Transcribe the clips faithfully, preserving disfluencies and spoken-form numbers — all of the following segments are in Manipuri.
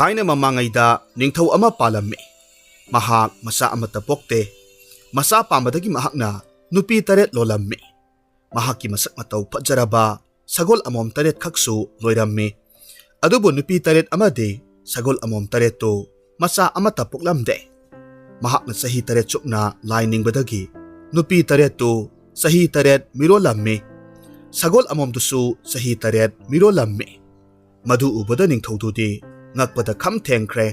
ꯊꯥꯏꯅ ꯃꯃꯥꯡꯉꯩꯗ ꯅꯤꯡꯊꯧ ꯑꯃ ꯄꯥꯜꯂꯝꯃꯤ꯫ ꯃꯍꯥꯛ ꯃꯆꯥ ꯑꯃꯠꯇ ꯄꯣꯛꯇꯦ꯫ ꯃꯆꯥ ꯄꯥꯝꯕꯗꯒꯤ ꯃꯍꯥꯛꯅ ꯅꯨꯄꯤ ꯇꯔꯦꯠ ꯂꯣꯜꯂꯝꯃꯤ꯫ ꯃꯍꯥꯛꯀꯤ ꯃꯁꯛ ꯃꯇꯧ ꯐꯖꯔꯕ ꯁꯒꯣꯜ ꯑꯃꯣꯝ ꯇꯔꯦꯠ ꯈꯛꯁꯨ ꯂꯣꯏꯔꯝꯃꯤ꯫ ꯑꯗꯨꯕꯨ ꯅꯨꯄꯤ ꯇꯔꯦꯠ ꯑꯃꯗꯤ ꯁꯒꯣꯜ ꯑꯃꯣꯝ ꯇꯔꯦꯠꯇꯨ ꯃꯆꯥ ꯑꯃꯠꯇ ꯄꯣꯛꯂꯝꯗꯦ꯫ ꯃꯍꯥꯛꯅ ꯆꯍꯤ ꯇꯔꯦꯠ ꯆꯨꯞꯅ ꯂꯥꯏ ꯅꯤꯡꯕꯗꯒꯤ ꯅꯨꯄꯤ ꯇꯔꯦꯠꯇꯨ ꯆꯍꯤ ꯇꯔꯦꯠ ꯃꯤꯔꯣꯜꯂꯝꯃꯤ꯫ ꯁꯒꯣꯜ ꯑꯃꯣꯝꯗꯨꯁꯨ ꯆꯍꯤ ꯇꯔꯦꯠ ꯃꯤꯔꯣꯜꯂꯝꯃꯤ꯫ ꯃꯗꯨ ꯎꯕꯗ ꯅꯤꯡꯊꯧꯗꯨꯗꯤ ꯉꯛꯄꯗ ꯈꯝ ꯊꯦꯡꯈ꯭ꯔꯦ꯫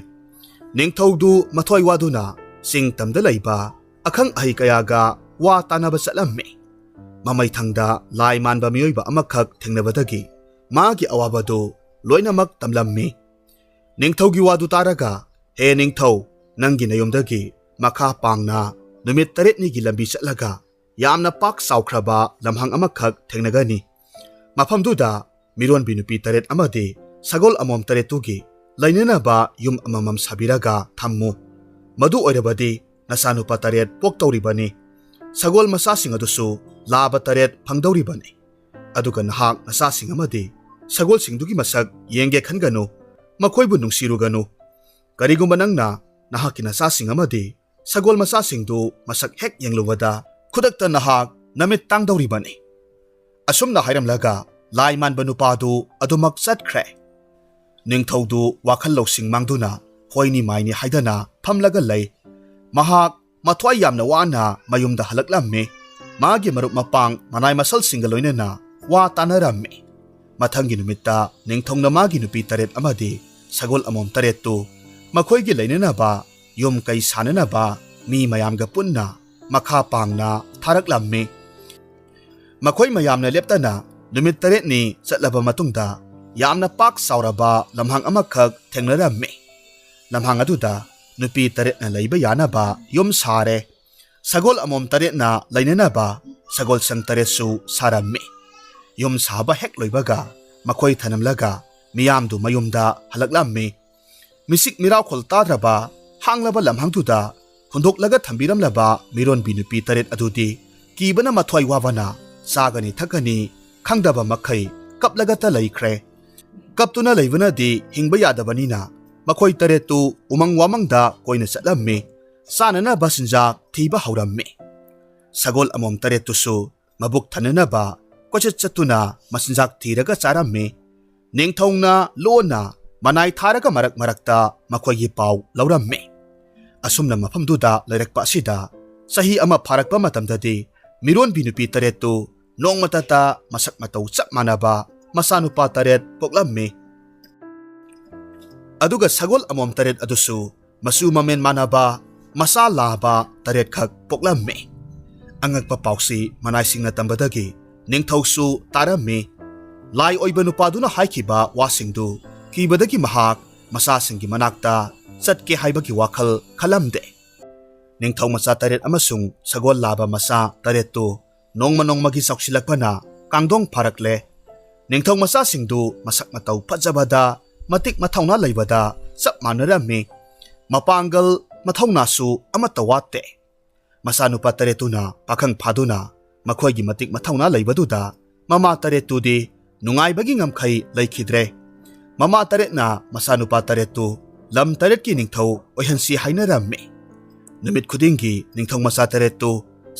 ꯅꯤꯡꯊꯧꯗꯨ ꯃꯊ꯭ꯋꯥꯏ ꯋꯥꯗꯨꯅ ꯆꯤꯡ ꯇꯝꯗ ꯂꯩꯕ ꯑꯈꯪ ꯑꯍꯩ ꯀꯌꯥꯒ ꯋꯥ ꯇꯥꯅꯕ ꯆꯠꯂꯝꯃꯤ꯫ ꯃꯃꯩꯊꯪꯗ ꯂꯥꯏ ꯃꯥꯟꯕ ꯃꯤꯑꯣꯏꯕ ꯑꯃꯈꯛ ꯊꯦꯡꯅꯕꯗꯒꯤ ꯃꯥꯒꯤ ꯑꯋꯥꯕꯗꯨ ꯂꯣꯏꯅꯃꯛ ꯇꯝꯂꯝꯃꯤ꯫ ꯅꯤꯡꯊꯧꯒꯤ ꯋꯥꯗꯨ ꯇꯥꯔꯒ, "ꯍꯦ ꯅꯤꯡꯊꯧ, ꯅꯪꯒꯤ ꯅꯌꯨꯝꯗꯒꯤ ꯃꯈꯥ ꯄꯥꯡꯅ ꯅꯨꯃꯤꯠ ꯇꯔꯦꯠꯅꯤꯒꯤ ꯂꯝꯕꯤ ꯆꯠꯂꯒ ꯌꯥꯝꯅ ꯄꯥꯛ ꯆꯥꯎꯈ꯭ꯔꯕ ꯂꯝꯍꯥꯡ ꯑꯃꯈꯛ ꯊꯦꯡꯅꯒꯅꯤ꯫ ꯃꯐꯝꯗꯨꯗ ꯃꯤꯔꯣꯟꯕꯤ ꯅꯨꯄꯤ ꯇꯔꯦꯠ ꯑꯃꯗꯤ ꯁꯒꯣꯜ ꯑꯃꯣꯝ ꯇꯔꯦꯠꯇꯨꯒꯤ ꯂꯩꯅꯅꯕ ꯌꯨꯝ ꯑꯃꯃꯝ ꯁꯥꯕꯤꯔꯒ ꯊꯝꯃꯨ꯫ ꯃꯗꯨ ꯑꯣꯏꯔꯕꯗꯤ ꯅꯆꯥꯅꯨꯄꯥ ꯇꯔꯦꯠ ꯄꯣꯛꯇꯧꯔꯤꯕꯅꯤ꯫ ꯁꯒꯣꯜ ꯃꯆꯥꯁꯤꯡ ꯑꯗꯨꯁꯨ ꯂꯥꯕ ꯇꯔꯦꯠ ꯐꯪꯗꯧꯔꯤꯕꯅꯤ꯫ ꯑꯗꯨꯒ ꯅꯍꯥꯛ ꯅꯆꯥꯁꯤꯡ ꯑꯃꯗꯤ ꯁꯒꯣꯜꯁꯤꯡꯗꯨꯒꯤ ꯃꯁꯛ ꯌꯦꯡꯒꯦ ꯈꯟꯒꯅꯨ, ꯃꯈꯣꯏꯕꯨ ꯅꯨꯡꯁꯤꯔꯨꯒꯅꯨ꯫ ꯀꯔꯤꯒꯨꯝꯕ ꯅꯪꯅ ꯅꯍꯥꯛꯀꯤ ꯅꯆꯥꯁꯤꯡ ꯑꯃꯗꯤ ꯁꯒꯣꯜ ꯃꯆꯥꯁꯤꯡꯗꯨ ꯃꯁꯛ ꯍꯦꯛ ꯌꯦꯡꯂꯨꯕꯗ ꯈꯨꯗꯛꯇ ꯅꯍꯥꯛ ꯅꯃꯤꯠ ꯇꯥꯡꯗꯧꯔꯤꯕꯅꯤ꯫" ꯑꯁꯨꯝꯅ ꯍꯥꯏꯔꯝꯂꯒ ꯂꯥꯏ ꯃꯥꯟꯕ ꯅꯨꯄꯥꯗꯨ ꯑꯗꯨꯃꯛ ꯆꯠꯈ꯭ꯔꯦ꯫ ꯅꯤꯡꯊꯧꯗꯨ ꯋꯥꯈꯜ ꯂꯧꯁꯤꯡ ꯃꯥꯡꯗꯨꯅ ꯍꯣꯏꯅꯤ ꯃꯥꯏꯅꯤ ꯍꯥꯏꯗꯅ ꯐꯝꯂꯒ ꯂꯩ꯫ ꯃꯍꯥꯛ ꯃꯊ꯭ꯋꯥꯏ ꯌꯥꯝꯅ ꯋꯥꯅ ꯃꯌꯨꯝꯗ ꯍꯜꯂꯛꯂꯝꯃꯤ꯫ ꯃꯥꯒꯤ ꯃꯔꯨꯞ ꯃꯄꯥꯡ ꯃꯅꯥꯏ ꯃꯁꯜꯁꯤꯡꯒ ꯂꯣꯏꯅꯅ ꯋꯥ ꯇꯥꯅꯔꯝꯃꯤ꯫ ꯃꯊꯪꯒꯤ ꯅꯨꯃꯤꯠꯇ ꯅꯤꯡꯊꯧꯅ ꯃꯥꯒꯤ ꯅꯨꯄꯤ ꯇꯔꯦꯠ ꯑꯃꯗꯤ ꯁꯒꯣꯜ ꯑꯃꯣꯝ ꯇꯔꯦꯠꯇꯨ ꯃꯈꯣꯏꯒꯤ ꯂꯩꯅꯅꯕ ꯌꯨꯝ ꯀꯩ ꯁꯥꯅꯅꯕ ꯃꯤ ꯃꯌꯥꯝꯒ ꯄꯨꯟꯅ ꯃꯈꯥ ꯄꯥꯡꯅ ꯊꯥꯔꯛꯂꯝꯃꯤ꯫ ꯃꯈꯣꯏ ꯃꯌꯥꯝꯅ ꯂꯦꯞꯇꯅ ꯅꯨꯃꯤꯠ ꯇꯔꯦꯠꯅꯤ ꯆꯠꯂꯕ ꯃꯇꯨꯡꯗ ꯌꯥꯝꯅ ꯄꯥꯛ ꯆꯥꯎꯔꯕ ꯂꯝꯍꯥꯡ ꯑꯃꯈꯛ ꯊꯦꯡꯅꯔꯝꯃꯤ꯫ ꯂꯝꯍꯥꯡ ꯑꯗꯨꯗ ꯅꯨꯄꯤ ꯇꯔꯦꯠꯅ ꯂꯩꯕ ꯌꯥꯅꯕ ꯌꯨꯝ ꯁꯥꯔꯦ꯫ ꯁꯒꯣꯜ ꯑꯃꯣꯝ ꯇꯔꯦꯠꯅ ꯂꯩꯅꯅꯕ ꯁꯒꯣꯜꯁꯪ ꯇꯔꯦꯠꯁꯨ ꯁꯥꯔꯝꯃꯤ꯫ ꯌꯨꯝ ꯁꯥꯕ ꯍꯦꯛ ꯂꯣꯏꯕꯒ ꯃꯈꯣꯏ ꯊꯅꯝꯂꯒ ꯃꯤꯌꯥꯝꯗꯨ ꯃꯌꯨꯝꯗ ꯍꯜꯂꯛꯂꯝꯃꯤ꯫ ꯃꯤꯁꯤꯛ ꯃꯤꯔꯥꯎꯈꯣꯜ ꯇꯥꯗ꯭ꯔꯕ ꯍꯥꯡꯂꯕ ꯂꯝꯍꯥꯡꯗꯨꯗ ꯍꯨꯟꯗꯣꯛꯂꯒ ꯊꯝꯕꯤꯔꯝꯂꯕ ꯃꯤꯔꯣꯟꯕꯤ ꯅꯨꯄꯤ ꯇꯔꯦꯠ ꯑꯗꯨꯗꯤ ꯀꯤꯕꯅ ꯃꯊ꯭ꯋꯥꯏ ꯋꯥꯕꯅ ꯆꯥꯒꯅꯤ ꯊꯛꯀꯅꯤ ꯈꯪꯗꯕ ꯃꯈꯩ ꯀꯞꯂꯒꯇ ꯂꯩꯈ꯭ꯔꯦ꯫ ꯀꯞꯇꯨꯅ ꯂꯩꯕꯅꯗꯤ ꯍꯤꯡꯕ ꯌꯥꯗꯕꯅꯤꯅ ꯃꯈꯣꯏ ꯇꯔꯦꯠꯇꯨ ꯎꯃꯪ ꯋꯥꯃꯪꯗ ꯀꯣꯏꯅ ꯆꯠꯂꯝꯃꯤ꯫ ꯆꯥꯅꯅꯕ ꯆꯤꯟꯖꯥꯛ ꯊꯤꯕ ꯍꯧꯔꯝꯃꯤ꯫ ꯁꯒꯣꯜ ꯑꯃꯣꯝ ꯇꯔꯦꯠꯇꯨꯁꯨ ꯃꯕꯨꯛ ꯊꯟꯅꯅꯕ ꯀꯣꯏꯆꯠ ꯆꯠꯇꯨꯅ ꯃꯆꯤꯟꯖꯥꯛ ꯊꯤꯔꯒ ꯆꯥꯔꯝꯃꯤ꯫ ꯅꯤꯡꯊꯧꯅ ꯂꯣꯟꯅ ꯃꯅꯥꯏ ꯊꯥꯔꯒ ꯃꯔꯛ ꯃꯔꯛꯇ ꯃꯈꯣꯏꯒꯤ ꯄꯥꯎ ꯂꯧꯔꯝꯃꯤ꯫ ꯑꯁꯨꯝꯅ ꯃꯐꯝꯗꯨꯗ ꯂꯩꯔꯛꯄ ꯑꯁꯤꯗ ꯆꯍꯤ ꯑꯃ ꯐꯥꯔꯛꯄ ꯃꯇꯝꯗꯗꯤ ꯃꯤꯔꯣꯟꯕꯤ ꯅꯨꯄꯤ ꯇꯔꯦꯠꯇꯨ ꯅꯣꯡꯃꯇꯇ ꯃꯁꯛ ꯃꯇꯧ ꯆꯞ ꯃꯥꯟꯅꯕ ꯃꯆꯥꯅꯨꯄꯥ ꯇꯔꯦꯠ ꯄꯣꯛꯂꯝꯃꯤ꯫ ꯑꯗꯨꯒ ꯁꯒꯣꯜ ꯑꯃꯣꯝ ꯇꯔꯦꯠ ꯑꯗꯨꯁꯨ ꯃꯆꯨ ꯃꯃꯦꯟ ꯃꯥꯟꯅꯕ ꯃꯆꯥ ꯂꯥꯕ ꯇꯔꯦꯠꯈꯛ ꯄꯣꯛꯂꯝꯃꯤ꯫ ꯑꯉꯛꯄ ꯄꯥꯎꯁꯤ ꯃꯅꯥꯏꯁꯤꯡꯅ ꯇꯝꯕꯗꯒꯤ ꯅꯤꯡꯊꯧꯁꯨ ꯇꯥꯔꯝꯃꯤ꯫ ꯂꯥꯏ ꯑꯣꯏꯕ ꯅꯨꯄꯥꯗꯨꯅ ꯍꯥꯏꯈꯤꯕ ꯋꯥꯁꯤꯡꯗꯨ ꯀꯤꯕꯗꯒꯤ ꯃꯍꯥꯛ ꯃꯆꯥꯁꯤꯡꯒꯤ ꯃꯅꯥꯛꯇ ꯆꯠꯀꯦ ꯍꯥꯏꯕꯒꯤ ꯋꯥꯈꯜ ꯈꯜꯂꯝꯗꯦ꯫ ꯅꯤꯡꯊꯧ ꯃꯆꯥ ꯇꯔꯦꯠ ꯑꯃꯁꯨꯡ ꯁꯒꯣꯜ ꯂꯥꯕ ꯃꯆꯥ ꯇꯔꯦꯠꯇꯨ ꯅꯣꯡꯃ ꯅꯣꯡꯃꯒꯤ ꯆꯥꯎꯁꯤꯜꯂꯛꯄꯅ ꯀꯥꯡꯗꯣꯡ ꯐꯥꯔꯛꯂꯦ꯫ ꯅꯤꯡꯊꯧ ꯃꯆꯥꯁꯤꯡꯗꯨ ꯃꯁꯛ ꯃꯇꯧ ꯐꯖꯕꯗ, ꯃꯇꯤꯛ ꯃꯊꯧꯅꯥ ꯂꯩꯕꯗ ꯆꯞ ꯃꯥꯟꯅꯔꯝꯃꯤ꯫ ꯃꯄꯥꯡꯒꯜ, ꯃꯊꯧꯅꯥꯁꯨ ꯑꯃꯠꯇ ꯋꯥꯠꯇꯦ꯫ ꯃꯆꯥꯅꯨꯄꯥ ꯇꯔꯦꯠꯇꯨꯅ ꯄꯥꯈꯪ ꯐꯥꯗꯨꯅ ꯃꯈꯣꯏꯒꯤ ꯃꯇꯤꯛ ꯃꯊꯧꯅꯥ ꯂꯩꯕꯗꯨꯗ ꯃꯃꯥ ꯇꯔꯦꯠꯇꯨꯗꯤ ꯅꯨꯡꯉꯥꯏꯕꯒꯤ ꯉꯝꯈꯩ ꯂꯩꯈꯤꯗ꯭ꯔꯦ꯫ ꯃꯃꯥ ꯇꯔꯦꯠꯅ ꯃꯆꯥꯅꯨꯄꯥ ꯇꯔꯦꯠꯇꯨ ꯂꯝ ꯇꯔꯦꯠꯀꯤ ꯅꯤꯡꯊꯧ ꯑꯣꯏꯍꯟꯁꯤ ꯍꯥꯏꯅꯔꯝꯃꯤ꯫ ꯅꯨꯃꯤꯠ ꯈꯨꯗꯤꯡꯒꯤ ꯅꯤꯡꯊꯧ ꯃꯆꯥ ꯇꯔꯦꯠꯇꯨ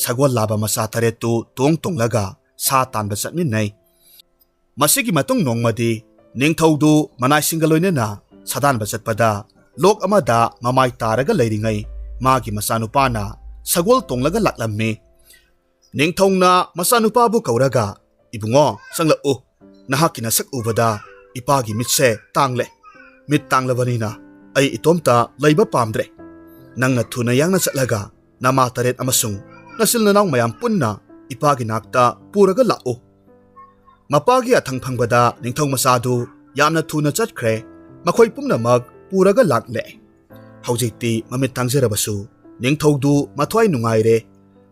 ꯁꯒꯣꯜ ꯂꯥꯕ ꯃꯆꯥ ꯇꯔꯦꯠꯇꯨ ꯇꯣꯡ ꯇꯣꯡꯂꯒ ꯁꯥ ꯇꯥꯟꯕ ꯆꯠꯃꯤꯟꯅꯩ꯫ ꯃꯁꯤꯒꯤ ꯃꯇꯨꯡ ꯅꯣꯡꯃꯗꯤ ꯅꯤꯡꯊꯧꯗꯨ ꯃꯅꯥꯏꯁꯤꯡꯒ ꯂꯣꯏꯅꯅ ꯁꯥꯗꯥꯟꯕ ꯆꯠꯄꯗ ꯂꯣꯛ ꯑꯃꯗ ꯃꯃꯥꯏ ꯇꯥꯔꯒ ꯂꯩꯔꯤꯉꯩ ꯃꯥꯒꯤ ꯃꯆꯥꯅꯨꯄꯥꯅ ꯁꯒꯣꯜ ꯇꯣꯡꯂꯒ ꯂꯥꯛꯂꯝꯃꯤ꯫ ꯅꯤꯡꯊꯧꯅ ꯃꯆꯥꯅꯨꯄꯥꯕꯨ ꯀꯧꯔꯒ, "ꯏꯕꯨꯡꯉꯣ, ꯆꯪꯂꯛꯎ꯫ ꯅꯍꯥꯛꯀꯤ ꯅꯁꯛ ꯎꯕꯗ ꯏꯄꯥꯒꯤ ꯃꯤꯠꯁꯦ ꯇꯥꯡꯂꯦ꯫ ꯃꯤꯠ ꯇꯥꯡꯂꯕꯅꯤꯅ ꯑꯩ ꯏꯇꯣꯝꯇ ꯂꯩꯕ ꯄꯥꯝꯗ꯭ꯔꯦ꯫ ꯅꯪꯅ ꯊꯨꯅ ꯌꯥꯡꯅ ꯆꯠꯂꯒ ꯅꯃꯥ ꯇꯔꯦꯠ ꯑꯃꯁꯨꯡ ꯅꯆꯤꯜ ꯅꯅꯥꯎ ꯃꯌꯥꯝ ꯄꯨꯟꯅ ꯏꯄꯥꯒꯤ ꯅꯥꯛꯇ ꯄꯨꯔꯒ ꯂꯥꯛꯎ꯫" ꯃꯄꯥꯒꯤ ꯑꯊꯪ ꯐꯪꯕꯗ ꯅꯤꯡꯊꯧ ꯃꯆꯥꯗꯨ ꯌꯥꯝꯅ ꯊꯨꯅ ꯆꯠꯈ꯭ꯔꯦ꯫ ꯃꯈꯣꯏ ꯄꯨꯝꯅꯃꯛ ꯄꯨꯔꯒ ꯂꯥꯛꯂꯦ꯫ ꯍꯧꯖꯤꯛꯇꯤ ꯃꯃꯤꯠ ꯇꯥꯡꯖꯔꯕꯁꯨ ꯅꯤꯡꯊꯧꯗꯨ ꯃꯊ꯭ꯋꯥꯏ ꯅꯨꯡꯉꯥꯏꯔꯦ꯫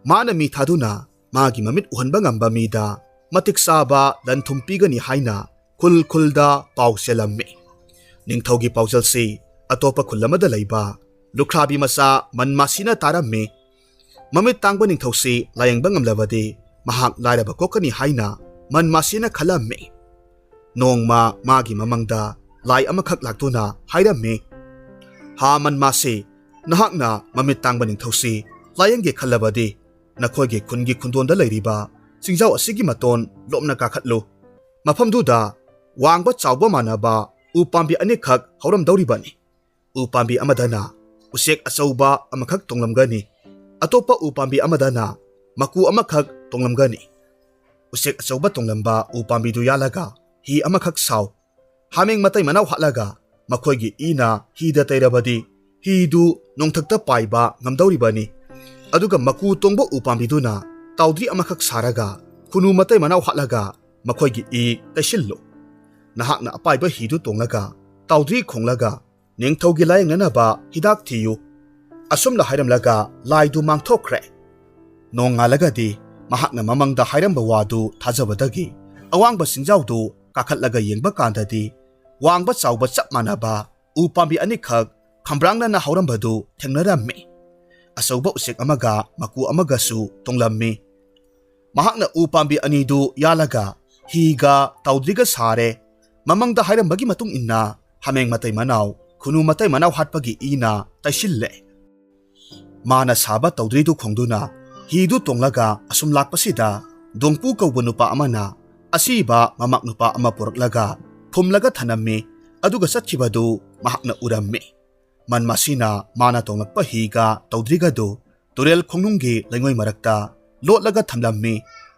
ꯃꯥꯅ ꯃꯤ ꯊꯥꯗꯨꯅ ꯃꯥꯒꯤ ꯃꯃꯤꯠ ꯎꯍꯟꯕ ꯉꯝꯕ ꯃꯤꯗ ꯃꯇꯤꯛ ꯆꯥꯕ ꯂꯟ ꯊꯨꯝ ꯄꯤꯒꯅꯤ ꯍꯥꯏꯅ ꯈꯨꯜ ꯈꯨꯜꯗ ꯄꯥꯎ ꯆꯦꯜꯂꯝꯃꯤ꯫ ꯅꯤꯡꯊꯧꯒꯤ ꯄꯥꯎꯖꯦꯜꯁꯤ ꯑꯇꯣꯞꯄ ꯈꯨꯜ ꯑꯃꯗ ꯂꯩꯕ ꯂꯨꯈ꯭ꯔꯥꯕꯤ ꯃꯆꯥ ꯃꯟꯃꯥꯁꯤꯅ ꯇꯥꯔꯝꯃꯤ꯫ ꯃꯃꯤꯠ ꯇꯥꯡꯕ ꯅꯤꯡꯊꯧꯁꯤ ꯂꯥꯌꯦꯡꯕ ꯉꯝꯂꯕꯗꯤ ꯃꯍꯥꯛ ꯂꯥꯏꯔꯕ ꯀꯣꯛꯀꯅꯤ ꯍꯥꯏꯅ ꯃꯟꯃꯥꯁꯤꯅ ꯈꯜꯂꯝꯃꯤ꯫ ꯅꯣꯡꯃ ꯃꯥꯒꯤ ꯃꯃꯪꯗ ꯂꯥꯏ ꯑꯃꯈꯛ ꯂꯥꯛꯇꯨꯅ ꯍꯥꯏꯔꯝꯃꯤ, "ꯍꯥ ꯃꯟꯃꯥꯁꯤ, ꯅꯍꯥꯛꯅ ꯃꯃꯤꯠ ꯇꯥꯡꯕ ꯅꯤꯡꯊꯧꯁꯤ ꯂꯥꯌꯦꯡꯒꯦ ꯈꯜꯂꯕꯗꯤ, ꯅꯈꯣꯏꯒꯤ ꯈꯨꯟꯒꯤ ꯈꯨꯟꯗꯣꯟꯗ ꯂꯩꯔꯤꯕ ꯆꯤꯡꯖꯥꯎ ꯑꯁꯤꯒꯤ ꯃꯇꯣꯟ ꯂꯣꯞꯅ ꯀꯥꯈꯠꯂꯨ꯫ ꯃꯐꯝꯗꯨꯗ ꯋꯥꯡꯕ ꯆꯥꯎꯕ ꯃꯥꯟꯅꯕ ꯎ ꯄꯥꯝꯕꯤ ꯑꯅꯤꯈꯛ ꯍꯧꯔꯝꯗꯧꯔꯤꯕꯅꯤ꯫ ꯎ ꯄꯥꯝꯕꯤ ꯑꯃꯗꯅ ꯎꯆꯦꯛ ꯑꯆꯧꯕ ꯑꯃꯈꯛ ꯇꯣꯡꯂꯝꯒꯅꯤ꯫ ꯑꯇꯣꯞꯄ ꯎ ꯄꯥꯝꯕꯤ ꯑꯃꯗꯅ ꯃꯀꯨ ꯑꯃꯈꯛ ꯇꯣꯡꯂꯝꯒꯅꯤ꯫ ꯎꯆꯦꯛ ꯑꯆꯧꯕ ꯇꯣꯡꯂꯝꯕ ꯎ ꯄꯥꯝꯕꯤꯗꯨ ꯌꯥꯜꯂꯒ ꯍꯤ ꯑꯃꯈꯛ ꯁꯥꯎ꯫ ꯍꯥꯃꯦꯡ ꯃꯇꯩ ꯃꯅꯥꯎ ꯍꯥꯠꯂꯒ ꯃꯈꯣꯏꯒꯤ ꯏꯅ ꯍꯤꯗ ꯇꯩꯔꯕꯗꯤ, ꯍꯤꯗꯨ ꯅꯣꯡꯊꯛꯇ ꯄꯥꯏꯕ ꯉꯝꯗꯧꯔꯤꯕꯅꯤ꯫ ꯑꯗꯨꯒ ꯃꯀꯨ ꯇꯣꯡꯕ ꯎ ꯄꯥꯝꯕꯤꯗꯨꯅ ꯇꯥꯎꯗ꯭ꯔꯤ ꯑꯃꯈꯛ ꯁꯥꯔꯒ ꯈꯨꯅꯨ ꯃꯇꯩ ꯃꯅꯥꯎ ꯍꯥꯠꯂꯒ ꯃꯈꯣꯏꯒꯤ ꯏ ꯇꯩꯁꯤꯜꯂꯨ꯫ ꯅꯍꯥꯛꯅ ꯑꯄꯥꯏꯕ ꯍꯤꯗꯨ ꯇꯣꯡꯂꯒ ꯇꯥꯎꯗ꯭ꯔꯤ ꯈꯣꯡꯂꯒ ꯅꯤꯡꯊꯧꯒꯤ ꯂꯥꯌꯦꯡꯅꯅꯕ ꯍꯤꯗꯥꯛ ꯊꯤꯌꯨ꯫" ꯑꯁꯨꯝꯅ ꯍꯥꯏꯔꯝꯂꯒ ꯂꯥꯏꯗꯨ ꯃꯥꯡꯊꯣꯛꯈ꯭ꯔꯦ꯫ ꯅꯣꯡꯉꯥꯜꯂꯒꯗꯤ ꯃꯍꯥꯛꯅ ꯃꯃꯪꯗ ꯍꯥꯏꯔꯝꯕ ꯋꯥꯗꯨ ꯊꯥꯖꯕꯗꯒꯤ ꯑꯋꯥꯡꯕ ꯆꯤꯡꯖꯥꯎꯗꯨ ꯀꯥꯈꯠꯂꯒ ꯌꯦꯡꯕ ꯀꯥꯟꯗꯗꯤ, ꯋꯥꯡꯕ ꯆꯥꯎꯕ ꯆꯞ ꯃꯥꯟꯅꯕ ꯎ ꯄꯥꯝꯕꯤ ꯑꯅꯤꯈꯛ ꯈꯝꯕ꯭ꯔꯥꯡꯅꯅ ꯍꯧꯔꯝꯕꯗꯨ ꯊꯦꯡꯅꯔꯝꯃꯤ꯫ ꯑꯆꯧꯕ ꯎꯆꯦꯛ ꯑꯃꯒ ꯃꯀꯨ ꯑꯃꯒꯁꯨ ꯇꯣꯡꯂꯝꯃꯤ꯫ ꯃꯍꯥꯛꯅ ꯎ ꯄꯥꯝꯕꯤ ꯑꯅꯤꯗꯨ ꯌꯥꯜꯂꯒ ꯍꯤꯒ ꯇꯥꯎꯗ꯭ꯔꯤꯒ ꯁꯥꯔꯦ꯫ ꯃꯃꯪꯗ ꯍꯥꯏꯔꯝꯕꯒꯤ ꯃꯇꯨꯡ ꯏꯟꯅ ꯍꯥꯃꯦꯡ ꯃꯇꯩ ꯃꯅꯥꯎ, ꯈꯨꯅꯨ ꯃꯇꯩ ꯃꯅꯥꯎ ꯍꯥꯠꯄꯒꯤ ꯏꯅ ꯇꯩꯁꯤꯜꯂꯦ꯫ ꯃꯥꯅ ꯁꯥꯕ ꯇꯧꯗ꯭ꯔꯤꯗꯨ ꯈꯣꯡꯗꯨꯅ ꯍꯤꯗꯨ ꯇꯣꯡꯂꯒ ꯑꯁꯨꯝ ꯂꯥꯛꯄꯁꯤꯗ, ꯗꯣꯡꯄꯨ ꯀꯧꯕ ꯅꯨꯄꯥ ꯑꯃꯅ ꯑꯁꯤꯕ ꯃꯃꯥꯛ ꯅꯨꯄꯥ ꯑꯃ ꯄꯨꯔꯛꯂꯒ ꯐꯨꯝꯂꯒ ꯊꯅꯝꯃꯤ꯫ ꯑꯗꯨꯒ ꯆꯠꯈꯤꯕꯗꯨ ꯃꯍꯥꯛꯅ ꯎꯔꯝꯃꯤ꯫ ꯃꯟꯃꯥꯁꯤꯅ ꯃꯥꯅ ꯇꯣꯡꯂꯛꯄ ꯍꯤꯒ ꯇꯧꯗ꯭ꯔꯤꯒꯗꯨ ꯇꯨꯔꯦꯜ ꯈꯣꯡꯅꯨꯡꯒꯤ ꯂꯩꯉꯣꯏ ꯃꯔꯛꯇ ꯂꯣꯠꯂꯒ ꯊꯝꯂꯝꯃꯤ꯫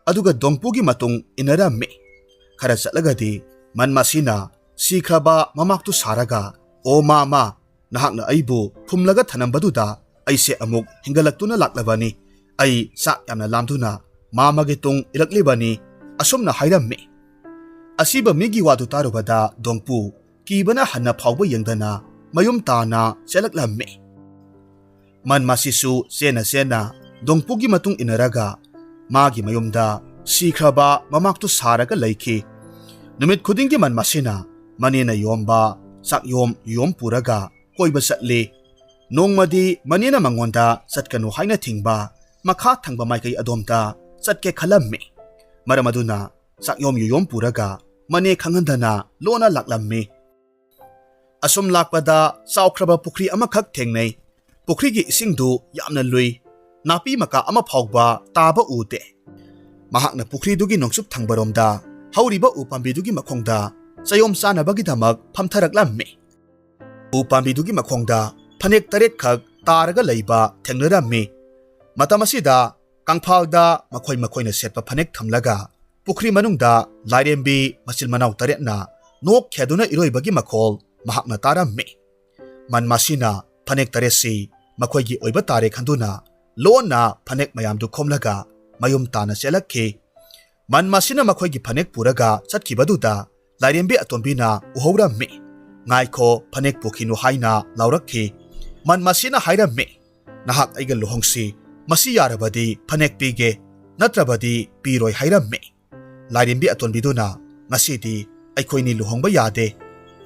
ꯑꯗꯨꯒ ꯗꯣꯡꯄꯨꯒꯤ ꯃꯇꯨꯡ ꯏꯟꯅꯔꯝꯃꯤ꯫ ꯈꯔ ꯆꯠꯂꯒꯗꯤ ꯃꯟꯃꯥꯁꯤꯅ ꯁꯤꯈ꯭ꯔꯕ ꯃꯃꯥꯛꯇꯨ ꯁꯥꯔꯒ, "ꯑꯣ ꯃꯥꯃ, ꯅꯍꯥꯛꯅ ꯑꯩꯕꯨ ꯐꯨꯝꯂꯒ ꯊꯅꯝꯕꯗꯨꯗ ꯑꯩꯁꯦ ꯑꯃꯨꯛ ꯍꯤꯡꯒꯠꯂꯛꯇꯨꯅ ꯂꯥꯛꯂꯕꯅꯤ꯫ ꯑꯩ ꯆꯥꯛ ꯌꯥꯝꯅ ꯂꯥꯝꯗꯨꯅ ꯃꯥꯃꯒꯤ ꯇꯨꯡ ꯏꯜꯂꯛꯂꯤꯕꯅꯤ," ꯑꯁꯨꯝꯅ ꯍꯥꯏꯔꯝꯃꯤ꯫ ꯑꯁꯤꯕ ꯃꯤꯒꯤ ꯋꯥꯗꯨ ꯇꯥꯔꯨꯕꯗ ꯗꯣꯡꯄꯨ ꯀꯤꯕꯅ ꯍꯟꯅ ꯐꯥꯎꯕ ꯌꯦꯡꯗꯅ ꯃꯌꯨꯝ ꯇꯥꯅ ꯆꯦꯜꯂꯛꯂꯝꯃꯤ꯫ ꯃꯟꯃꯥꯁꯤꯁꯨ ꯆꯦꯟꯅ ꯆꯦꯟꯅ ꯗꯣꯡꯄꯨꯒꯤ ꯃꯇꯨꯡ ꯏꯟꯅꯔꯒ ꯃꯥꯒꯤ ꯃꯌꯨꯝꯗ ꯁꯤꯈ꯭ꯔꯕ ꯃꯃꯥꯛꯇꯨ ꯁꯥꯔꯒ ꯂꯩꯈꯤ꯫ ꯅꯨꯃꯤꯠ ꯈꯨꯗꯤꯡꯒꯤ ꯃꯟꯃꯥꯁꯤꯅ ꯃꯅꯦꯅ ꯌꯣꯝꯕ ꯆꯥꯛꯌꯣꯝ ꯌꯨꯌꯣꯝ ꯄꯨꯔꯒ ꯀꯣꯏꯕ ꯆꯠꯂꯤ꯫ ꯅꯣꯡꯃꯗꯤ ꯃꯅꯦꯅ ꯃꯉꯣꯟꯗ ꯆꯠꯀꯅꯨ ꯍꯥꯏꯅ ꯊꯤꯡꯕ ꯃꯈꯥ ꯊꯪꯕ ꯃꯥꯏꯀꯩ ꯑꯗꯣꯝꯗ ꯆꯠꯀꯦ ꯈꯜꯂꯝꯃꯤ꯫ ꯃꯔꯝ ꯑꯗꯨꯅ ꯆꯥꯛꯌꯣꯝ ꯌꯨꯌꯣꯝ ꯄꯨꯔꯒ ꯃꯅꯦ ꯈꯪꯍꯟꯗꯅ ꯂꯣꯟꯅ ꯂꯥꯛꯂꯝꯃꯤ꯫ ꯑꯁꯨꯝ ꯂꯥꯛꯄꯗ ꯆꯥꯎꯈ꯭ꯔꯕ ꯄꯨꯈ꯭ꯔꯤ ꯑꯃꯈꯛ ꯊꯦꯡꯅꯩ꯫ ꯄꯨꯈ꯭ꯔꯤꯒꯤ ꯏꯁꯤꯡꯗꯨ ꯌꯥꯝꯅ ꯂꯨꯏ꯫ ꯅꯥꯄꯤ ꯃꯀꯥ ꯑꯃ ꯐꯥꯎꯕ ꯇꯥꯕ ꯎꯗꯦ꯫ ꯃꯍꯥꯛꯅ ꯄꯨꯈ꯭ꯔꯤꯗꯨꯒꯤ ꯅꯣꯡꯆꯨꯞ ꯊꯪꯕꯔꯣꯝꯗ ꯍꯧꯔꯤꯕ ꯎ ꯄꯥꯝꯕꯤꯗꯨꯒꯤ ꯃꯈꯣꯡꯗ ꯆꯌꯣꯝ ꯆꯥꯅꯕꯒꯤꯗꯃꯛ ꯐꯝꯊꯔꯛꯂꯝꯃꯤ꯫ ꯎ ꯄꯥꯝꯕꯤꯗꯨꯒꯤ ꯃꯈꯣꯡꯗ ꯐꯅꯦꯛ ꯇꯔꯦꯠꯈꯛ ꯇꯥꯔꯒ ꯂꯩꯕ ꯊꯦꯡꯅꯔꯝꯃꯤ꯫ ꯃꯇꯝ ꯑꯁꯤꯗ ꯀꯪꯐꯥꯜꯗ ꯃꯈꯣꯏ ꯃꯈꯣꯏꯅ ꯁꯦꯠꯄ ꯐꯅꯦꯛ ꯊꯝꯂꯒ ꯄꯨꯈ꯭ꯔꯤ ꯃꯅꯨꯡꯗ ꯂꯥꯏꯔꯦꯝꯕꯤ ꯃꯆꯤꯟ ꯃꯅꯥꯎ ꯇꯔꯦꯠꯅ ꯅꯣꯛ ꯈꯦꯗꯨꯅ ꯏꯔꯣꯏꯕꯒꯤ ꯃꯈꯣꯜ ꯃꯍꯥꯛꯅ ꯇꯥꯔꯝꯃꯤ꯫ ꯃꯟ ꯃꯥꯁꯤꯅ ꯐꯅꯦꯛ ꯇꯔꯦꯠꯁꯤ ꯃꯈꯣꯏꯒꯤ ꯑꯣꯏꯕ ꯇꯥꯔꯦ ꯈꯟꯗꯨꯅ ꯂꯣꯟꯅ ꯐꯅꯦꯛ ꯃꯌꯥꯝꯗꯨ ꯈꯣꯝꯂꯒ ꯃꯌꯨꯝ ꯇꯥꯅ ꯆꯦꯜꯂꯛꯈꯤ꯫ ꯃꯟ ꯃꯥꯁꯤꯅ ꯃꯈꯣꯏꯒꯤ ꯐꯅꯦꯛ ꯄꯨꯔꯒ ꯆꯠꯈꯤꯕꯗꯨꯗ ꯂꯥꯏꯔꯦꯝꯕꯤ ꯑꯇꯣꯟꯕꯤꯅ ꯎꯍꯧꯔꯝꯃꯤ꯫ "ꯉꯥꯏꯈꯣ, ꯐꯅꯦꯛ ꯄꯨꯈꯤꯅꯨ" ꯍꯥꯏꯅ ꯂꯥꯎꯔꯛꯈꯤ꯫ ꯃꯟ ꯃꯥꯁꯤꯅ ꯍꯥꯏꯔꯝꯃꯤ, "ꯅꯍꯥꯛ ꯑꯩꯒ ꯂꯨꯍꯣꯡꯁꯤ, ꯃꯁꯤ ꯌꯥꯔꯕꯗꯤ ꯐꯅꯦꯛ ꯄꯤꯒꯦ, ꯅꯠꯇ꯭ꯔꯕꯗꯤ ꯄꯤꯔꯣꯏ" ꯍꯥꯏꯔꯝꯃꯤ꯫ ꯂꯥꯏꯔꯦꯝꯕꯤ ꯑꯇꯣꯟꯕꯤꯗꯨꯅ, "ꯉꯁꯤꯗꯤ ꯑꯩꯈꯣꯏꯅꯤ ꯂꯨꯍꯣꯡꯕ ꯌꯥꯗꯦ꯫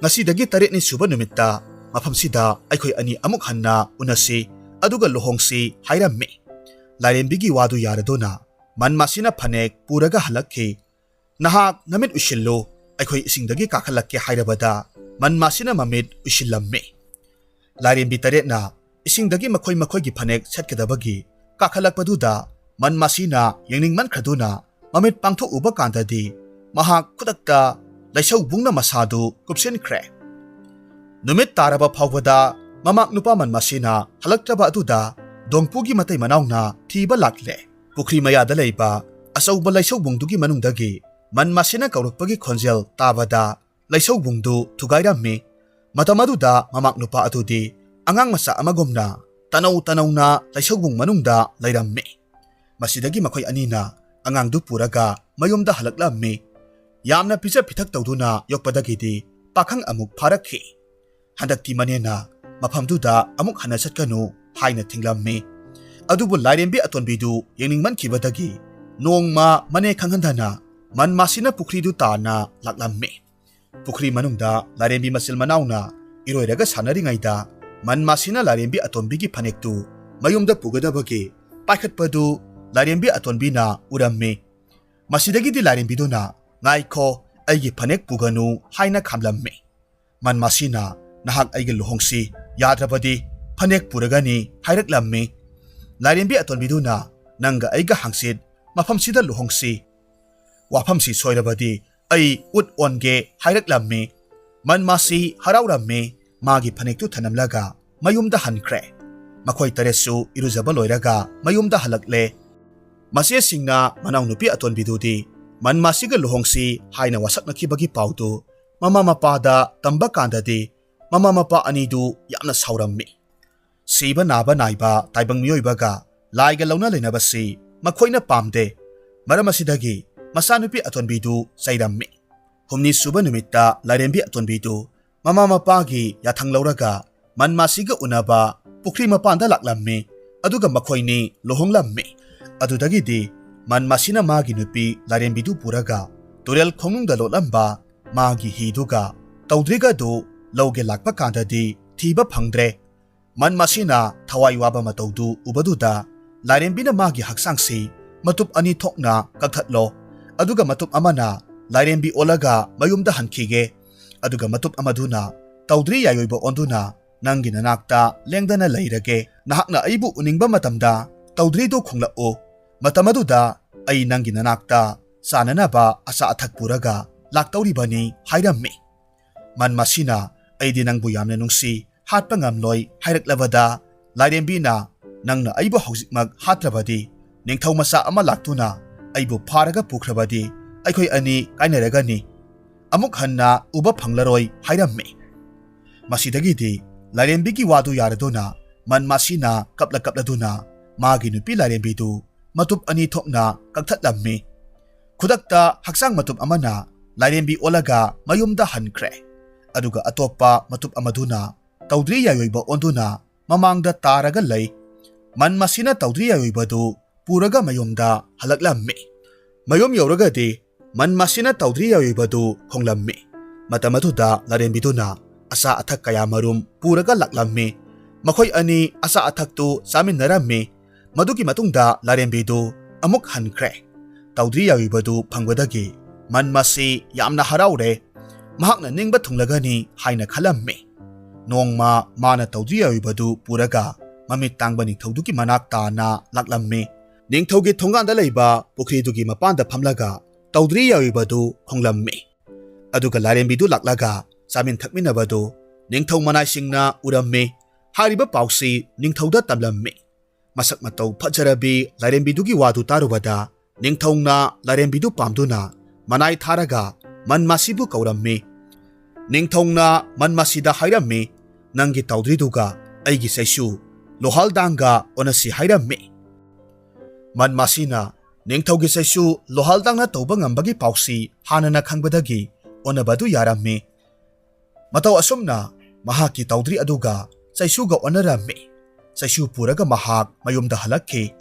ꯉꯁꯤꯗꯒꯤ ꯇꯔꯦꯠꯅꯤ ꯁꯨꯕ ꯅꯨꯃꯤꯠꯇ ꯃꯐꯝꯁꯤꯗ ꯑꯩꯈꯣꯏ ꯑꯅꯤ ꯑꯃꯨꯛ ꯍꯟꯅ ꯎꯅꯁꯤ, ꯑꯗꯨꯒ ꯂꯨꯍꯣꯡꯁꯤ" ꯍꯥꯏꯔꯝꯃꯤ꯫ ꯂꯥꯏꯔꯦꯝꯕꯤꯒꯤ ꯋꯥꯗꯨ ꯌꯥꯔꯗꯨꯅ ꯃꯟ ꯃꯥꯁꯤꯅ ꯐꯅꯦꯛ ꯄꯨꯔꯒ ꯍꯜꯂꯛꯈꯤ꯫ "ꯅꯍꯥꯛ ꯅꯃꯤꯠ ꯎꯏꯁꯤꯜꯂꯨ, ꯑꯩꯈꯣꯏ ꯏꯁꯤꯡꯗꯒꯤ ꯀꯥꯈꯠꯂꯛꯀꯦ" ꯍꯥꯏꯔꯕꯗ ꯃꯟ ꯃꯥꯁꯤꯅ ꯃꯃꯤꯠ ꯎꯏꯁꯤꯜꯂꯝꯃꯤ꯫ ꯂꯥꯏꯔꯦꯝꯕꯤ ꯇꯔꯦꯠꯅ ꯏꯁꯤꯡꯗꯒꯤ ꯃꯈꯣꯏ ꯃꯈꯣꯏꯒꯤ ꯐꯅꯦꯛ ꯁꯦꯠꯀꯗꯕꯒꯤ ꯀꯥꯈꯠꯂꯛꯄꯗꯨꯗ ꯃꯟ ꯃꯥꯁꯤꯅ ꯌꯦꯡꯅꯤꯡꯃꯟꯈ꯭ꯔꯗꯨꯅ ꯃꯃꯤꯠ ꯄꯥꯡꯊꯣꯛꯎꯕ ꯀꯥꯟꯗꯗꯤ ꯃꯍꯥꯛ ꯈꯨꯗꯛꯇ ꯂꯩꯁꯧꯕꯨꯡꯅ ꯃꯁꯥꯗꯨ ꯀꯨꯞꯁꯤꯟꯈ꯭ꯔꯦ꯫ ꯅꯨꯃꯤꯠ ꯇꯥꯔꯕ ꯐꯥꯎꯕꯗ ꯃꯃꯥꯛ ꯅꯨꯄꯥ ꯃꯟ ꯃꯥꯁꯤꯅ ꯍꯜꯂꯛꯇ꯭ꯔꯕ ꯑꯗꯨꯗ ꯗꯣꯡꯄꯨꯒꯤ ꯃꯇꯩ ꯃꯅꯥꯎꯅ ꯊꯤꯕ ꯂꯥꯛꯂꯦ꯫ ꯄꯨꯈ꯭ꯔꯤ ꯃꯌꯥꯗ ꯂꯩꯕ ꯑꯆꯧꯕ ꯂꯩꯁꯧꯕꯨꯡꯗꯨꯒꯤ ꯃꯅꯨꯡꯗꯒꯤ ꯃꯟ ꯃꯥꯁꯤꯅ ꯀꯧꯔꯛꯄꯒꯤ ꯈꯣꯟꯖꯦꯜ ꯇꯥꯕꯗ ꯂꯩꯁꯧꯕꯨꯡꯗꯨ ꯊꯨꯒꯥꯏꯔꯝꯃꯤ꯫ ꯃꯇꯝ ꯑꯗꯨꯗ ꯃꯃꯥꯛ ꯅꯨꯄꯥ ꯑꯗꯨꯗꯤ ꯑꯉꯥꯡ ꯃꯆꯥ ꯑꯃꯒꯨꯝꯅ ꯇꯅꯧ ꯇꯅꯧꯅ ꯂꯩꯁꯧꯕꯨꯡ ꯃꯅꯨꯡꯗ ꯂꯩꯔꯝꯃꯤ꯫ ꯃꯁꯤꯗꯒꯤ ꯃꯈꯣꯏ ꯑꯅꯤꯅ ꯑꯉꯥꯡꯗꯨ ꯄꯨꯔꯒ ꯃꯌꯨꯝꯗ ꯍꯜꯂꯛꯂꯝꯃꯤ꯫ ꯌꯥꯝꯅ ꯄꯤꯖ ꯄꯤꯊꯛ ꯇꯧꯗꯨꯅ ꯌꯣꯛꯄꯗꯒꯤꯗꯤ ꯄꯥꯈꯪ ꯑꯃꯨꯛ ꯐꯥꯔꯛꯈꯤ꯫ ꯍꯟꯗꯛꯇꯤ ꯃꯅꯦꯅ ꯃꯐꯝꯗꯨꯗ ꯑꯃꯨꯛ ꯍꯟꯅ ꯆꯠꯀꯅꯨ ꯍꯥꯏꯅ ꯊꯤꯡꯂꯝꯃꯤ꯫ ꯑꯗꯨꯕꯨ ꯂꯥꯏꯔꯦꯝꯕꯤ ꯑꯇꯣꯟꯕꯤꯗꯨ ꯌꯦꯡꯅꯤꯡꯃꯟꯈꯤꯕꯗꯒꯤ ꯅꯣꯡꯃ ꯃꯅꯦ ꯈꯪꯍꯟꯗꯅ ꯃꯟ ꯃꯥꯁꯤꯅ ꯄꯨꯈ꯭ꯔꯤꯗꯨ ꯇꯥꯟꯅ ꯂꯥꯛꯂꯝꯃꯤ꯫ ꯄꯨꯈ꯭ꯔꯤ ꯃꯅꯨꯡꯗ ꯂꯥꯏꯔꯦꯝꯕꯤ ꯃꯆꯤꯜ ꯃꯅꯥꯎꯅ ꯏꯔꯣꯏꯔꯒ ꯁꯥꯟꯅꯔꯤꯉꯩꯗ ꯃꯟ ꯃꯥꯁꯤꯅ ꯂꯥꯏꯔꯦꯝꯕꯤ ꯑꯇꯣꯟꯕꯤꯒꯤ ꯐꯅꯦꯛꯇꯨ ꯃꯌꯨꯝꯗ ꯄꯨꯒꯗꯕꯒꯤ ꯄꯥꯏꯈꯠꯄꯗꯨ ꯂꯥꯏꯔꯦꯝꯕꯤ ꯑꯇꯣꯟꯕꯤꯅ ꯎꯔꯝꯃꯤ꯫ ꯃꯁꯤꯗꯒꯤꯗꯤ ꯂꯥꯏꯔꯦꯝꯕꯤꯗꯨꯅ, "ꯉꯥꯏꯈꯣ, ꯑꯩꯒꯤ ꯐꯅꯦꯛ ꯄꯨꯒꯅꯨ" ꯍꯥꯏꯅ ꯈꯥꯝꯂꯝꯃꯤ꯫ ꯃꯟ ꯃꯥꯁꯤꯅ "ꯅꯍꯥꯛ ꯑꯩꯒ ꯂꯨꯍꯣꯡꯁꯤ, ꯌꯥꯗ꯭ꯔꯕꯗꯤ ꯐꯅꯦꯛ ꯄꯨꯔꯒꯅꯤ" ꯍꯥꯏꯔꯛꯂꯝꯃꯤ꯫ ꯂꯥꯏꯔꯦꯝꯕꯤ ꯑꯇꯣꯟꯕꯤꯗꯨꯅ "ꯅꯪꯒ ꯑꯩꯒ ꯍꯪꯆꯤꯠ ꯃꯐꯝꯁꯤꯗ ꯂꯨꯍꯣꯡꯁꯤ, ꯋꯥꯐꯝꯁꯤ ꯁꯣꯏꯔꯕꯗꯤ ꯑꯩ ꯎꯠ ꯑꯣꯟꯒꯦ" ꯍꯥꯏꯔꯛꯂꯝꯃꯤ꯫ ꯃꯟꯃꯥꯁꯤ ꯍꯔꯥꯎꯔꯝꯃꯤ꯫ ꯃꯥꯒꯤ ꯐꯅꯦꯛꯇꯨ ꯊꯅꯝꯂꯒ ꯃꯌꯨꯝꯗ ꯍꯟꯈ꯭ꯔꯦ꯫ ꯃꯈꯣꯏ ꯇꯔꯦꯠꯁꯨ ꯏꯔꯨꯖꯕ ꯂꯣꯏꯔꯒ ꯃꯌꯨꯝꯗ ꯍꯜꯂꯛꯂꯦ꯫ ꯃꯆꯦꯁꯤꯡꯅ ꯃꯅꯥꯎꯅꯨꯄꯤ ꯑꯇꯣꯟꯕꯤꯗꯨꯗꯤ ꯃꯟꯃꯥꯁꯤꯒ ꯂꯨꯍꯣꯡꯁꯤ ꯍꯥꯏꯅ ꯋꯥꯁꯛꯅꯈꯤꯕꯒꯤ ꯄꯥꯎꯗꯨ ꯃꯃꯥ ꯃꯄꯥꯗ ꯇꯝꯕ ꯀꯥꯟꯗꯗꯤ, ꯃꯃꯥ ꯃꯄꯥ ꯑꯅꯤꯗꯨ ꯌꯥꯝꯅ ꯁꯥꯎꯔꯝꯃꯤ꯫ ꯁꯤꯕ ꯅꯥꯕ ꯅꯥꯏꯕ ꯇꯥꯏꯕꯪ ꯃꯤꯑꯣꯏꯕꯒ ꯂꯥꯏꯒ ꯂꯧꯅ ꯂꯩꯅꯕꯁꯤ ꯃꯈꯣꯏꯅ ꯄꯥꯝꯗꯦ꯫ ꯃꯔꯝ ꯑꯁꯤꯗꯒꯤ ꯃꯆꯥꯅꯨꯄꯤ ꯑꯇꯣꯟꯕꯤꯗꯨ ꯆꯩꯔꯝꯃꯤ꯫ ꯍꯨꯝꯅꯤ ꯁꯨꯕ ꯅꯨꯃꯤꯠꯇ ꯂꯥꯏꯔꯦꯝꯕꯤ ꯑꯇꯣꯟꯕꯤꯗꯨ ꯃꯃꯥ ꯃꯄꯥꯒꯤ ꯌꯥꯊꯪ ꯂꯧꯔꯒ ꯃꯟꯃꯥꯁꯤꯒ ꯎꯅꯕ ꯄꯨꯈ꯭ꯔꯤ ꯃꯄꯥꯟꯗ ꯂꯥꯛꯂꯝꯃꯤ꯫ ꯑꯗꯨꯒ ꯃꯈꯣꯏꯅꯤ ꯂꯨꯍꯣꯡꯂꯝꯃꯤ꯫ ꯑꯗꯨꯗꯒꯤꯗꯤ ꯃꯟꯃꯥꯁꯤꯅ ꯃꯥꯒꯤ ꯅꯨꯄꯤ ꯂꯥꯏꯔꯦꯝꯕꯤꯗꯨ ꯄꯨꯔꯒ ꯇꯨꯔꯦꯜ ꯈꯣꯡꯅꯨꯡꯗ ꯂꯣꯠꯂꯝꯕ ꯃꯥꯒꯤ ꯍꯤꯗꯨꯒ ꯇꯧꯗ꯭ꯔꯤꯒꯗꯨ ꯂꯧꯒꯦ ꯂꯥꯛꯄ ꯀꯥꯟꯗꯗꯤ ꯊꯤꯕ ꯐꯪꯗ꯭ꯔꯦ꯫ ꯃꯟꯃꯥꯁꯤꯅ ꯊꯋꯥꯏ ꯋꯥꯕ ꯃꯇꯧꯗꯨ ꯎꯕꯗꯨꯗ ꯂꯥꯏꯔꯦꯝꯕꯤꯅ ꯃꯥꯒꯤ ꯍꯛꯆꯥꯡꯁꯤ ꯃꯇꯨꯞ ꯑꯅꯤ ꯊꯣꯛꯅ ꯀꯛꯊꯠꯂꯣ, ꯑꯗꯨꯒ ꯃꯇꯨꯞ ꯑꯃꯅ ꯂꯥꯏꯔꯦꯝꯕꯤ ꯑꯣꯜꯂꯒ ꯃꯌꯨꯝꯗ ꯍꯟꯈꯤꯒꯦ, ꯑꯗꯨꯒ ꯃꯇꯨꯞ ꯑꯃꯗꯨꯅ ꯇꯧꯗ꯭ꯔꯤ ꯌꯥꯏꯑꯣꯏꯕ ꯑꯣꯟꯗꯨꯅ ꯅꯪꯒꯤ ꯅꯅꯥꯛꯇ ꯂꯦꯡꯗꯅ ꯂꯩꯔꯒꯦ꯫ ꯅꯍꯥꯛꯅ ꯑꯩꯕꯨ ꯎꯅꯤꯡꯕ ꯃꯇꯝꯗ ꯇꯧꯗ꯭ꯔꯤꯗꯨ ꯈꯣꯡꯂꯛꯎ꯫ ꯃꯇꯝ ꯑꯗꯨꯗ ꯑꯩ ꯅꯪꯒꯤ ꯅꯅꯥꯛꯇ ꯆꯥꯅꯅꯕ ꯑꯆꯥ ꯑꯊꯛ ꯄꯨꯔꯒ ꯂꯥꯛꯇꯧꯔꯤꯕꯅꯤ" ꯍꯥꯏꯔꯝꯃꯤ꯫ ꯃꯟꯃꯥꯁꯤꯅ "ꯑꯩꯗꯤ ꯅꯪꯕꯨ ꯌꯥꯝꯅ ꯅꯨꯡꯁꯤ, ꯍꯥꯠꯄ ꯉꯝꯂꯣꯏ" ꯍꯥꯏꯔꯛꯂꯕꯗ, ꯂꯥꯏꯔꯦꯝꯕꯤꯅ "ꯅꯪꯅ ꯑꯩꯕꯨ ꯍꯧꯖꯤꯛꯃꯛ ꯍꯥꯠꯇ꯭ꯔꯕꯗꯤ, ꯅꯤꯡꯊꯧ ꯃꯆꯥ ꯑꯃ ꯂꯥꯛꯇꯨꯅ ꯑꯩꯕꯨ ꯐꯥꯔꯒ ꯄꯨꯈ꯭ꯔꯕꯗꯤ, ꯑꯩꯈꯣꯏ ꯑꯅꯤ ꯀꯥꯏꯅꯔꯒꯅꯤ, ꯑꯃꯨꯛ ꯍꯟꯅ ꯎꯕ ꯐꯪꯂꯔꯣꯏ" ꯍꯥꯏꯔꯝꯃꯤ꯫ ꯃꯁꯤꯗꯒꯤꯗꯤ ꯂꯥꯏꯔꯦꯝꯕꯤꯒꯤ ꯋꯥꯗꯨ ꯌꯥꯔꯗꯨꯅ ꯃꯟꯃꯥꯁꯤꯅ ꯀꯞꯂ ꯀꯞꯂꯗꯨꯅ ꯃꯥꯒꯤ ꯅꯨꯄꯤ ꯂꯥꯏꯔꯦꯝꯕꯤꯗꯨ ꯃꯇꯨꯞ ꯑꯅꯤ ꯊꯣꯛꯅ ꯀꯛꯊꯠꯂꯝꯃꯤ꯫ ꯈꯨꯗꯛꯇ ꯍꯛꯆꯥꯡ ꯃꯇꯨꯞ ꯑꯃꯅ ꯂꯥꯏꯔꯦꯝꯕꯤ ꯑꯣꯜꯂꯒ ꯃꯌꯨꯝꯗ ꯍꯟꯈ꯭ꯔꯦ꯫ ꯑꯗꯨꯒ ꯑꯇꯣꯞꯄ ꯃꯇꯨꯞ ꯑꯃꯗꯨꯅ ꯇꯧꯗ꯭ꯔꯤ ꯌꯥꯏꯑꯣꯏꯕ ꯑꯣꯟꯗꯨꯅ ꯃꯃꯥꯡꯗ ꯇꯥꯔꯒ ꯂꯩ꯫ ꯃꯟꯃꯥꯁꯤꯅ ꯇꯧꯗ꯭ꯔꯤ ꯌꯥꯏꯑꯣꯏꯕꯗꯨ ꯄꯨꯔꯒ ꯃꯌꯨꯝꯗ ꯍꯜꯂꯛꯂꯝꯃꯤ꯫ ꯃꯌꯨꯝ ꯌꯧꯔꯒꯗꯤ ꯃꯟꯃꯥꯁꯤꯅ ꯇꯧꯗ꯭ꯔꯤ ꯌꯥꯏꯑꯣꯏꯕꯗꯨ ꯈꯣꯡꯂꯝꯃꯤ꯫ ꯃꯇꯝ ꯑꯗꯨꯗ ꯂꯥꯏꯔꯦꯝꯕꯤꯗꯨꯅ ꯑꯆꯥ ꯑꯊꯛ ꯀꯌꯥ ꯃꯔꯨꯝ ꯄꯨꯔꯒ ꯂꯥꯛꯂꯝꯃꯤ꯫ ꯃꯈꯣꯏ ꯑꯅꯤ ꯑꯆꯥ ꯑꯊꯛꯇꯨ ꯆꯥꯃꯤꯟꯅꯔꯝꯃꯤ꯫ ꯃꯗꯨꯒꯤ ꯃꯇꯨꯡꯗ ꯂꯥꯏꯔꯦꯝꯕꯤꯗꯨ ꯑꯃꯨꯛ ꯍꯟꯈ꯭ꯔꯦ꯫ ꯇꯧꯗ꯭ꯔꯤ ꯌꯥꯏꯑꯣꯏꯕꯗꯨ ꯐꯪꯕꯗꯒꯤ ꯃꯟꯃꯥꯁꯤ ꯌꯥꯝꯅ ꯍꯔꯥꯎꯔꯦ꯫ ꯃꯍꯥꯛꯅ ꯅꯤꯡꯕ ꯊꯨꯡꯂꯒꯅꯤ ꯍꯥꯏꯅ ꯈꯜꯂꯝꯃꯤ꯫ ꯅꯣꯡꯃ ꯃꯥꯅ ꯇꯧꯗ꯭ꯔꯤ ꯑꯌꯣꯏꯕꯗꯨ ꯄꯨꯔꯒ ꯃꯃꯤꯠ ꯇꯥꯡꯕ ꯅꯤꯡꯊꯧꯗꯨꯒꯤ ꯃꯅꯥꯛ ꯇꯥꯅ ꯂꯥꯛꯂꯝꯃꯤ꯫ ꯅꯤꯡꯊꯧꯒꯤ ꯊꯣꯡꯒꯥꯟꯗ ꯂꯩꯕ ꯄꯨꯈ꯭ꯔꯤꯗꯨꯒꯤ ꯃꯄꯥꯟꯗ ꯐꯝꯂꯒ ꯇꯧꯗ꯭ꯔꯤ ꯑꯌꯣꯏꯕꯗꯨ ꯈꯣꯡꯂꯝꯃꯤ꯫ ꯑꯗꯨꯒ ꯂꯥꯏꯔꯦꯝꯕꯤꯗꯨ ꯂꯥꯛꯂꯒ ꯆꯥꯃꯤꯟ ꯊꯛꯃꯤꯟꯅꯕꯗꯨ ꯅꯤꯡꯊꯧ ꯃꯅꯥꯏꯁꯤꯡꯅ ꯎꯔꯝꯃꯤ꯫ ꯍꯥꯏꯔꯤꯕ ꯄꯥꯎꯁꯤ ꯅꯤꯡꯊꯧꯗ ꯇꯝꯂꯝꯃꯤ꯫ ꯃꯁꯛ ꯃꯇꯧ ꯐꯖꯔꯕꯤ ꯂꯥꯏꯔꯦꯝꯕꯤꯗꯨꯒꯤ ꯋꯥꯗꯨ ꯇꯥꯔꯨꯕꯗ ꯅꯤꯡꯊꯧꯅ ꯂꯥꯏꯔꯦꯝꯕꯤꯗꯨ ꯄꯥꯝꯗꯨꯅ ꯃꯅꯥꯏ ꯊꯥꯔꯒ ꯃꯟꯃꯥꯁꯤꯕꯨ ꯀꯧꯔꯝꯃꯤ꯫ ꯅꯤꯡꯊꯧꯅ ꯃꯟꯃꯥꯁꯤꯗ ꯍꯥꯏꯔꯝꯃꯤ, "ꯅꯪꯒꯤ ꯇꯧꯗ꯭ꯔꯤꯗꯨꯒ ꯑꯩꯒꯤ ꯆꯩꯁꯨ ꯂꯣꯍꯥꯜꯗꯥꯡꯒ ꯑꯣꯟꯅꯁꯤ" ꯍꯥꯏꯔꯝꯃꯤ꯫ ꯃꯟꯃꯥꯁꯤꯅ ꯅꯤꯡꯊꯧꯒꯤ ꯆꯩꯁꯨ ꯂꯣꯍꯥꯜꯗꯥꯡꯅ ꯇꯧꯕ ꯉꯝꯕꯒꯤ ꯄꯥꯎꯁꯤ ꯍꯥꯟꯅꯅ ꯈꯪꯕꯗꯒꯤ ꯑꯣꯟꯅꯕꯗꯨ ꯌꯥꯔꯝꯃꯤ꯫ ꯃꯇꯧ ꯑꯁꯨꯝꯅ ꯃꯍꯥꯛꯀꯤ ꯇꯧꯗ꯭ꯔꯤ ꯑꯗꯨꯒ ꯆꯩꯁꯨꯒ ꯑꯣꯟꯅꯔꯝꯃꯤ꯫ ꯆꯩꯁꯨ ꯄꯨꯔꯒ ꯃꯍꯥꯛ ꯃꯌꯨꯝꯗ ꯍꯜꯂꯛꯈꯤ꯫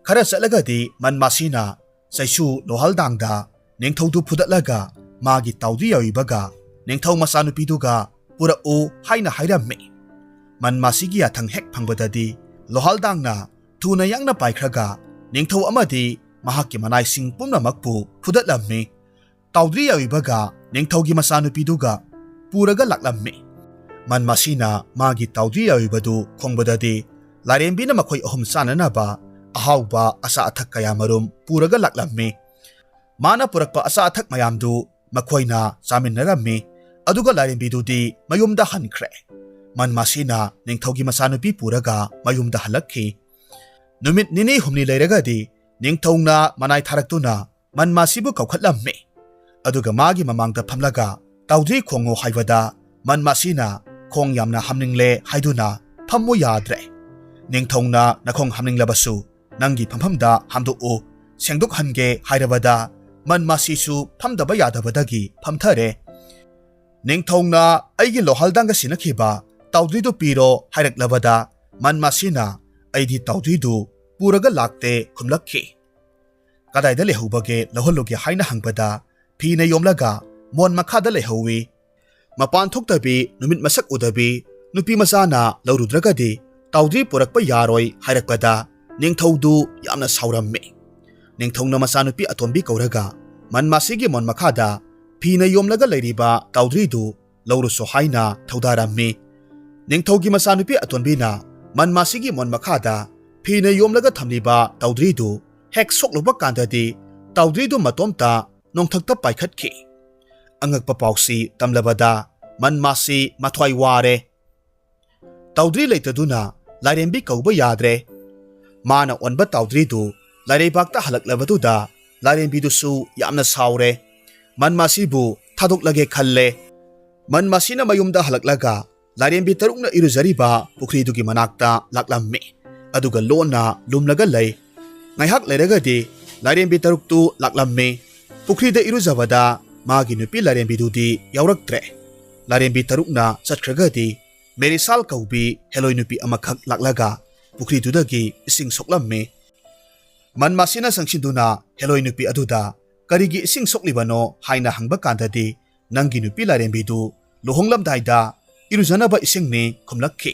ꯈꯔ ꯆꯠꯂꯒꯗꯤ ꯃꯟꯃꯥꯁꯤꯅ ꯆꯩꯁꯨ ꯂꯣꯍꯥꯜꯗꯥꯡꯗ ꯅꯤꯡꯊꯧꯗꯨ ꯐꯨꯗꯠꯂꯒ ꯃꯥꯒꯤ ꯇꯧꯗ꯭ꯔꯤ ꯑꯌꯣꯏꯕꯒ ꯅꯤꯡꯊꯧ ꯃꯆꯥꯅꯨꯄꯤꯗꯨꯒ ꯄꯨꯔꯛꯎ ꯍꯥꯏꯅ ꯍꯥꯏꯔꯝꯃꯤ꯫ ꯃꯟꯃꯥꯁꯤꯒꯤ ꯌꯥꯊꯪ ꯍꯦꯛ ꯐꯪꯕꯗꯗꯤ ꯂꯣꯍꯥꯜꯗꯥꯡꯅ ꯊꯨꯅ ꯌꯥꯡꯅ ꯄꯥꯏꯈ꯭ꯔꯒ ꯅꯤꯡꯊꯧ ꯑꯃꯗꯤ ꯃꯍꯥꯛꯀꯤ ꯃꯅꯥꯏꯁꯤꯡ ꯄꯨꯝꯅꯃꯛꯄꯨ ꯐꯨꯗꯠꯂꯝꯃꯤ꯫ ꯇꯧꯗ꯭ꯔꯤ ꯑꯌꯣꯏꯕꯒ ꯅꯤꯡꯊꯧꯒꯤ ꯃꯆꯥꯅꯨꯄꯤꯗꯨꯒ ꯄꯨꯔꯒ ꯂꯥꯛꯂꯝꯃꯤ꯫ ꯃꯟꯃꯥꯁꯤꯅ ꯃꯥꯒꯤ ꯇꯧꯗ꯭ꯔꯤ ꯑꯌꯣꯏꯕꯗꯨ ꯈꯣꯡꯕꯗꯗꯤ ꯂꯥꯏꯔꯦꯝꯕꯤꯅ ꯃꯈꯣꯏ ꯑꯍꯨꯝ ꯆꯥꯅꯅꯕ ꯑꯍꯥꯎꯕ ꯑꯆꯥ ꯑꯊꯛ ꯀꯌꯥꯃꯔꯨꯝ ꯄꯨꯔꯒ ꯂꯥꯛꯂꯝꯃꯤ꯫ ꯃꯥꯅ ꯄꯨꯔꯛꯄ ꯑꯆꯥ ꯑꯊꯛ ꯃꯌꯥꯝꯗꯨ ꯃꯈꯣꯏꯅ ꯆꯥꯃꯤꯟꯅꯔꯝꯃꯤ꯫ ꯑꯗꯨꯒ ꯂꯥꯏꯔꯦꯝꯕꯤꯗꯨꯗꯤ ꯃꯌꯨꯝꯗ ꯍꯟꯈ꯭ꯔꯦ꯫ ꯃꯟꯃꯥꯁꯤꯅ ꯅꯤꯡꯊꯧꯒꯤ ꯃꯆꯥꯅꯨꯄꯤ ꯄꯨꯔꯒ ꯃꯌꯨꯝꯗ ꯍꯜꯂꯛꯈꯤ꯫ ꯅꯨꯃꯤꯠ ꯅꯤꯅꯤ ꯍꯨꯝꯅꯤ ꯂꯩꯔꯒꯗꯤ ꯅꯤꯡꯊꯧꯅ ꯃꯅꯥꯏ ꯊꯥꯔꯛꯇꯨꯅ ꯃꯟꯃꯥꯁꯤꯕꯨ ꯀꯧꯈꯠꯂꯝꯃꯤ꯫ ꯑꯗꯨꯒ ꯃꯥꯒꯤ ꯃꯃꯥꯡꯗ ꯐꯝꯂꯒ ꯇꯧꯗ꯭ꯔꯤ ꯈꯣꯡꯉꯨ ꯍꯥꯏꯕꯗ ꯃꯟꯃꯥꯁꯤꯅ ꯈꯣꯡ ꯌꯥꯝꯅ ꯍꯥꯝꯅꯤꯡꯂꯦ ꯍꯥꯏꯗꯨꯅ ꯐꯝꯃꯨ ꯌꯥꯗ꯭ꯔꯦ꯫ ꯅꯤꯡꯊꯧꯅ ꯅꯈꯣꯡ ꯍꯥꯝꯅꯤꯡꯂꯕꯁꯨ ꯅꯪꯒꯤ ꯐꯝꯐꯝꯗ ꯍꯥꯝꯗꯣꯛꯎ, ꯁꯦꯡꯗꯣꯛꯍꯟꯒꯦ ꯍꯥꯏꯔꯕꯗ ꯃꯟꯃꯥꯁꯤꯁꯨ ꯐꯝꯗꯕ ꯌꯥꯗꯕꯗꯒꯤ ꯐꯝꯊꯔꯦ꯫ ꯅꯤꯡꯊꯧꯅ ꯑꯩꯒꯤ ꯂꯣꯍꯥꯜꯗꯥꯡꯒ ꯁꯤꯟꯅꯈꯤꯕ ꯇꯧꯗ꯭ꯔꯤꯗꯨ ꯄꯤꯔꯣ ꯍꯥꯏꯔꯛꯂꯕꯗ ꯃꯟꯃꯥꯁꯤꯅ ꯑꯩꯗꯤ ꯇꯧꯗ꯭ꯔꯤꯗꯨ ꯄꯨꯔꯒ ꯂꯥꯛꯇꯦ ꯈꯨꯝꯂꯛꯈꯤ꯫ ꯀꯗꯥꯏꯗ ꯂꯩꯍꯧꯕꯒꯦ ꯂꯧꯍꯜꯂꯨꯒꯦ ꯍꯥꯏꯅ ꯍꯪꯕꯗ ꯐꯤꯅ ꯌꯣꯝꯂꯒ ꯃꯣꯟ ꯃꯈꯥꯗ ꯂꯩꯍꯧꯋꯤ꯫ ꯃꯄꯥꯟ ꯊꯣꯛꯇꯕꯤ, ꯅꯨꯃꯤꯠ ꯃꯁꯛ ꯎꯗꯕꯤ ꯅꯨꯄꯤ ꯃꯆꯥꯅ ꯂꯧꯔꯨꯗ꯭ꯔꯒꯗꯤ ꯇꯧꯗ꯭ꯔꯤ ꯄꯨꯔꯛꯄ ꯌꯥꯔꯣꯏ ꯍꯥꯏꯔꯛꯄꯗ ꯅꯤꯡꯊꯧꯗꯨ ꯌꯥꯝꯅ ꯁꯥꯎꯔꯝꯃꯤ꯫ ꯅꯤꯡꯊꯧꯅ ꯃꯆꯥꯅꯨꯄꯤ ꯑꯇꯣꯝꯕꯤ ꯀꯧꯔꯒ ꯃꯟꯃꯥꯁꯤꯒꯤ ꯃꯣꯟ ꯃꯈꯥꯗ ꯐꯤꯅ ꯌꯣꯝꯂꯒ ꯂꯩꯔꯤꯕ ꯇꯧꯗ꯭ꯔꯤꯗꯨ ꯂꯧꯔꯨꯁꯨ ꯍꯥꯏꯅ ꯊꯧꯗꯥꯔꯝꯃꯤ꯫ ꯅꯤꯡꯊꯧꯒꯤ ꯃꯆꯥꯅꯨꯄꯤ ꯑꯇꯣꯟꯕꯤꯅ ꯃꯟꯃꯥꯁꯤꯒꯤ ꯃꯣꯟ ꯃꯈꯥꯗ ꯐꯤꯅ ꯌꯣꯝꯂꯒ ꯊꯝꯂꯤꯕ ꯇꯥꯎꯗ꯭ꯔꯤꯗꯨ ꯍꯦꯛ ꯁꯣꯛꯂꯨꯕ ꯀꯥꯟꯗꯗꯤ ꯇꯥꯎꯗ꯭ꯔꯤꯗꯨ ꯃꯇꯣꯝꯇ ꯅꯣꯡꯊꯛꯇ ꯄꯥꯏꯈꯠꯈꯤ꯫ ꯑꯉꯛꯄ ꯄꯥꯎꯁꯤ ꯇꯝꯂꯕꯗ ꯃꯟꯃꯥꯁꯤ ꯃꯊ꯭ꯋꯥꯏ ꯋꯥꯔꯦ꯫ ꯇꯥꯎꯗ꯭ꯔꯤ ꯂꯩꯇꯗꯨꯅ ꯂꯥꯏꯔꯦꯝꯕꯤ ꯀꯧꯕ ꯌꯥꯗ꯭ꯔꯦ꯫ ꯃꯥꯅ ꯑꯣꯟꯕ ꯇꯥꯎꯗ꯭ꯔꯤꯗꯨ ꯂꯥꯏꯔꯩꯕꯥꯛꯇ ꯍꯜꯂꯛꯂꯕꯗꯨꯗ ꯂꯥꯏꯔꯦꯝꯕꯤꯗꯨꯁꯨ ꯌꯥꯝꯅ ꯁꯥꯎꯔꯦ꯫ ꯃꯟꯃꯥꯁꯤꯕꯨ ꯊꯥꯗꯣꯛꯂꯒꯦ ꯈꯜꯂꯦ꯫ ꯃꯟꯃꯥꯁꯤꯅ ꯃꯌꯨꯝꯗ ꯍꯜꯂꯛꯂꯒ ꯂꯥꯏꯔꯦꯝꯕꯤ ꯇꯔꯨꯛꯅ ꯏꯔꯨꯖꯔꯤꯕ ꯄꯨꯈ꯭ꯔꯤꯗꯨꯒꯤ ꯃꯅꯥꯛꯇ ꯂꯥꯛꯂꯝꯃꯤ꯫ ꯑꯗꯨꯒ ꯂꯣꯟꯅ ꯂꯨꯝꯂꯒ ꯂꯩ꯫ ꯉꯥꯏꯍꯥꯛ ꯂꯩꯔꯒꯗꯤ ꯂꯥꯏꯔꯦꯝꯕꯤ ꯇꯔꯨꯛꯇꯨ ꯂꯥꯛꯂꯝꯃꯤ꯫ ꯄꯨꯈ꯭ꯔꯤꯗ ꯏꯔꯨꯖꯕꯗ ꯃꯥꯒꯤ ꯅꯨꯄꯤ ꯂꯥꯏꯔꯦꯝꯕꯤꯗꯨꯗꯤ ꯌꯥꯎꯔꯛꯇ꯭ꯔꯦ꯫ ꯂꯥꯏꯔꯦꯝꯕꯤ ꯇꯔꯨꯛꯅ ꯆꯠꯈ꯭ꯔꯒꯗꯤ ꯃꯦꯔꯤꯁꯥꯜ ꯀꯧꯕꯤ ꯍꯦꯂꯣꯏ ꯅꯨꯄꯤ ꯑꯃꯈꯛ ꯂꯥꯛꯂꯒ ꯄꯨꯈ꯭ꯔꯤꯗꯨꯗꯒꯤ ꯏꯁꯤꯡ ꯁꯣꯛꯂꯝꯃꯤ꯫ ꯃꯟꯃꯥꯁꯤꯅ ꯆꯪꯁꯤꯟꯗꯨꯅ ꯍꯦꯂꯣꯏ ꯅꯨꯄꯤ ꯑꯗꯨꯗ "ꯀꯔꯤꯒꯤ ꯏꯁꯤꯡ ꯁꯣꯛꯂꯤꯕꯅꯣ?" ꯍꯥꯏꯅ ꯍꯪꯕ ꯀꯥꯟꯗꯗꯤ, "ꯅꯪꯒꯤ ꯅꯨꯄꯤ ꯂꯥꯏꯔꯦꯝꯕꯤꯗꯨ ꯂꯨꯍꯣꯡꯂꯝꯗꯥꯏꯗ ꯏꯔꯨꯖꯅꯕ ꯏꯁꯤꯡꯅꯤ" ꯈꯨꯝꯂꯛꯈꯤ꯫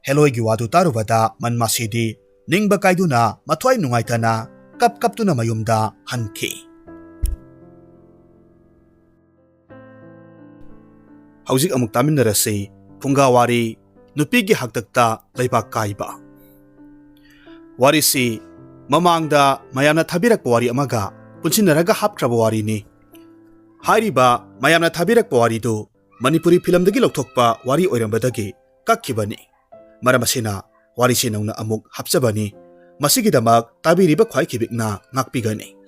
ꯍꯦꯂꯣꯏꯒꯤ ꯋꯥꯗꯨ ꯇꯥꯔꯨꯕꯗ ꯃꯟꯃꯥꯁꯤꯗꯤ ꯅꯤꯡꯕ ꯀꯥꯏꯗꯨꯅ ꯃꯊ꯭ꯋꯥꯏ ꯅꯨꯡꯉꯥꯏꯇꯅ ꯀꯞ ꯀꯞꯇꯨꯅ ꯃꯌꯨꯝꯗ ꯍꯟꯈꯤ꯫ ꯍꯧꯖꯤꯛ ꯑꯃꯨꯛ ꯇꯥꯃꯤꯟꯅꯔꯁꯤ ꯐꯨꯡꯒꯥ ꯋꯥꯔꯤ, ꯅꯨꯄꯤꯒꯤ ꯍꯥꯛꯇꯛꯇ ꯂꯩꯕꯥꯛ ꯀꯥꯏꯕ꯫ ꯋꯥꯔꯤꯁꯤ ꯃꯃꯥꯡꯗ ꯃꯌꯥꯝꯅ ꯊꯥꯕꯤꯔꯛꯄ ꯋꯥꯔꯤ ꯑꯃꯒ ꯄꯨꯟꯁꯤꯟꯅꯔꯒ ꯍꯥꯞꯈ꯭ꯔꯕ ꯋꯥꯔꯤꯅꯤ꯫ ꯍꯥꯏꯔꯤꯕ ꯃꯌꯥꯝꯅ ꯊꯥꯕꯤꯔꯛꯄ ꯋꯥꯔꯤꯗꯨ ꯃꯅꯤꯄꯨꯔꯤ ꯐꯤꯂꯝꯗꯒꯤ ꯂꯧꯊꯣꯛꯄ ꯋꯥꯔꯤ ꯑꯣꯏꯔꯝꯕꯗꯒꯤ ꯀꯛꯈꯤꯕꯅꯤ꯫ ꯃꯔꯝ ꯑꯁꯤꯅ ꯋꯥꯔꯤꯁꯤ ꯅꯧꯅ ꯑꯃꯨꯛ ꯍꯥꯞꯆꯕꯅꯤ꯫ ꯃꯁꯤꯒꯤꯗꯃꯛ ꯇꯥꯕꯤꯔꯤꯕ ꯈ꯭ꯋꯥꯏ ꯈꯤꯕꯤꯛꯅ ꯉꯥꯛꯄꯤꯒꯅꯤ꯫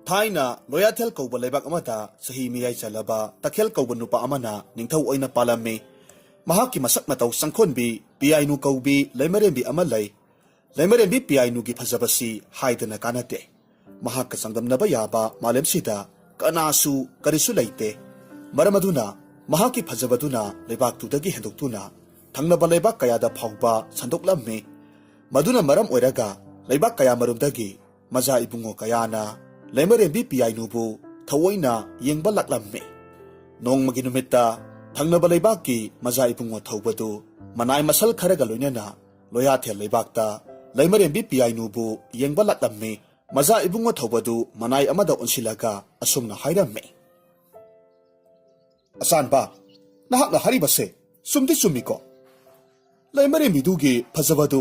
ꯊꯥꯏꯅ ꯂꯣꯌꯥꯊꯦꯜ ꯀꯧꯕ ꯂꯩꯕꯥꯛ ꯑꯃꯗ ꯆꯍꯤ ꯃꯤꯌꯥꯏ ꯆꯜꯂꯕ ꯇꯈꯦꯜ ꯀꯧꯕ ꯅꯨꯄꯥ ꯑꯃꯅ ꯅꯤꯡꯊꯧ ꯑꯣꯏꯅ ꯄꯥꯜꯂꯝꯃꯤ꯫ ꯃꯍꯥꯛꯀꯤ ꯃꯁꯛ ꯃꯇꯧ ꯆꯪꯈꯣꯟꯕꯤ ꯄꯤꯌꯥꯏꯅꯨ ꯀꯧꯕꯤ ꯂꯩꯃꯔꯦꯝꯕꯤ ꯑꯃ ꯂꯩ꯫ ꯂꯩꯃꯔꯦꯝꯕꯤ ꯄꯤꯌꯥꯏꯅꯨꯒꯤ ꯐꯖꯕꯁꯤ ꯍꯥꯏꯗꯅ ꯀꯥꯟꯅꯗꯦ꯫ ꯃꯍꯥꯛꯀ ꯆꯥꯡꯗꯝꯅꯕ ꯌꯥꯕ ꯃꯥꯂꯦꯝꯁꯤꯗ ꯀꯅꯥꯁꯨ ꯀꯔꯤꯁꯨ ꯂꯩꯇꯦ꯫ ꯃꯔꯝ ꯑꯗꯨꯅ ꯃꯍꯥꯛꯀꯤ ꯐꯖꯕꯗꯨꯅ ꯂꯩꯕꯥꯛꯇꯨꯗꯒꯤ ꯍꯦꯟꯗꯣꯛꯇꯨꯅ ꯊꯪꯅꯕ ꯂꯩꯕꯥꯛ ꯀꯌꯥꯗ ꯐꯥꯎꯕ ꯁꯟꯗꯣꯛꯂꯝꯃꯤ꯫ ꯃꯗꯨꯅ ꯃꯔꯝ ꯑꯣꯏꯔꯒ ꯂꯩꯕꯥꯛ ꯀꯌꯥꯃꯔꯨꯝꯗꯒꯤ ꯃꯖꯥ ꯏꯕꯨꯡꯉꯣ ꯀꯌꯥꯅ ꯂꯩꯃꯔꯦꯝꯕꯤ ꯄꯤꯌꯥꯏꯅꯨꯕꯨ ꯊꯑꯣꯏꯅ ꯌꯦꯡꯕ ꯂꯥꯛꯂꯝꯃꯤ꯫ ꯅꯣꯡꯃꯒꯤ ꯅꯨꯃꯤꯠꯇ ꯊꯪꯅꯕ ꯂꯩꯕꯥꯛꯀꯤ ꯃꯖꯥ ꯏꯕꯨꯡꯉꯣ ꯊꯧꯕꯗꯨ ꯃꯅꯥꯏ ꯃꯁꯜ ꯈꯔꯒ ꯂꯣꯏꯅꯅ ꯂꯣꯌꯥꯊꯦꯜ ꯂꯩꯕꯥꯛꯇ ꯂꯩꯃꯔꯦꯝꯕꯤ ꯄꯤꯌꯥꯏꯅꯨꯕꯨ ꯌꯦꯡꯕ ꯂꯥꯛꯂꯝꯃꯤ꯫ ꯃꯖꯥ ꯏꯕꯨꯡꯉꯣ ꯊꯧꯕꯗꯨ ꯃꯅꯥꯏ ꯑꯃꯗ ꯑꯣꯟꯁꯤꯜꯂꯒ ꯑꯁꯨꯝꯅ ꯍꯥꯏꯔꯝꯃꯤ꯫ "ꯑꯆꯥꯟꯕ, ꯅꯍꯥꯛꯅ ꯍꯥꯏꯔꯤꯕꯁꯦ ꯆꯨꯝꯗꯤ ꯆꯨꯝꯃꯤꯀꯣ? ꯂꯩꯃꯔꯦꯝꯕꯤꯗꯨꯒꯤ ꯐꯖꯕꯗꯨ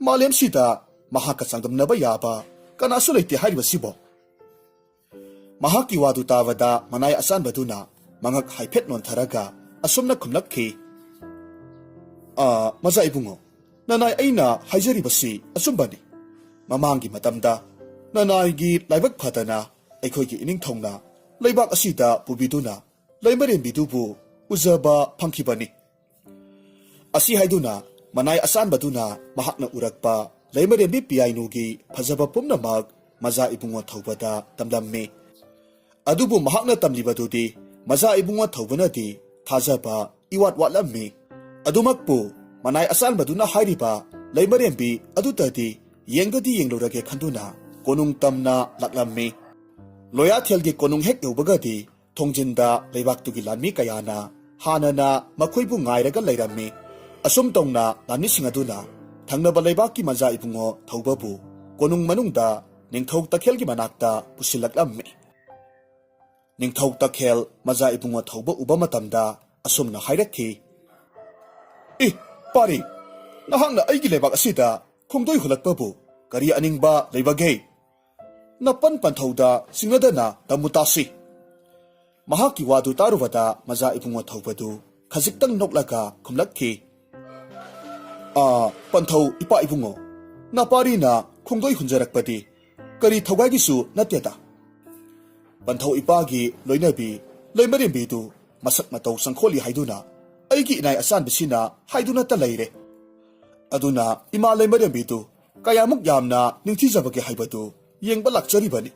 ꯃꯥꯂꯦꯝꯁꯤꯗ ꯃꯍꯥꯛꯀ ꯆꯥꯡꯗꯝꯅꯕ ꯌꯥꯕ ꯀꯅꯥꯁꯨ ꯂꯩꯇꯦ ꯍꯥꯏꯔꯤꯕꯁꯤꯕꯣ?" ꯃꯍꯥꯛꯀꯤ ꯋꯥꯗꯨ ꯇꯥꯕꯗ ꯃꯅꯥꯏ ꯑꯆꯥꯟꯕꯗꯨꯅ ꯃꯉꯛ ꯍꯥꯏꯐꯦꯠ ꯅꯣꯟꯊꯔꯒ ꯑꯁꯨꯝꯅ ꯈꯨꯝꯂꯛꯈꯤ, "ꯑꯥ, ꯃꯖꯥ ꯏꯕꯨꯡꯉꯣ, ꯅꯅꯥꯏ ꯑꯩꯅ ꯍꯥꯏꯖꯔꯤꯕꯁꯤ ꯑꯆꯨꯝꯕꯅꯤ꯫ ꯃꯃꯥꯡꯒꯤ ꯃꯇꯝꯗ ꯅꯅꯥꯏꯒꯤ ꯂꯥꯏꯕꯛ ꯐꯗꯅ ꯑꯩꯈꯣꯏꯒꯤ ꯏꯅꯤꯡꯊꯧꯅ ꯂꯩꯕꯥꯛ ꯑꯁꯤꯗ ꯄꯨꯕꯤꯗꯨꯅ ꯂꯩꯃꯔꯦꯝꯕꯤꯗꯨꯕꯨ ꯎꯖꯕ ꯐꯪꯈꯤꯕꯅꯤ꯫" ꯑꯁꯤ ꯍꯥꯏꯗꯨꯅ ꯃꯅꯥꯏ ꯑꯆꯥꯟꯕꯗꯨꯅ ꯃꯍꯥꯛꯅ ꯎꯔꯛꯄ ꯂꯩꯃꯔꯦꯝꯕꯤ ꯄꯤꯌꯥꯏꯅꯨꯒꯤ ꯐꯖꯕ ꯄꯨꯝꯅꯃꯛ ꯃꯖꯥ ꯏꯕꯨꯡꯉꯣ ꯊꯧꯕꯗ ꯇꯝꯂꯝꯃꯤ꯫ ꯑꯗꯨꯕꯨ ꯃꯍꯥꯛꯅ ꯇꯝꯂꯤꯕꯗꯨꯗꯤ ꯃꯖꯥ ꯏꯕꯨꯡꯉꯣ ꯊꯧꯕꯅꯗꯤ ꯊꯥꯖꯕ ꯏꯋꯥꯠ ꯋꯥꯠꯂꯝꯃꯤ꯫ ꯑꯗꯨꯃꯛꯄꯨ ꯃꯅꯥꯏ ꯑꯆꯥꯟꯕꯗꯨꯅ ꯍꯥꯏꯔꯤꯕ ꯂꯩꯃꯔꯦꯝꯕꯤ ꯑꯗꯨꯗꯗꯤ ꯌꯦꯡꯗꯗꯤ ꯌꯦꯡꯂꯨꯔꯒꯦ ꯈꯟꯗꯨꯅ ꯀꯣꯅꯨꯡ ꯇꯝꯅ ꯂꯥꯛꯂꯝꯃꯤ꯫ ꯂꯣꯌꯥꯊꯦꯜꯒꯤ ꯀꯣꯅꯨꯡ ꯍꯦꯛ ꯌꯧꯕꯒꯗꯤ ꯊꯣꯡꯖꯤꯟꯗ ꯂꯩꯕꯥꯛꯇꯨꯒꯤ ꯂꯥꯟꯃꯤ ꯀꯌꯥꯅ ꯍꯥꯟꯅꯅ ꯃꯈꯣꯏꯕꯨ ꯉꯥꯏꯔꯒ ꯂꯩꯔꯝꯃꯤ꯫ ꯑꯁꯨꯝ ꯇꯧꯅ ꯂꯥꯟꯃꯤꯁꯤꯡ ꯑꯗꯨꯅ ꯊꯪꯅꯕ ꯂꯩꯕꯥꯛꯀꯤ ꯃꯖꯥ ꯏꯕꯨꯡꯉꯣ ꯊꯧꯕꯕꯨ ꯀꯣꯅꯨꯡ ꯃꯅꯨꯡꯗ ꯅꯤꯡꯊꯧ ꯇꯈꯦꯜꯒꯤ ꯃꯅꯥꯛꯇ ꯄꯨꯁꯤꯜꯂꯛꯂꯝꯃꯤ꯫ ꯅꯤꯡꯊꯧ ꯇꯈꯦꯜ ꯃꯖꯥ ꯏꯕꯨꯡꯉꯣ ꯊꯧꯕ ꯎꯕ ꯃꯇꯝꯗ ꯑꯁꯨꯝꯅ ꯍꯥꯏꯔꯛꯈꯤ, "ꯏ, ꯄꯥꯔꯤ, ꯅꯍꯥꯛꯅ ꯑꯩꯒꯤ ꯂꯩꯕꯥꯛ ꯑꯁꯤꯗ ꯈꯣꯡꯗꯣꯏ ꯍꯨꯜꯂꯛꯄꯕꯨ ꯀꯔꯤ ꯑꯅꯤꯡꯕ ꯂꯩꯕꯒꯦ? ꯅꯄꯟ ꯄꯟꯊꯧꯗ ꯆꯤꯡꯅꯗꯅ ꯇꯝꯃꯨ ꯇꯥꯁꯤ꯫" ꯃꯍꯥꯛꯀꯤ ꯋꯥꯗꯨ ꯇꯥꯔꯨꯕꯗ ꯃꯖꯥ ꯏꯕꯨꯡꯉꯣ ꯊꯧꯕꯗꯨ ꯈꯖꯤꯛꯇꯪ ꯅꯣꯛꯂꯒ ꯈꯨꯝꯂꯛꯈꯤ, "ꯑꯥ, ꯄꯟꯊꯧ ꯏꯄꯥ ꯏꯕꯨꯡꯉꯣ, ꯅꯄꯥꯔꯤꯅ ꯈꯣꯡꯗꯣꯏ ꯍꯨꯟꯖꯔꯛꯄꯗꯤ ꯀꯔꯤ ꯊꯧꯒꯥꯏꯒꯤꯁꯨ ꯅꯠꯇꯦꯗ꯫ ꯄꯟꯊꯧ ꯏꯄꯥꯒꯤ ꯂꯣꯏꯅꯕꯤ ꯂꯩꯃꯔꯦꯝꯕꯤꯗꯨ ꯃꯁꯛ ꯃꯇꯧ ꯆꯪꯈꯣꯜꯂꯤ ꯍꯥꯏꯗꯨꯅ ꯑꯩꯒꯤ ꯏꯅꯥꯏ ꯑꯆꯥꯟꯕꯤꯁꯤꯅ ꯍꯥꯏꯗꯨꯅꯇ ꯂꯩꯔꯦ꯫ ꯑꯗꯨꯅ ꯏꯃꯥ ꯂꯩꯃꯔꯦꯝꯕꯤꯗꯨ ꯀꯌꯥꯃꯨꯛ ꯌꯥꯝꯅ ꯅꯤꯡꯊꯤꯖꯕꯒꯦ ꯍꯥꯏꯕꯗꯨ ꯌꯦꯡꯕ ꯂꯥꯛꯆꯔꯤꯕꯅꯤ꯫"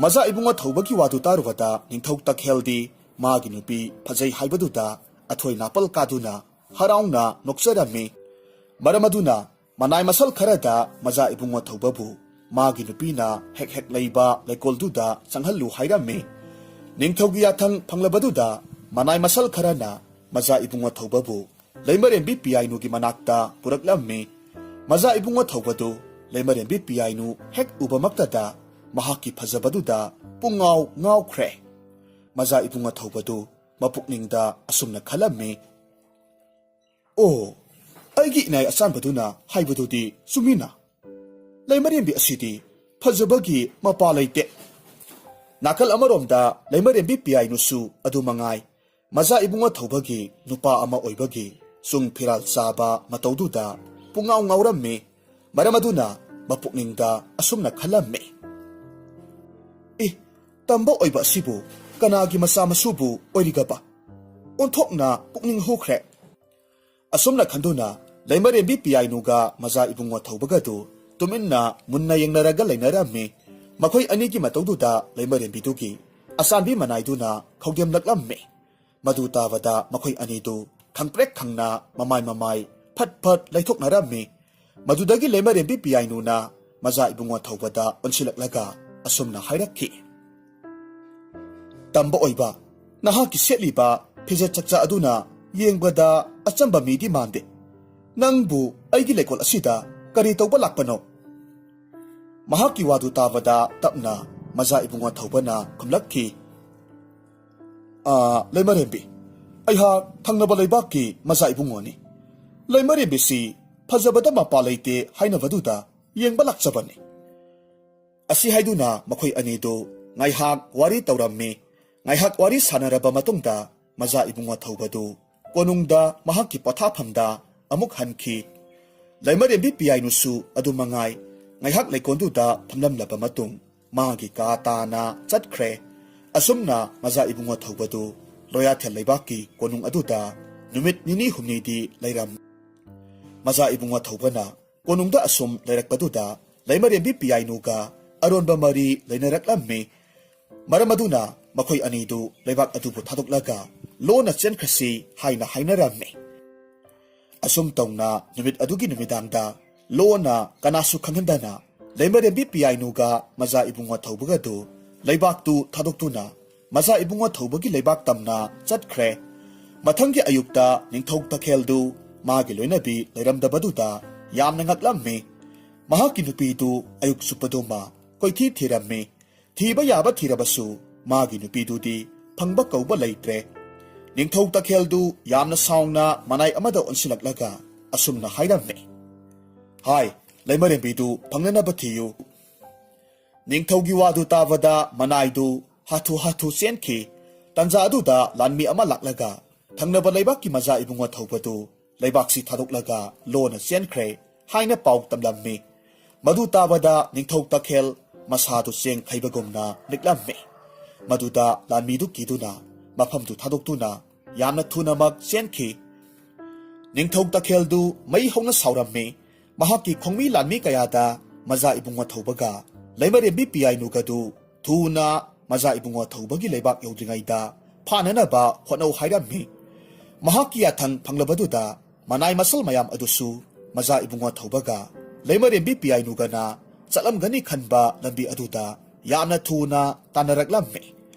ꯃꯖꯥ ꯏꯕꯨꯡꯉꯣ ꯊꯧꯕꯒꯤ ꯋꯥꯗꯨ ꯇꯥꯔꯨꯕꯗ ꯅꯤꯡꯊꯧ ꯇꯈꯦꯜꯗꯤ ꯃꯥꯒꯤ ꯅꯨꯄꯤ ꯐꯖꯩ ꯍꯥꯏꯕꯗꯨꯗ ꯑꯊꯣꯏ ꯅꯥꯄꯜ ꯀꯥꯗꯨꯅ ꯍꯔꯥꯎꯅ ꯅꯣꯛꯆꯔꯝꯃꯤ꯫ ꯃꯔꯝ ꯑꯗꯨꯅ ꯃꯅꯥꯏ ꯃꯁꯜ ꯈꯔꯗ ꯃꯖꯥ ꯏꯕꯨꯡꯉꯣ ꯊꯧꯕꯕꯨ ꯃꯥꯒꯤ ꯅꯨꯄꯤꯅ ꯍꯦꯛ ꯍꯦꯛ ꯂꯩꯕ ꯂꯩꯀꯣꯜꯗꯨꯗ ꯆꯪꯍꯜꯂꯨ ꯍꯥꯏꯔꯝꯃꯤ꯫ ꯅꯤꯡꯊꯧꯒꯤ ꯌꯥꯊꯪ ꯐꯪꯂꯕꯗꯨꯗ ꯃꯅꯥꯏ ꯃꯁꯜ ꯈꯔꯅ ꯃꯖꯥ ꯏꯕꯨꯡꯉꯣ ꯊꯧꯕꯕꯨ ꯂꯩꯃꯔꯦꯝꯕꯤ ꯄꯤꯌꯥꯏꯅꯨꯒꯤ ꯃꯅꯥꯛꯇ ꯄꯨꯔꯛꯂꯝꯃꯤ꯫ ꯃꯖꯥ ꯏꯕꯨꯡꯉꯣ ꯊꯧꯕꯗꯨ ꯂꯩꯃꯔꯦꯝꯕꯤ ꯄꯤꯌꯥꯏꯅꯨ ꯍꯦꯛ ꯎꯕꯃꯛꯇꯗ ꯃꯍꯥꯛꯀꯤ ꯐꯖꯕꯗꯨꯗ ꯄꯨꯡꯉꯥꯎ ꯉꯥꯎꯈ꯭ꯔꯦ꯫ ꯃꯖꯥ ꯏꯕꯨꯡꯉꯣ ꯊꯧꯕꯗꯨ ꯃꯄꯨꯛꯅꯤꯡꯗ ꯑꯁꯨꯝꯅ ꯈꯜꯂꯝꯃꯤ, "ꯑꯣ, ꯑꯩꯒꯤ ꯏꯅꯥꯏ ꯑꯆꯥꯟꯕꯗꯨꯅ ꯍꯥꯏꯕꯗꯨꯗꯤ ꯆꯨꯝꯃꯤꯅ꯫ ꯂꯩꯃꯔꯦꯝꯕꯤ ꯑꯁꯤꯗꯤ ꯐꯖꯕꯒꯤ ꯃꯄꯥ ꯂꯩꯇꯦ"꯫ ꯅꯥꯀꯜ ꯑꯃꯔꯣꯝꯗ ꯂꯩꯃꯔꯦꯝꯕꯤ ꯄꯤꯌꯥꯏꯅꯨꯁꯨ ꯑꯗꯨ ꯃꯉꯥꯏ꯫ ꯃꯖꯥ ꯏꯕꯨꯡꯉꯣ ꯊꯧꯕꯒꯤ ꯅꯨꯄꯥ ꯑꯃ ꯑꯣꯏꯕꯒꯤ ꯆꯨꯡ ꯐꯤꯔꯥꯜ ꯆꯥꯕ ꯃꯇꯧꯗꯨꯗ ꯄꯨꯡꯉꯥꯎ ꯉꯥꯎꯔꯝꯃꯤ꯫ ꯃꯔꯝ ꯑꯗꯨꯅ ꯃꯄꯨꯛꯅꯤꯡꯗ ꯑꯁꯨꯝꯅ ꯈꯜꯂꯝꯃꯤ, "ꯏ, ꯇꯝꯕ ꯑꯣꯏꯕ ꯑꯁꯤꯕꯨ ꯀꯅꯥꯒꯤ ꯃꯆꯥ ꯃꯁꯨꯕꯨ ꯑꯣꯏꯔꯤꯒꯕ? ꯑꯣꯟꯊꯣꯛꯅ ꯄꯨꯛꯅꯤꯡ ꯍꯨꯈ꯭ꯔꯦ"꯫ ꯑꯁꯨꯝꯅ ꯈꯟꯗꯨꯅ ꯂꯩꯃꯔꯦꯝꯕꯤ ꯄꯤꯌꯥꯏꯅꯨꯒ ꯃꯖꯥ ꯏꯕꯨꯡꯉꯣ ꯊꯧꯕꯒꯗꯨ ꯇꯨꯃꯤꯟꯅ ꯃꯨꯟꯅ ꯌꯦꯡꯅꯔꯒ ꯂꯩꯅꯔꯝꯃꯤ꯫ ꯃꯈꯣꯏ ꯑꯅꯤꯒꯤ ꯃꯇꯧꯗꯨꯗ ꯂꯩꯃꯔꯦꯝꯕꯤꯗꯨꯒꯤ ꯑꯆꯥꯟꯕꯤ ꯃꯅꯥꯏꯗꯨꯅ ꯈꯧꯗꯦꯝꯂꯛꯂꯝꯃꯤ꯫ ꯃꯗꯨ ꯇꯥꯕꯗ ꯃꯈꯣꯏ ꯑꯅꯤꯗꯨ ꯈꯪꯄ꯭ꯔꯦꯛ ꯈꯪꯅ ꯃꯃꯥꯏ ꯃꯃꯥꯏ ꯐꯠ ꯐꯠ ꯂꯩꯊꯣꯛꯅꯔꯝꯃꯤ꯫ ꯃꯗꯨꯗꯒꯤ ꯂꯩꯃꯔꯦꯝꯕꯤ ꯄꯤꯌꯥꯏꯅꯨꯅ ꯃꯖꯥ ꯏꯕꯨꯡꯉꯣ ꯊꯧꯕꯗ ꯑꯣꯟꯁꯤꯜꯂꯛꯂꯒ ꯑꯁꯨꯝꯅ ꯍꯥꯏꯔꯛꯈꯤ, "ꯇꯝꯕ ꯑꯣꯏꯕ, ꯅꯍꯥꯛꯀꯤ ꯁꯦꯠꯂꯤꯕ ꯐꯤꯖꯦꯠ ꯆꯛꯆꯥ ꯑꯗꯨꯅ ꯌꯦꯡꯕꯗ ꯑꯆꯝꯕ ꯃꯤꯗꯤ ꯃꯥꯟꯗꯦ꯫ ꯅꯪꯕꯨ ꯑꯩꯒꯤ ꯂꯩꯀꯣꯜ ꯑꯁꯤꯗ ꯀꯔꯤ ꯇꯧꯕ ꯂꯥꯛꯄꯅꯣ?" ꯃꯍꯥꯛꯀꯤ ꯋꯥꯗꯨ ꯇꯥꯕꯗ ꯇꯞꯅ ꯃꯖꯥ ꯏꯕꯨꯡꯉꯣ ꯊꯧꯕꯅ ꯈꯨꯝꯂꯛꯈꯤ, "ꯑꯥ, ꯂꯩꯃꯔꯦꯝꯕꯤ, ꯑꯩꯍꯥꯛ ꯊꯪꯅꯕ ꯂꯩꯕꯥꯛꯀꯤ ꯃꯖꯥ ꯏꯕꯨꯡꯉꯣꯅꯤ꯫ ꯂꯩꯃꯔꯦꯝꯕꯤꯁꯤ ꯐꯖꯕꯗ ꯃꯄꯥ ꯂꯩꯇꯦ ꯍꯥꯏꯅꯕꯗꯨꯗ ꯌꯦꯡꯕ ꯂꯥꯛꯆꯕꯅꯤ"꯫ ꯑꯁꯤ ꯍꯥꯏꯗꯨꯅ ꯃꯈꯣꯏ ꯑꯅꯤꯗꯨ ꯉꯥꯏꯍꯥꯛ ꯋꯥꯔꯤ ꯇꯧꯔꯝꯃꯤ꯫ ꯉꯥꯏꯍꯥꯛ ꯋꯥꯔꯤ ꯁꯥꯟꯅꯔꯕ ꯃꯇꯨꯡꯗ ꯃꯖꯥ ꯏꯕꯨꯡꯉꯣ ꯊꯧꯕꯗꯨ ꯀꯣꯅꯨꯡꯗ ꯃꯍꯥꯛꯀꯤ ꯄꯣꯊꯥꯐꯝꯗ ꯑꯃꯨꯛ ꯍꯟꯈꯤ꯫ ꯂꯩꯃꯔꯦꯝꯕꯤ ꯄꯤꯌꯥꯏꯅꯨꯁꯨ ꯑꯗꯨ ꯃꯉꯥꯏ꯫ ꯉꯥꯏꯍꯥꯛ ꯂꯩꯀꯣꯜꯗꯨꯗ ꯐꯝꯂꯝꯂꯕ ꯃꯇꯨꯡ ꯃꯥꯒꯤ ꯀꯥ ꯇꯥꯅ ꯆꯠꯈ꯭ꯔꯦ꯫ ꯑꯁꯨꯝꯅ ꯃꯖꯥ ꯏꯕꯨꯡꯉꯣ ꯊꯧꯕꯗꯨ ꯂꯣꯌꯥꯊꯦꯜ ꯂꯩꯕꯥꯛꯀꯤ ꯀꯣꯅꯨꯡ ꯑꯗꯨꯗ ꯅꯨꯃꯤꯠ ꯅꯤꯅꯤ ꯍꯨꯝꯅꯤꯗꯤ ꯂꯩꯔꯝ꯫ ꯃꯖꯥ ꯏꯕꯨꯡꯉꯣ ꯊꯧꯕꯅ ꯀꯣꯅꯨꯡꯗ ꯑꯁꯨꯝ ꯂꯩꯔꯛꯄꯗꯨꯗ ꯂꯩꯃꯔꯦꯝꯕꯤ ꯄꯤꯌꯥꯏꯅꯨꯒ ꯑꯔꯣꯟꯕ ꯃꯔꯤ ꯂꯩꯅꯔꯛꯂꯝꯃꯤ꯫ ꯃꯔꯝ ꯑꯗꯨꯅ ꯃꯈꯣꯏ ꯑꯅꯤꯗꯨ ꯂꯩꯕꯥꯛ ꯑꯗꯨꯕꯨ ꯊꯥꯗꯣꯛꯂꯒ ꯂꯣꯟꯅ ꯆꯦꯟꯈ꯭ꯔꯁꯤ ꯍꯥꯏꯅ ꯍꯥꯏꯅꯔꯝꯃꯤ꯫ ꯑꯁꯨꯝ ꯇꯧꯅ ꯅꯨꯃꯤꯠ ꯑꯗꯨꯒꯤ ꯅꯨꯃꯤꯗꯥꯡꯗ ꯂꯣꯟꯅ ꯀꯅꯥꯁꯨ ꯈꯪꯍꯟꯗꯅ ꯂꯩꯃꯔꯦꯝꯕꯤ ꯄꯤꯌꯥꯏꯅꯨꯒ ꯃꯖꯥ ꯏꯕꯨꯡꯉꯣ ꯊꯧꯕꯒꯗꯨ ꯂꯩꯕꯥꯛꯇꯨ ꯊꯥꯗꯣꯛꯇꯨꯅ ꯃꯖꯥ ꯏꯕꯨꯡꯉꯣ ꯊꯧꯕꯒꯤ ꯂꯩꯕꯥꯛ ꯇꯝꯅ ꯆꯠꯈ꯭ꯔꯦ꯫ ꯃꯊꯪꯒꯤ ꯑꯌꯨꯛꯇ ꯅꯤꯡꯊꯧ ꯇꯈꯦꯜꯗꯨ ꯃꯥꯒꯤ ꯂꯣꯏꯅꯕꯤ ꯂꯩꯔꯝꯗꯕꯗꯨꯗ ꯌꯥꯝꯅ ꯉꯛꯂꯝꯃꯤ꯫ ꯃꯍꯥꯛꯀꯤ ꯅꯨꯄꯤꯗꯨ ꯑꯌꯨꯛ ꯆꯨꯞꯄꯗꯨꯃ ꯀꯣꯏꯊꯤ ꯊꯤꯔꯝꯃꯤ꯫ ꯊꯤꯕ ꯌꯥꯕ ꯊꯤꯔꯕꯁꯨ ꯃꯥꯒꯤ ꯅꯨꯄꯤꯗꯨꯗꯤ ꯐꯪꯕ ꯀꯧꯕ ꯂꯩꯇ꯭ꯔꯦ꯫ ꯅꯤꯡꯊꯧ ꯇꯈꯦꯜꯗꯨ ꯌꯥꯝꯅ ꯁꯥꯎꯅ ꯃꯅꯥꯏ ꯑꯃꯗ ꯑꯣꯟꯁꯤꯜꯂꯛꯂꯒ ꯑꯁꯨꯝꯅ ꯍꯥꯏꯔꯝꯃꯤ, "ꯍꯥꯏ, ꯂꯩꯃꯔꯦꯝꯕꯤꯗꯨ ꯐꯪꯅꯅꯕ ꯊꯤꯌꯨ꯫" ꯅꯤꯡꯊꯧꯒꯤ ꯋꯥꯗꯨ ꯇꯥꯕꯗ ꯃꯅꯥꯏꯗꯨ ꯍꯥꯊꯨ ꯍꯥꯊꯨ ꯆꯦꯟꯈꯤ꯫ ꯇꯟꯖꯥ ꯑꯗꯨꯗ ꯂꯥꯟꯃꯤ ꯑꯃ ꯂꯥꯛꯂꯒ ꯊꯪꯅꯕ ꯂꯩꯕꯥꯛꯀꯤ ꯃꯖꯥ ꯏꯕꯨꯡꯉꯣ ꯊꯧꯕꯗꯨ ꯂꯩꯕꯥꯛꯁꯤ ꯊꯥꯗꯣꯛꯂꯒ ꯂꯣꯟꯅ ꯆꯦꯟꯈ꯭ꯔꯦ ꯍꯥꯏꯅ ꯄꯥꯎ ꯇꯝꯂꯝꯃꯤ꯫ ꯃꯗꯨ ꯇꯥꯕꯗ ꯅꯤꯡꯊꯧ ꯇꯈꯦꯜ ꯃꯁꯥꯗꯨ ꯆꯦꯡ ꯍꯩꯕꯒꯨꯝꯅ ꯅꯤꯛꯂꯝꯃꯤ꯫ ꯃꯗꯨꯗ ꯂꯥꯟꯃꯤꯗꯨ ꯀꯤꯗꯨꯅ ꯃꯐꯝꯗꯨ ꯊꯥꯗꯣꯛꯇꯨꯅ ꯌꯥꯝꯅ ꯊꯨꯅꯃꯛ ꯆꯦꯟꯈꯤ꯫ ꯅꯤꯡꯊꯧ ꯇꯈꯦꯜꯗꯨ ꯃꯩ ꯍꯧꯅ ꯁꯥꯎꯔꯝꯃꯤ꯫ ꯃꯍꯥꯛꯀꯤ ꯈꯣꯡꯃꯤ ꯂꯥꯟꯃꯤ ꯀꯌꯥꯗ ꯃꯖꯥ ꯏꯕꯨꯡꯉꯣ ꯊꯧꯕꯒ ꯂꯩꯃꯔꯦꯝꯕꯤ ꯄꯤꯌꯥꯏꯅꯨꯒꯗꯨ ꯊꯨꯅ ꯃꯖꯥ ꯏꯕꯨꯡꯉꯣ ꯊꯧꯕꯒꯤ ꯂꯩꯕꯥꯛ ꯌꯧꯗ꯭ꯔꯤꯉꯩꯗ ꯐꯥꯅꯅꯕ ꯍꯣꯠꯅꯧ ꯍꯥꯏꯔꯝꯃꯤ꯫ ꯃꯍꯥꯛꯀꯤ ꯌꯥꯊꯪ ꯐꯪꯂꯕꯗꯨꯗ ꯃꯅꯥꯏ ꯃꯁꯜ ꯃꯌꯥꯝ ꯑꯗꯨꯁꯨ ꯃꯖꯥ ꯏꯕꯨꯡꯉꯣ ꯊꯧꯕꯒ ꯂꯩꯃꯔꯦꯝꯕꯤ ꯄꯤꯌꯥꯏꯅꯨꯒꯅ ꯆꯠꯂꯝꯒꯅꯤ ꯈꯟꯕ ꯂꯝꯕꯤ ꯑꯗꯨꯗ ꯌꯥꯝꯅ ꯊꯨꯅ ꯇꯥꯟꯅꯔꯛꯂꯝꯃꯤ꯫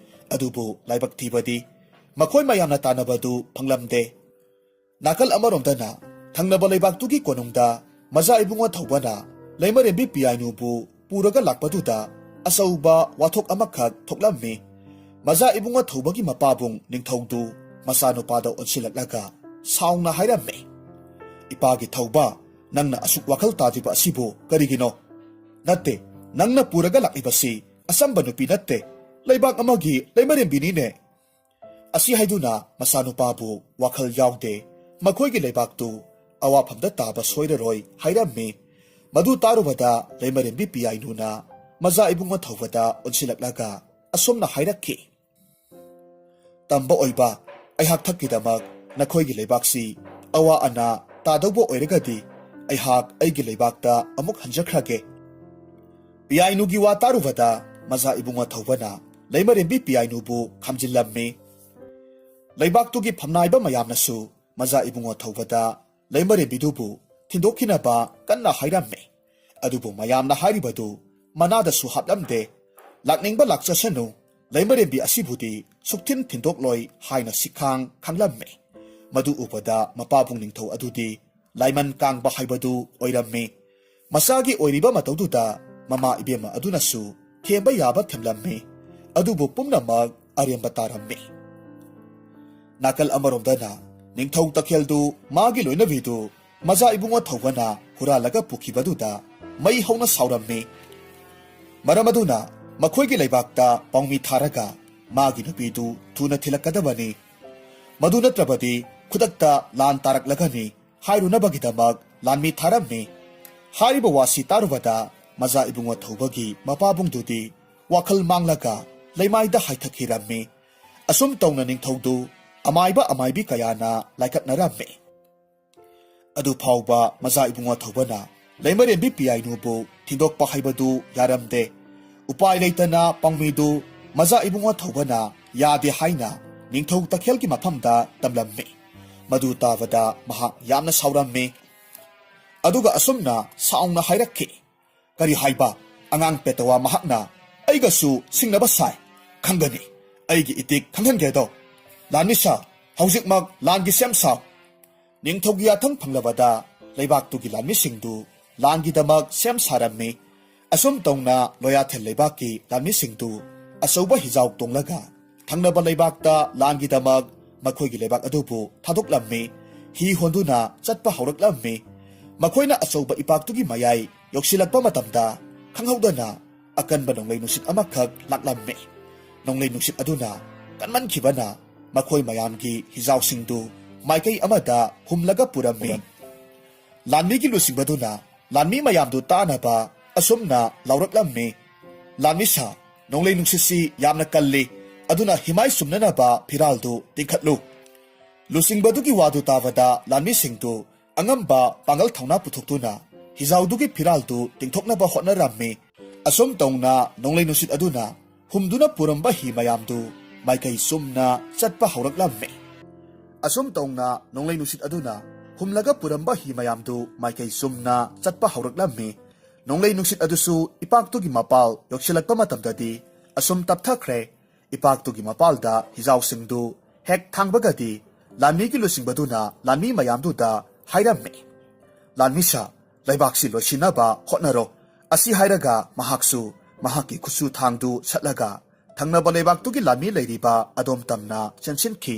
ꯑꯗꯨꯕꯨ ꯂꯥꯏꯕꯛ ꯊꯤꯕꯗꯤ ꯃꯈꯣꯏ ꯃꯌꯥꯝꯅ ꯇꯥꯟꯅꯕꯗꯨ ꯐꯪꯂꯝꯗꯦ꯫ ꯅꯥꯀꯜ ꯑꯃꯔꯣꯝꯗꯅ ꯊꯪꯅꯕ ꯂꯩꯕꯥꯛꯇꯨꯒꯤ ꯀꯣꯅꯨꯡꯗ ꯃꯖꯥ ꯏꯕꯨꯡꯉꯣ ꯊꯧꯕꯅ ꯂꯩꯃꯔꯦꯝꯕꯤ ꯄꯤꯌꯥꯏꯅꯨꯕꯨ ꯄꯨꯔꯒ ꯂꯥꯛꯄꯗꯨꯗ ꯑꯆꯧꯕ ꯋꯥꯊꯣꯛ ꯑꯃꯈꯛ ꯊꯣꯛꯂꯝꯃꯤ꯫ ꯃꯖꯥ ꯏꯕꯨꯡꯉꯣ ꯊꯧꯕꯒꯤ ꯃꯄꯥꯕꯨꯡ ꯅꯤꯡꯊꯧꯗꯨ ꯃꯆꯥꯅꯨꯄꯥꯗ ꯑꯣꯟꯁꯤꯜꯂꯛꯂꯒ ꯁꯥꯎꯅ ꯍꯥꯏꯔꯝꯃꯤ, "ꯏꯄꯥꯒꯤ ꯊꯧꯕ, ꯅꯪꯅ ꯑꯁꯨꯛ ꯋꯥꯈꯜ ꯇꯥꯗ꯭ꯔꯤꯕ ꯑꯁꯤꯕꯨ ꯀꯔꯤꯒꯤꯅꯣ? ꯅꯠꯇꯦ, ꯅꯪꯅ ꯄꯨꯔꯒ ꯂꯥꯛꯂꯤꯕꯁꯤ ꯑꯆꯝꯕ ꯅꯨꯄꯤ ꯅꯠꯇꯦ, ꯂꯩꯕꯥꯛ ꯑꯃꯒꯤ ꯂꯩꯃꯔꯦꯝꯕꯤꯅꯤꯅꯦ꯫" ꯑꯁꯤ ꯍꯥꯏꯗꯨꯅ ꯃꯆꯥꯅꯨꯄꯥꯕꯨ ꯋꯥꯈꯜ ꯌꯥꯎꯗꯦ, ꯃꯈꯣꯏꯒꯤ ꯂꯩꯕꯥꯛꯇꯨ ꯑꯋꯥꯐꯝꯗ ꯇꯥꯕ ꯁꯣꯏꯔꯔꯣꯏ ꯍꯥꯏꯔꯝꯃꯤ꯫ ꯃꯗꯨ ꯇꯥꯔꯨꯕꯗ ꯂꯩꯃꯔꯦꯝꯕꯤ ꯄꯤꯌꯥꯏꯅꯨꯅ ꯃꯖꯥ ꯏꯕꯨꯡꯉꯣ ꯊꯧꯕꯗ ꯑꯣꯟꯁꯤꯜꯂꯛꯂꯒ ꯑꯁꯨꯝꯅ ꯍꯥꯏꯔꯛꯈꯤ, "ꯇꯝꯕ ꯑꯣꯏꯕ, ꯑꯩꯍꯥꯛ ꯊꯛꯀꯤꯗꯃꯛ ꯅꯈꯣꯏꯒꯤ ꯂꯩꯕꯥꯛꯁꯤ ꯑꯋꯥ ꯑꯅꯥ ꯇꯥꯗꯧꯕ ꯑꯣꯏꯔꯒꯗꯤ ꯑꯩꯍꯥꯛ ꯑꯩꯒꯤ ꯂꯩꯕꯥꯛꯇ ꯑꯃꯨꯛ ꯍꯟꯖꯈ꯭ꯔꯒꯦ꯫" ꯄꯤꯌꯥꯏꯅꯨꯒꯤ ꯋꯥ ꯇꯥꯔꯨꯕꯗ ꯃꯖꯥ ꯏꯕꯨꯡꯉꯣ ꯊꯧꯕꯅ ꯂꯩꯃꯔꯦꯝꯕꯤ ꯄꯤꯌꯥꯏꯅꯨꯕꯨ ꯈꯥꯝꯖꯤꯜꯂꯝꯃꯤ꯫ ꯂꯩꯕꯥꯛꯇꯨꯒꯤ ꯐꯝꯅꯥꯏꯕ ꯃꯌꯥꯝꯅꯁꯨ ꯃꯖꯥ ꯏꯕꯨꯡꯉꯣ ꯊꯧꯕꯗ ꯂꯩꯃꯔꯦꯝꯕꯤꯗꯨꯕꯨ ꯊꯤꯟꯗꯣꯛꯈꯤꯅꯕ ꯀꯟꯅ ꯍꯥꯏꯔꯝꯃꯤ꯫ ꯑꯗꯨꯕꯨ ꯃꯌꯥꯝꯅ ꯍꯥꯏꯔꯤꯕꯗꯨ ꯃꯅꯥꯗꯁꯨ ꯍꯥꯞꯂꯝꯗꯦ꯫ "ꯂꯥꯛꯅꯤꯡꯕ ꯂꯥꯛꯆꯁꯅꯨ, ꯂꯩꯃꯔꯦꯝꯕꯤ ꯑꯁꯤꯕꯨꯗꯤ ꯁꯨꯛꯊꯤꯟ ꯊꯤꯟꯗꯣꯛꯂꯣꯏ" ꯍꯥꯏꯅ ꯁꯤꯈꯥꯡ ꯈꯥꯡꯂꯝꯃꯤ꯫ ꯃꯗꯨ ꯎꯕꯗ ꯃꯄꯥꯕꯨꯡ ꯅꯤꯡꯊꯧ ꯑꯗꯨꯗꯤ ꯂꯥꯏꯃꯟ ꯀꯥꯡꯕ ꯍꯥꯏꯕꯗꯨ ꯑꯣꯏꯔꯝꯃꯤ꯫ ꯃꯆꯥꯒꯤ ꯑꯣꯏꯔꯤꯕ ꯃꯇꯧꯗꯨꯗ ꯃꯃꯥ ꯏꯕꯦꯝꯃ ꯑꯗꯨꯅꯁꯨ ꯊꯦꯝꯕ ꯌꯥꯕ ꯊꯦꯝꯂꯝꯃꯤ꯫ ꯑꯗꯨꯕꯨ ꯄꯨꯝꯅꯃꯛ ꯑꯔꯦꯝꯕ ꯇꯥꯔꯝꯃꯤ꯫ ꯅꯥꯀꯜ ꯑꯃꯔꯣꯝꯗꯅ ꯅꯤꯡꯊꯧ ꯇꯈꯦꯜꯗꯨ ꯃꯥꯒꯤ ꯂꯣꯏꯅꯕꯤꯗꯨ ꯃꯖꯥ ꯏꯕꯨꯡꯉꯣ ꯊꯧꯕꯅ ꯍꯨꯔꯥꯜꯂꯒ ꯄꯨꯈꯤꯕꯗꯨꯗ ꯃꯩ ꯍꯧꯅ ꯁꯥꯎꯔꯝꯃꯤ꯫ ꯃꯔꯝ ꯑꯗꯨꯅ ꯃꯈꯣꯏꯒꯤ ꯂꯩꯕꯥꯛꯇ ꯄꯥꯎꯃꯤ ꯊꯥꯔꯒ ꯃꯥꯒꯤ ꯅꯨꯄꯤꯗꯨ ꯊꯨꯅ ꯊꯤꯜꯂꯛꯀꯗꯕꯅꯤ꯫ ꯃꯗꯨ ꯅꯠꯇ꯭ꯔꯕꯗꯤ ꯈꯨꯗꯛꯇ ꯂꯥꯟ ꯇꯥꯔꯛꯂꯒꯅꯤ ꯍꯥꯏꯔꯨꯅꯕꯒꯤꯗꯃꯛ ꯂꯥꯟꯃꯤ ꯊꯥꯔꯝꯃꯤ꯫ ꯍꯥꯏꯔꯤꯕ ꯋꯥꯁꯤ ꯇꯥꯔꯨꯕꯗ ꯃꯖꯥ ꯏꯕꯨꯡꯉꯣ ꯊꯧꯕꯒꯤ ꯃꯄꯥꯕꯨꯡꯗꯨꯗꯤ ꯋꯥꯈꯜ ꯃꯥꯡꯂꯒ ꯂꯩꯃꯥꯏꯗ ꯍꯥꯏꯊꯈꯤꯔꯝꯃꯤ꯫ ꯑꯁꯨꯝ ꯇꯧꯅ ꯅꯤꯡꯊꯧꯗꯨ ꯑꯃꯥꯏꯕ ꯑꯃꯥꯏꯕꯤ ꯀꯌꯥꯅ ꯂꯥꯏꯀꯠꯅꯔꯝꯃꯤ꯫ ꯑꯗꯨ ꯐꯥꯎꯕ ꯃꯖꯥ ꯏꯕꯨꯡꯉꯣ ꯊꯧꯕꯅ ꯂꯩꯃꯔꯦꯟꯕꯤ ꯄꯤꯌꯥꯏꯅꯨꯕꯨ ꯊꯤꯟꯗꯣꯛꯄ ꯍꯥꯏꯕꯗꯨ ꯌꯥꯔꯝꯗꯦ꯫ ꯎꯄꯥꯏ ꯂꯩꯇꯅ ꯄꯥꯎꯃꯤꯗꯨ ꯃꯖꯥ ꯏꯕꯨꯡꯉꯣ ꯊꯧꯕꯅ ꯌꯥꯗꯦ ꯍꯥꯏꯅ ꯅꯤꯡꯊꯧ ꯇꯈꯦꯜꯒꯤ ꯃꯐꯝꯗ ꯇꯝꯂꯝꯃꯤ꯫ ꯃꯗꯨ ꯇꯥꯕꯗ ꯃꯍꯥꯛ ꯌꯥꯝꯅ ꯁꯥꯎꯔꯝꯃꯤ꯫ ꯑꯗꯨꯒ ꯑꯁꯨꯝꯅ ꯁꯥꯎꯅ ꯍꯥꯏꯔꯛꯈꯤ, "ꯀꯔꯤ ꯍꯥꯏꯕ? ꯑꯉꯥꯡ ꯄꯦꯇꯋꯥ ꯃꯍꯥꯛꯅ ꯑꯩꯒꯁꯨ ꯁꯤꯡꯅꯕ ꯁꯥꯏ꯫ ꯈꯪꯒꯅꯤ꯫ ꯑꯩꯒꯤ ꯏꯇꯤꯛ ꯈꯪꯍꯟꯒꯦꯗꯣ꯫ ꯂꯥꯟꯃꯤꯁꯥ, ꯍꯧꯖꯤꯛꯃꯛ ꯂꯥꯟꯒꯤ ꯁꯦꯝ ꯁꯥꯎ꯫" ꯅꯤꯡꯊꯧꯒꯤ ꯌꯥꯊꯪ ꯐꯪꯂꯕꯗ ꯂꯩꯕꯥꯛꯇꯨꯒꯤ ꯂꯥꯟꯃꯤꯁꯤꯡꯗꯨ ꯂꯥꯟꯒꯤꯗꯃꯛ ꯁꯦꯝ ꯁꯥꯔꯝꯃꯤ꯫ ꯑꯁꯨꯝ ꯇꯧꯅ ꯂꯣꯌꯥꯊꯦꯜ ꯂꯩꯕꯥꯛꯀꯤ ꯂꯥꯟꯃꯤꯁꯤꯡꯗꯨ ꯑꯆꯧꯕ ꯍꯤꯖꯥꯎ ꯇꯣꯡꯂꯒ ꯊꯪꯅꯕ ꯂꯩꯕꯥꯛꯇ ꯂꯥꯟꯒꯤꯗꯃꯛ ꯃꯈꯣꯏꯒꯤ ꯂꯩꯕꯥꯛ ꯑꯗꯨꯕꯨ ꯊꯥꯗꯣꯛꯂꯝꯃꯤ꯫ ꯍꯤ ꯍꯣꯟꯗꯨꯅ ꯆꯠꯄ ꯍꯧꯔꯛꯂꯝꯃꯤ꯫ ꯃꯈꯣꯏꯅ ꯑꯆꯧꯕ ꯏꯄꯥꯛꯇꯨꯒꯤ ꯃꯌꯥꯏ ꯌꯧꯁꯤꯜꯂꯛꯄ ꯃꯇꯝꯗ ꯈꯪꯍꯧꯗꯅ ꯑꯀꯟꯕ ꯅꯣꯡꯂꯩ ꯅꯨꯡꯁꯤꯠ ꯑꯃꯈꯛ ꯂꯥꯛꯂꯝꯃꯤ꯫ ꯅꯣꯡꯂꯩ ꯅꯨꯡꯁꯤꯠ ꯑꯗꯨꯅ ꯀꯟꯃꯟꯈꯤꯕꯅ ꯃꯈꯣꯏ ꯃꯌꯥꯝꯒꯤ ꯍꯤꯖꯥꯎꯁꯤꯡꯗꯨ ꯃꯥꯏꯀꯩ ꯑꯃꯗ ꯍꯨꯝꯂꯒ ꯄꯨꯔꯝꯃꯤ꯫ ꯂꯥꯟꯃꯤꯒꯤ ꯂꯨꯆꯤꯡꯕꯗꯨꯅ ꯂꯥꯟꯃꯤ ꯃꯌꯥꯝꯗꯨ ꯇꯥꯅꯕ ꯑꯁꯨꯝꯅ ꯂꯥꯎꯔꯛꯂꯝꯃꯤ, "ꯂꯥꯟꯃꯤ ꯁꯥ, ꯅꯣꯡꯂꯩ ꯅꯨꯡꯁꯤꯠꯁꯤ ꯌꯥꯝꯅ ꯀꯜꯂꯤ, ꯑꯗꯨꯅ ꯍꯤꯃꯥꯏ ꯆꯨꯝꯅꯅꯕ ꯐꯤꯔꯥꯜꯗꯨ ꯇꯤꯡꯈꯠꯂꯨ꯫" ꯂꯨꯆꯤꯡꯕꯗꯨꯒꯤ ꯋꯥꯗꯨ ꯇꯥꯕꯗ ꯂꯥꯟꯃꯤꯁꯤꯡꯗꯨ ꯑꯉꯝꯕ ꯄꯥꯡꯒꯜ ꯊꯧꯅꯥ ꯄꯨꯊꯣꯛꯇꯨꯅ ꯍꯤꯖꯥꯎꯗꯨꯒꯤ ꯐꯤꯔꯥꯜꯗꯨ ꯇꯤꯡꯊꯣꯛꯅꯕ ꯍꯣꯠꯅꯔꯝꯃꯤ꯫ ꯑꯁꯨꯝ ꯇꯧꯅ ꯅꯣꯡꯂꯩ ꯅꯨꯡꯁꯤꯠ ꯑꯗꯨꯅ ꯍꯨꯝꯗꯨꯅ ꯄꯨꯔꯝꯕ ꯍꯤ ꯃꯌꯥꯝꯗꯨ ꯃꯥꯏꯀꯩ ꯆꯨꯝꯅ ꯆꯠꯄ ꯍꯧꯔꯛꯂꯝꯃꯤ꯫ ꯑꯁꯨꯝ ꯇꯧꯅ ꯅꯣꯡꯂꯩ ꯅꯨꯡꯁꯤꯠ ꯑꯗꯨꯅ ꯍꯨꯝꯂꯒ ꯄꯨꯔꯝꯕ ꯍꯤ ꯃꯌꯥꯝꯗꯨ ꯃꯥꯏꯀꯩ ꯆꯨꯝꯅ ꯆꯠꯄ ꯍꯧꯔꯛꯂꯝꯃꯤ꯫ ꯅꯣꯡꯂꯩ ꯅꯨꯡꯁꯤꯠ ꯑꯗꯨꯁꯨ ꯏꯄꯥꯛꯇꯨꯒꯤ ꯃꯄꯥꯜ ꯌꯧꯁꯤꯜꯂꯛꯄ ꯃꯇꯝꯗꯗꯤ ꯑꯁꯨꯝ ꯇꯞꯊꯈ꯭ꯔꯦ꯫ ꯏꯄꯥꯛꯇꯨꯒꯤ ꯃꯄꯥꯜꯗ ꯍꯤꯖꯥꯎꯁꯤꯡꯗꯨ ꯍꯦꯛ ꯊꯥꯡꯕꯒꯗꯤ ꯂꯥꯟꯃꯤꯒꯤ ꯂꯨꯆꯤꯡꯕꯗꯨꯅ ꯂꯥꯟꯃꯤ ꯃꯌꯥꯝꯗꯨꯗ ꯍꯥꯏꯔꯝꯃꯤ, "ꯂꯥꯟꯃꯤꯁꯥ, ꯂꯩꯕꯥꯛꯁꯤ ꯂꯣꯏꯁꯤꯟꯅꯕ ꯍꯣꯠꯅꯔꯣ꯫ ꯑꯁꯤ ꯍꯥꯏꯔꯒ ꯃꯍꯥꯛꯁꯨ ꯃꯍꯥꯛꯀꯤ ꯈꯨꯠꯁꯨ ꯊꯥꯡꯗꯨ ꯁꯠꯂꯒ ꯊꯪꯅꯕ ꯂꯩꯕꯥꯛꯇꯨꯒꯤ ꯂꯥꯟꯃꯤ ꯂꯩꯔꯤꯕ ꯑꯗꯣꯝ ꯇꯝꯅ ꯆꯦꯟꯁꯤꯟꯈꯤ꯫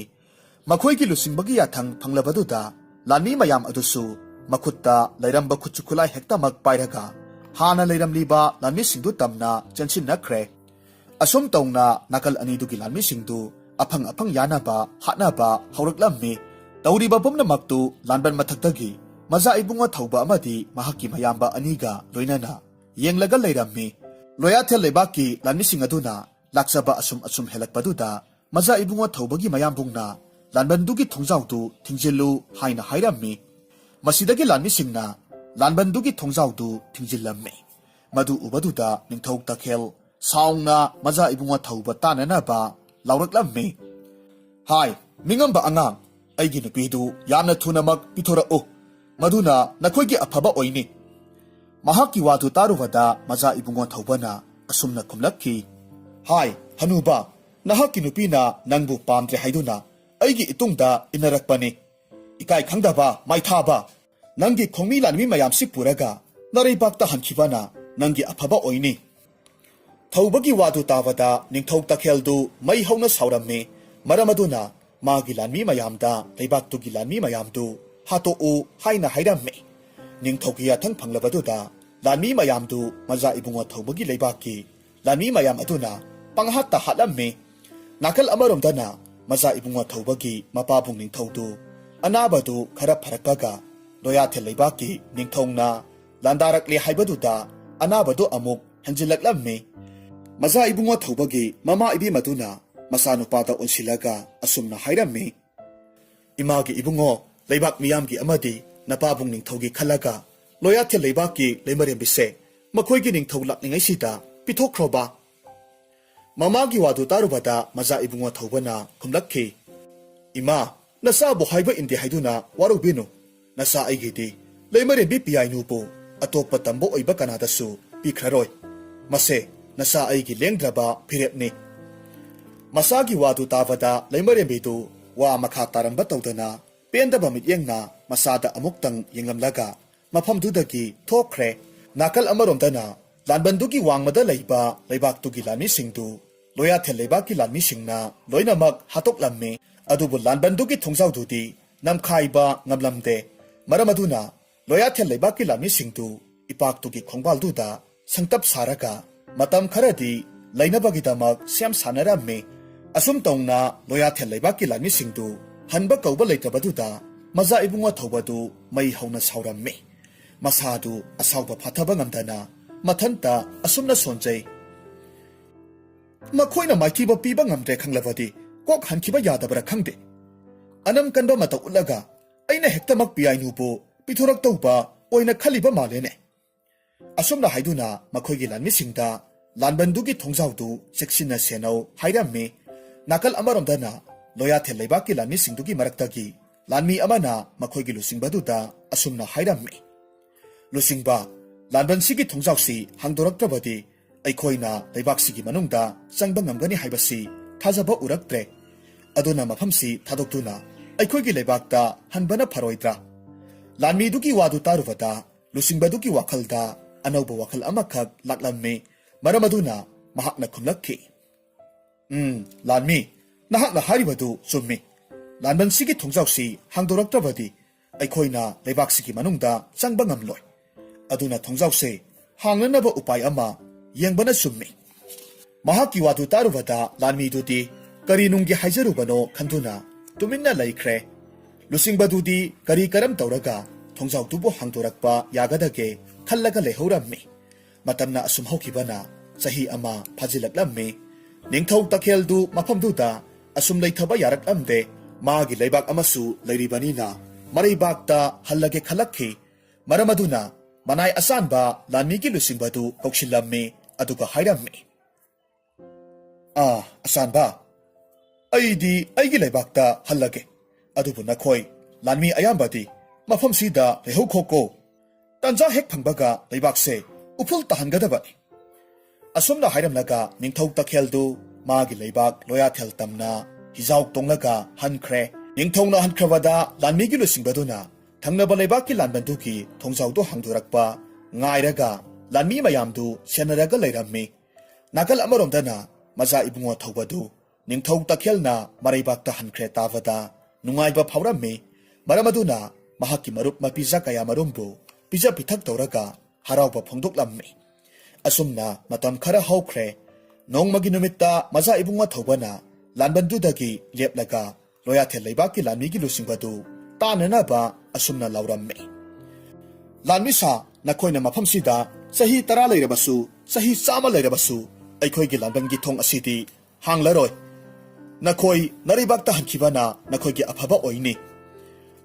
ꯃꯈꯣꯏꯒꯤ ꯂꯨꯆꯤꯡꯕꯒꯤ ꯌꯥꯊꯪ ꯐꯪꯂꯕꯗꯨꯗ ꯂꯥꯟꯃꯤ ꯃꯌꯥꯝ ꯑꯗꯨꯁꯨ ꯃꯈꯨꯠꯇ ꯂꯩꯔꯝꯕ ꯈꯨꯠꯁꯨ ꯈꯨꯠꯂꯥꯏ ꯍꯦꯛꯇꯃꯛ ꯄꯥꯏꯔꯒ ꯍꯥꯟꯅ ꯂꯩꯔꯝꯂꯤꯕ ꯂꯥꯟꯃꯤꯁꯤꯡꯗꯨ ꯇꯝꯅ ꯆꯦꯟꯁꯤꯟꯅꯈ꯭ꯔꯦ꯫ ꯑꯁꯨꯝ ꯇꯧꯅ ꯅꯥꯀꯜ ꯑꯅꯤꯗꯨꯒꯤ ꯂꯥꯟꯃꯤꯁꯤꯡꯗꯨ ꯑꯐꯪ ꯑꯐꯪ ꯌꯥꯅꯕ ꯍꯥꯠꯅꯕ ꯍꯧꯔꯛꯂꯝꯃꯤ꯫ ꯇꯧꯔꯤꯕ ꯄꯨꯝꯅꯃꯛꯇꯨ ꯂꯥꯟꯕꯟ ꯃꯊꯛꯇꯒꯤ ꯃꯖꯥ ꯏꯕꯨꯡꯉꯣ ꯊꯧꯕ ꯑꯃꯗꯤ ꯃꯍꯥꯛꯀꯤ ꯃꯌꯥꯝꯕ ꯑꯅꯤꯒ ꯂꯣꯏꯅꯅ ꯌꯦꯡꯂꯒ ꯂꯩꯔꯝꯃꯤ꯫ ꯂꯣꯌꯥꯊꯦꯜ ꯂꯩꯕꯥꯛꯀꯤ ꯂꯥꯟꯃꯤꯁꯤꯡ ꯑꯗꯨꯅ ꯂꯥꯛꯆꯕ ꯑꯁꯨꯝ ꯑꯁꯨꯝ ꯍꯦꯜꯂꯛꯄꯗꯨꯗ ꯃꯖꯥ ꯏꯕꯨꯡꯉꯣ ꯊꯧꯕꯒꯤ ꯃꯌꯥꯝꯕꯨꯡꯅ ꯂꯥꯟꯕꯟꯗꯨꯒꯤ ꯊꯣꯡꯖꯥꯎꯗꯨ ꯊꯤꯡꯖꯤꯜꯂꯨ ꯍꯥꯏꯅ ꯍꯥꯏꯔꯝꯃꯤ꯫ ꯃꯁꯤꯗꯒꯤ ꯂꯥꯟꯃꯤꯁꯤꯡꯅ ꯂꯥꯟꯕꯟꯗꯨꯒꯤ ꯊꯣꯡꯖꯥꯎꯗꯨ ꯊꯤꯡꯖꯤꯜꯂꯝꯃꯤ꯫ ꯃꯗꯨ ꯎꯕꯗꯨꯗ ꯅꯤꯡꯊꯧ ꯇꯈꯦꯜ ꯁꯥꯎꯅ ꯃꯖꯥ ꯏꯕꯨꯡꯉꯣ ꯊꯧꯕ ꯇꯥꯅꯅꯕ ꯂꯥꯎꯔꯛꯂꯝꯃꯤ꯫ ꯍꯥꯏ, ꯃꯤꯉꯝꯕ ꯑꯉꯥꯡ, ꯑꯩꯒꯤ ꯅꯨꯄꯤꯗꯨ ꯌꯥꯝꯅ ꯊꯨꯅꯃꯛ ꯄꯤꯊꯣꯔꯛꯎ, ꯃꯗꯨꯅ ꯅꯈꯣꯏꯒꯤ ꯑꯐꯕ ꯑꯣꯏꯅꯤ꯫ ꯃꯍꯥꯛꯀꯤ ꯋꯥꯗꯨ ꯇꯥꯔꯨꯕꯗ ꯃꯖꯥ ꯏꯕꯨꯡꯉꯣ ꯊꯧꯕꯅ ꯑꯁꯨꯝꯅ ꯈꯨꯝꯂꯛꯈꯤ, ꯍꯥꯏ, ꯍꯅꯨꯕ, ꯅꯍꯥꯛꯀꯤ ꯅꯨꯄꯤꯅ ꯅꯪꯕꯨ ꯄꯥꯝꯗ꯭ꯔꯦ ꯍꯥꯏꯗꯨꯅ ꯑꯩꯒꯤ ꯏꯇꯨꯡꯗ ꯏꯟꯅꯔꯛꯄꯅꯤ꯫ ꯏꯀꯥꯏ ꯈꯪꯗꯕ ꯃꯥꯏꯊꯥꯕ, ꯅꯪꯒꯤ ꯈꯣꯡꯃꯤ ꯂꯥꯟꯃꯤ ꯃꯌꯥꯝꯁꯤ ꯄꯨꯔꯒ ꯅꯔꯩꯕꯥꯛꯇ ꯍꯟꯈꯤꯕꯅ ꯅꯪꯒꯤ ꯑꯐꯕ ꯑꯣꯏꯅꯤ꯫ ꯊꯧꯕꯒꯤ ꯋꯥꯗꯨ ꯇꯥꯕꯗ ꯅꯤꯡꯊꯧ ꯇꯈꯦꯜꯗꯨ ꯃꯩ ꯍꯧꯅ ꯁꯥꯎꯔꯝꯃꯤ꯫ ꯃꯔꯝ ꯑꯗꯨꯅ ꯃꯥꯒꯤ ꯂꯥꯟꯃꯤ ꯃꯌꯥꯝꯗ ꯂꯩꯕꯥꯛꯇꯨꯒꯤ ꯂꯥꯟꯃꯤ ꯃꯌꯥꯝꯗꯨ ꯍꯥꯠꯇꯣꯛꯎ ꯍꯥꯏꯅ ꯍꯥꯏꯔꯝꯃꯤ꯫ ꯅꯤꯡꯊꯧꯒꯤ ꯌꯥꯊꯪ ꯐꯪꯂꯕꯗꯨꯗ ꯂꯥꯟꯃꯤ ꯃꯌꯥꯝꯗꯨ ꯃꯖꯥ ꯏꯕꯨꯡꯉꯣ ꯊꯧꯕꯒꯤ ꯂꯩꯕꯥꯛꯀꯤ ꯂꯥꯟꯃꯤ ꯃꯌꯥꯝ ꯑꯗꯨꯅ ꯄꯪꯍꯥꯠꯇ ꯍꯥꯠꯂꯝꯃꯤ꯫ ꯅꯥꯀꯜ ꯑꯃꯔꯣꯝꯗꯅ ꯃꯖꯥ ꯏꯕꯨꯡꯉꯣ ꯊꯧꯕꯒꯤ ꯃꯄꯥꯕꯨꯡ ꯅꯤꯡꯊꯧꯗꯨ ꯑꯅꯥꯕꯗꯨ ꯈꯔ ꯐꯔꯛꯄꯒ ꯂꯣꯌꯥꯊꯦꯜ ꯂꯩꯕꯥꯛꯀꯤ ꯅꯤꯡꯊꯧꯅ ꯂꯥꯟꯗꯥꯔꯛꯂꯦ ꯍꯥꯏꯕꯗꯨꯗ ꯑꯅꯥꯕꯗꯨ ꯑꯃꯨꯛ ꯍꯦꯟꯖꯤꯜꯂꯛꯂꯝꯃꯤ꯫ ꯃꯖꯥ ꯏꯕꯨꯡꯉꯣ ꯊꯧꯕꯒꯤ ꯃꯃꯥ ꯏꯕꯦꯝꯃꯗꯨꯅ ꯃꯆꯥꯅꯨꯄꯥꯗ ꯑꯣꯟꯁꯤꯜꯂꯒ ꯑꯁꯨꯝꯅ ꯍꯥꯏꯔꯝꯃꯤ, ꯏꯃꯥꯒꯤ ꯏꯕꯨꯡꯉꯣ, ꯂꯩꯕꯥꯛ ꯃꯤꯌꯥꯝꯒꯤ ꯑꯃꯗꯤ ꯅꯄꯥꯕꯨꯡ ꯅꯤꯡꯊꯧꯒꯤ ꯈꯜꯂꯒ ꯂꯣꯌꯥꯊꯦꯜ ꯂꯩꯕꯥꯛꯀꯤ ꯂꯩꯃꯔꯦꯝꯕꯤꯁꯦ ꯃꯈꯣꯏꯒꯤ ꯅꯤꯡꯊꯧ ꯂꯥꯛꯂꯤꯉꯩꯁꯤꯗ ꯄꯤꯊꯣꯛꯈ꯭ꯔꯣꯕ꯫ ꯃꯃꯥꯒꯤ ꯋꯥꯗꯨ ꯇꯥꯔꯨꯕꯗ ꯃꯖꯥ ꯏꯕꯨꯡꯉꯣ ꯊꯧꯕꯅ ꯈꯨꯝꯂꯛꯈꯤ, ꯏꯃꯥ, ꯅꯆꯥꯕꯨ ꯍꯥꯏꯕ ꯏꯟꯗꯦ ꯍꯥꯏꯗꯨꯅ ꯋꯥꯔꯧꯕꯤꯅꯨ꯫ ꯅꯆꯥ ꯑꯩꯒꯤꯗꯤ ꯂꯩꯃꯔꯦꯝꯕꯤ ꯄꯤꯌꯥꯏꯅꯨꯕꯨ ꯑꯇꯣꯞꯄ ꯇꯝꯕ ꯑꯣꯏꯕ ꯀꯅꯥꯗꯁꯨ ꯄꯤꯈ꯭ꯔꯔꯣꯏ꯫ ꯃꯁꯦ ꯅꯆꯥ ꯑꯩꯒꯤ ꯂꯦꯡꯗ꯭ꯔꯕ ꯐꯤꯔꯦꯞꯅꯤ꯫ ꯃꯆꯥꯒꯤ ꯋꯥꯗꯨ ꯇꯥꯕꯗ ꯂꯩꯃꯔꯦꯝꯕꯤꯗꯨ ꯋꯥ ꯃꯈꯥ ꯇꯥꯔꯝꯕ ꯇꯧꯗꯅ ꯄꯦꯟꯗꯕ ꯃꯤꯠꯌꯦꯡꯅ ꯃꯆꯥꯗ ꯑꯃꯨꯛꯇꯪ ꯌꯦꯡꯂꯝꯂꯒ ꯃꯐꯝꯗꯨꯗꯒꯤ ꯊꯣꯛꯈ꯭ꯔꯦ꯫ ꯅꯥꯀꯜ ꯑꯃꯔꯣꯝꯗꯅ ꯂꯥꯟꯕꯟꯗꯨꯒꯤ ꯋꯥꯡꯃꯗ ꯂꯩꯕ ꯂꯩꯕꯥꯛꯇꯨꯒꯤ ꯂꯥꯟꯃꯤꯁꯤꯡꯗꯨ ꯂꯣꯌꯥꯊꯦꯜ ꯂꯩꯕꯥꯛꯀꯤ ꯂꯥꯟꯃꯤꯁꯤꯡꯅ ꯂꯣꯏꯅꯃꯛ ꯍꯥꯠꯇꯣꯛꯂꯝꯃꯤ꯫ ꯑꯗꯨꯕꯨ ꯂꯥꯟꯕꯟꯗꯨꯒꯤ ꯊꯣꯡꯖꯥꯎꯗꯨꯗꯤ ꯅꯝꯈꯥꯏꯕ ꯉꯝꯂꯝꯗꯦ꯫ ꯃꯔꯝ ꯑꯗꯨꯅ ꯂꯣꯌꯥꯊꯦꯜ ꯂꯩꯕꯥꯛꯀꯤ ꯂꯥꯟꯃꯤꯁꯤꯡꯗꯨ ꯏꯄꯥꯛꯇꯨꯒꯤ ꯈꯣꯡꯕꯥꯜꯗꯨꯗ ꯁꯪꯇꯞ ꯁꯥꯔꯒ ꯃꯇꯝ ꯈꯔꯗꯤ ꯂꯩꯅꯕꯒꯤꯗꯃꯛ ꯁꯦꯝ ꯁꯥꯅꯔꯝꯃꯤ꯫ ꯑꯁꯨꯝ ꯇꯧꯅ ꯂꯣꯌꯥꯊꯦꯜ ꯂꯩꯕꯥꯛꯀꯤ ꯂꯥꯟꯃꯤꯁꯤꯡꯗꯨ ꯍꯟꯕ ꯀꯧꯕ ꯂꯩꯇꯕꯗꯨꯗ ꯃꯖꯥ ꯏꯕꯨꯡꯉꯣ ꯊꯧꯕꯗꯨ ꯃꯩ ꯍꯧꯅ ꯁꯥꯎꯔꯝꯃꯤ꯫ ꯃꯁꯥꯗꯨ ꯑꯁꯥꯎꯕ ꯐꯥꯊꯕ ꯉꯝꯗꯅ ꯃꯊꯟꯇ ꯑꯁꯨꯝꯅ ꯁꯣꯟꯖꯩ, "ꯃꯈꯣꯏꯅ ꯃꯥꯏꯊꯤꯕ ꯄꯤꯕ ꯉꯝꯗ꯭ꯔꯦ ꯈꯪꯂꯕꯗꯤ ꯀꯣꯛ ꯍꯟꯈꯤꯕ ꯌꯥꯗꯕ꯭ꯔꯥ ꯈꯪꯗꯦ꯫ ꯑꯅꯝ ꯀꯟꯕ ꯃꯇꯧ ꯎꯠꯂꯒ ꯑꯩꯅ ꯍꯦꯛꯇꯃꯛ ꯄꯤꯌꯥꯏꯅꯨꯕꯨ ꯄꯤꯊꯣꯔꯛꯇꯧꯕ ꯑꯣꯏꯅ ꯈꯜꯂꯤꯕ ꯃꯥꯜꯂꯦꯅꯦ"꯫ ꯑꯁꯨꯝꯅ ꯍꯥꯏꯗꯨꯅ ꯃꯈꯣꯏꯒꯤ ꯂꯥꯟꯃꯤꯁꯤꯡꯗ ꯂꯥꯟꯕꯟꯗꯨꯒꯤ ꯊꯣꯡꯖꯥꯎꯗꯨ ꯆꯦꯛꯁꯤꯟꯅ ꯁꯦꯟꯅꯧ ꯍꯥꯏꯔꯝꯃꯤ꯫ ꯅꯥꯀꯜ ꯑꯃꯔꯣꯝꯗꯅ ꯂꯣꯌꯥꯊꯦꯜ ꯂꯩꯕꯥꯛꯀꯤ ꯂꯥꯟꯃꯤꯁꯤꯡꯗꯨꯒꯤ ꯃꯔꯛꯇꯒꯤ ꯂꯥꯟꯃꯤ ꯑꯃꯅ ꯃꯈꯣꯏꯒꯤ ꯂꯨꯆꯤꯡꯕꯗꯨꯗ ꯑꯁꯨꯝꯅ ꯍꯥꯏꯔꯝꯃꯤ, "ꯂꯨꯆꯤꯡꯕ, ꯂꯥꯟꯕꯟꯁꯤꯒꯤ ꯊꯣꯡꯖꯥꯎꯁꯤ ꯍꯥꯡꯗꯣꯔꯛꯇ꯭ꯔꯕꯗꯤ ꯑꯩꯈꯣꯏꯅ ꯂꯩꯕꯥꯛꯁꯤꯒꯤ ꯃꯅꯨꯡꯗ ꯆꯪꯕ ꯉꯝꯒꯅꯤ ꯍꯥꯏꯕꯁꯤ ꯊꯥꯖꯕ ꯎꯔꯛꯇ꯭ꯔꯦ꯫ ꯑꯗꯨꯅ ꯃꯐꯝꯁꯤ ꯊꯥꯗꯣꯛꯇꯨꯅ ꯑꯩꯈꯣꯏꯒꯤ ꯂꯩꯕꯥꯛꯇ ꯍꯟꯕꯅ ꯐꯔꯣꯏꯗ꯭ꯔꯥ?" ꯂꯥꯟꯃꯤꯗꯨꯒꯤ ꯋꯥꯗꯨ ꯇꯥꯔꯨꯕꯗ ꯂꯨꯆꯤꯡꯕꯗꯨꯒꯤ ꯋꯥꯈꯜꯗ ꯑꯅꯧꯕ ꯋꯥꯈꯜ ꯑꯃꯈꯛ ꯂꯥꯛꯂꯝꯃꯤ꯫ ꯃꯔꯝ ꯑꯗꯨꯅ ꯃꯍꯥꯛꯅ ꯈꯨꯝꯂꯛꯈꯤ, "ꯎꯝ, ꯂꯥꯟꯃꯤ, ꯅꯍꯥꯛꯅ ꯍꯥꯏꯔꯤꯕꯗꯨ ꯆꯨꯝꯃꯤ꯫ ꯂꯥꯟꯕꯟꯁꯤꯒꯤ ꯊꯣꯡꯖꯥꯎꯁꯤ ꯍꯥꯡꯗꯣꯔꯛꯇ꯭ꯔꯕꯗꯤ ꯑꯩꯈꯣꯏꯅ ꯂꯩꯕꯥꯛꯁꯤꯒꯤ ꯃꯅꯨꯡꯗ ꯆꯪꯕ ꯉꯝꯂꯣꯏ꯫ ꯑꯗꯨꯅ ꯊꯣꯡꯖꯥꯎꯁꯦ ꯍꯥꯡꯅꯅꯕ ꯎꯄꯥꯏ ꯑꯃ ꯌꯦꯡꯕꯅ ꯆꯨꯝꯃꯤ"꯫ ꯃꯍꯥꯛꯀꯤ ꯋꯥꯗꯨ ꯇꯥꯔꯨꯕꯗ ꯂꯥꯟꯃꯤꯗꯨꯗꯤ ꯀꯔꯤ ꯅꯨꯡꯒꯤ ꯍꯥꯏꯖꯔꯨꯕꯅꯣ ꯈꯟꯗꯨꯅ ꯇꯨꯃꯤꯟꯅ ꯂꯩꯈ꯭ꯔꯦ꯫ ꯂꯨꯆꯤꯡꯕꯗꯨꯗꯤ ꯀꯔꯤ ꯀꯔꯝ ꯇꯧꯔꯒ ꯊꯣꯡꯖꯥꯎꯗꯨꯕꯨ ꯍꯥꯡꯗꯣꯔꯛꯄ ꯌꯥꯒꯗꯒꯦ ꯈꯜꯂꯒ ꯂꯩꯍꯧꯔꯝꯃꯤ꯫ ꯃꯇꯝꯅ ꯑꯁꯨꯝ ꯍꯧꯈꯤꯕꯅ ꯆꯍꯤ ꯑꯃ ꯐꯥꯖꯤꯜꯂꯛꯂꯝꯃꯤ꯫ ꯅꯤꯡꯊꯧ ꯇꯈꯦꯜꯗꯨ ꯃꯐꯝꯗꯨꯗ ꯑꯁꯨꯝ ꯂꯩꯊꯕ ꯌꯥꯔꯛꯂꯝꯗꯦ꯫ ꯃꯥꯒꯤ ꯂꯩꯕꯥꯛ ꯑꯃꯁꯨ ꯂꯩꯔꯤꯕꯅꯤꯅ ꯃꯔꯩꯕꯥꯛꯇ ꯍꯜꯂꯒꯦ ꯈꯜꯂꯛꯈꯤ꯫ ꯃꯔꯝ ꯑꯗꯨꯅ ꯃꯅꯥꯏ ꯑꯆꯥꯟꯕ ꯂꯥꯟꯃꯤꯒꯤ ꯂꯨꯆꯤꯡꯕꯗꯨ ꯀꯧꯁꯤꯜꯂꯝꯃꯤ, ꯑꯗꯨꯒ ꯍꯥꯏꯔꯝꯃꯤ, "ꯑꯥ, ꯑꯆꯥꯟꯕ, ꯑꯩꯗꯤ ꯑꯩꯒꯤ ꯂꯩꯕꯥꯛꯇ ꯍꯜꯂꯒꯦ꯫ ꯑꯗꯨꯕꯨ ꯅꯈꯣꯏ ꯂꯥꯟꯃꯤ ꯑꯌꯥꯝꯕꯗꯤ ꯃꯐꯝꯁꯤꯗ ꯂꯩꯍꯧꯈꯣꯀꯣ꯫ ꯇꯥꯟꯖꯥ ꯍꯦꯛ ꯐꯪꯕꯒ ꯂꯩꯕꯥꯛꯁꯦ ꯎꯐꯨꯜ ꯇꯥꯍꯟꯒꯗꯕꯅꯤ"꯫ ꯑꯁꯨꯝꯅ ꯍꯥꯏꯔꯝꯂꯒ ꯅꯤꯡꯊꯧ ꯇꯈꯦꯜꯗꯨ ꯃꯥꯒꯤ ꯂꯩꯕꯥꯛ ꯂꯣꯌꯥꯊꯦꯜ ꯇꯝꯅ ꯍꯤꯖꯥꯎ ꯇꯣꯡꯂꯒ ꯍꯟꯈ꯭ꯔꯦ꯫ ꯅꯤꯡꯊꯧꯅ ꯍꯟꯈ꯭ꯔꯕꯗ ꯂꯥꯟꯃꯤꯒꯤ ꯂꯨꯆꯤꯡꯕꯗꯨꯅ ꯊꯪꯅꯕ ꯂꯩꯕꯥꯛꯀꯤ ꯂꯥꯟꯕꯟꯗꯨꯒꯤ ꯊꯣꯡꯖꯥꯎꯗꯣ ꯍꯥꯡꯗꯣꯔꯛꯄ ꯉꯥꯏꯔꯒ ꯂꯥꯟꯃꯤ ꯃꯌꯥꯝꯗꯨ ꯁꯦꯟꯅꯔꯒ ꯂꯩꯔꯝꯃꯤ꯫ ꯅꯥꯀꯜ ꯑꯃꯔꯣꯝꯗꯅ ꯃꯆꯥ ꯏꯕꯨꯡꯉꯣ ꯊꯧꯕꯗꯨ ꯅꯤꯡꯊꯧ ꯇꯈꯦꯜꯅ ꯃꯔꯩꯕꯥꯛꯇ ꯍꯟꯈ꯭ꯔꯦ ꯇꯥꯕꯗ ꯅꯨꯡꯉꯥꯏꯕ ꯐꯥꯎꯔꯝꯃꯤ꯫ ꯃꯔꯝ ꯑꯗꯨꯅ ꯃꯍꯥꯛꯀꯤ ꯃꯔꯨꯞ ꯃꯄꯤꯖ ꯀꯌꯥꯃꯔꯨꯝꯕꯨ ꯄꯤꯖ ꯄꯤꯊꯛ ꯇꯧꯔꯒ ꯍꯔꯥꯎꯕ ꯐꯣꯡꯗꯣꯛꯂꯝꯃꯤ꯫ ꯑꯁꯨꯝꯅ ꯃꯇꯝ ꯈꯔ ꯍꯧꯈ꯭ꯔꯦ꯫ ꯅꯣꯡꯃꯒꯤ ꯅꯨꯃꯤꯠꯇ ꯃꯆꯥ ꯏꯕꯨꯡꯉꯣ ꯊꯧꯕꯅ ꯂꯥꯟꯕꯟꯗꯨꯗꯒꯤ ꯂꯦꯞꯂꯒ ꯂꯣꯌꯥꯊꯦꯜ ꯂꯩꯕꯥꯛꯀꯤ ꯂꯥꯟꯃꯤꯒꯤ ꯂꯨꯆꯤꯡꯕꯗꯨ ꯇꯥꯟꯅꯅꯕ ꯑꯁꯨꯝꯅ ꯂꯥꯎꯔꯝꯃꯤ, "ꯂꯥꯟꯃꯤꯁꯥ, ꯅꯈꯣꯏꯅ ꯃꯐꯝꯁꯤꯗ ꯆꯍꯤ ꯇꯔꯥ ꯂꯩꯔꯕꯁꯨ, ꯆꯍꯤ ꯆꯥꯝꯃ ꯂꯩꯔꯕꯁꯨ, ꯑꯩꯈꯣꯏꯒꯤ ꯂꯥꯟꯕꯟꯒꯤ ꯊꯣꯡ ꯑꯁꯤꯗꯤ ꯍꯥꯡꯂꯔꯣꯏ꯫ ꯅꯈꯣꯏ ꯅꯔꯩꯕꯥꯛꯇ ꯍꯟꯈꯤꯕꯅ ꯅꯈꯣꯏꯒꯤ ꯑꯐꯕ ꯑꯣꯏꯅꯤ"꯫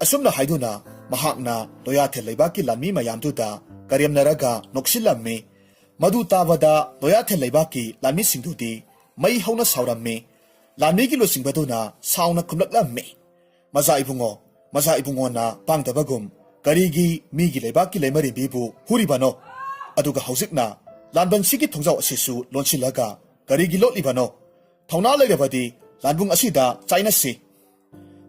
ꯑꯁꯨꯝꯅ ꯍꯥꯏꯗꯨꯅ ꯃꯍꯥꯛꯅ ꯂꯣꯌꯥꯊꯦꯜ ꯂꯩꯕꯥꯛꯀꯤ ꯂꯥꯟꯃꯤ ꯃꯌꯥꯝꯗꯨꯗ ꯀꯔꯦꯝꯅꯔꯒ ꯅꯣꯛꯁꯤꯜꯂꯝꯃꯤ꯫ ꯃꯗꯨ ꯇꯥꯕꯗ ꯂꯣꯌꯥꯊꯦꯜ ꯂꯩꯕꯥꯛꯀꯤ ꯂꯥꯟꯃꯤꯁꯤꯡꯗꯨꯗꯤ ꯃꯩ ꯍꯧꯅ ꯁꯥꯎꯔꯝꯃꯤ꯫ ꯂꯥꯟꯃꯤꯒꯤ ꯂꯨꯆꯤꯡꯕꯗꯨꯅ ꯁꯥꯎꯅ ꯈꯨꯝꯂꯛꯂꯝꯃꯤ, "ꯃꯆꯥ ꯏꯕꯨꯡꯉꯣ, ꯃꯆꯥ ꯏꯕꯨꯡꯉꯣꯅ ꯄꯥꯡꯗꯕꯒꯨꯝ ꯀꯔꯤꯒꯤ ꯃꯤꯒꯤ ꯂꯩꯕꯥꯛꯀꯤ ꯂꯩꯃꯔꯦꯝꯕꯤꯕꯨ ꯍꯨꯔꯤꯕꯅꯣ? ꯑꯗꯨꯒ ꯍꯧꯖꯤꯛꯅ ꯂꯥꯟꯕꯟꯁꯤꯒꯤ ꯊꯣꯡꯖꯥꯎ ꯑꯁꯤꯁꯨ ꯂꯣꯟꯁꯤꯜꯂꯒ ꯀꯔꯤꯒꯤ ꯂꯣꯠꯂꯤꯕꯅꯣ? ꯊꯧꯅꯥ ꯂꯩꯔꯕꯗꯤ ꯂꯥꯟꯕꯨꯡ ꯑꯁꯤꯗ ꯆꯥꯏꯅꯁꯤ"꯫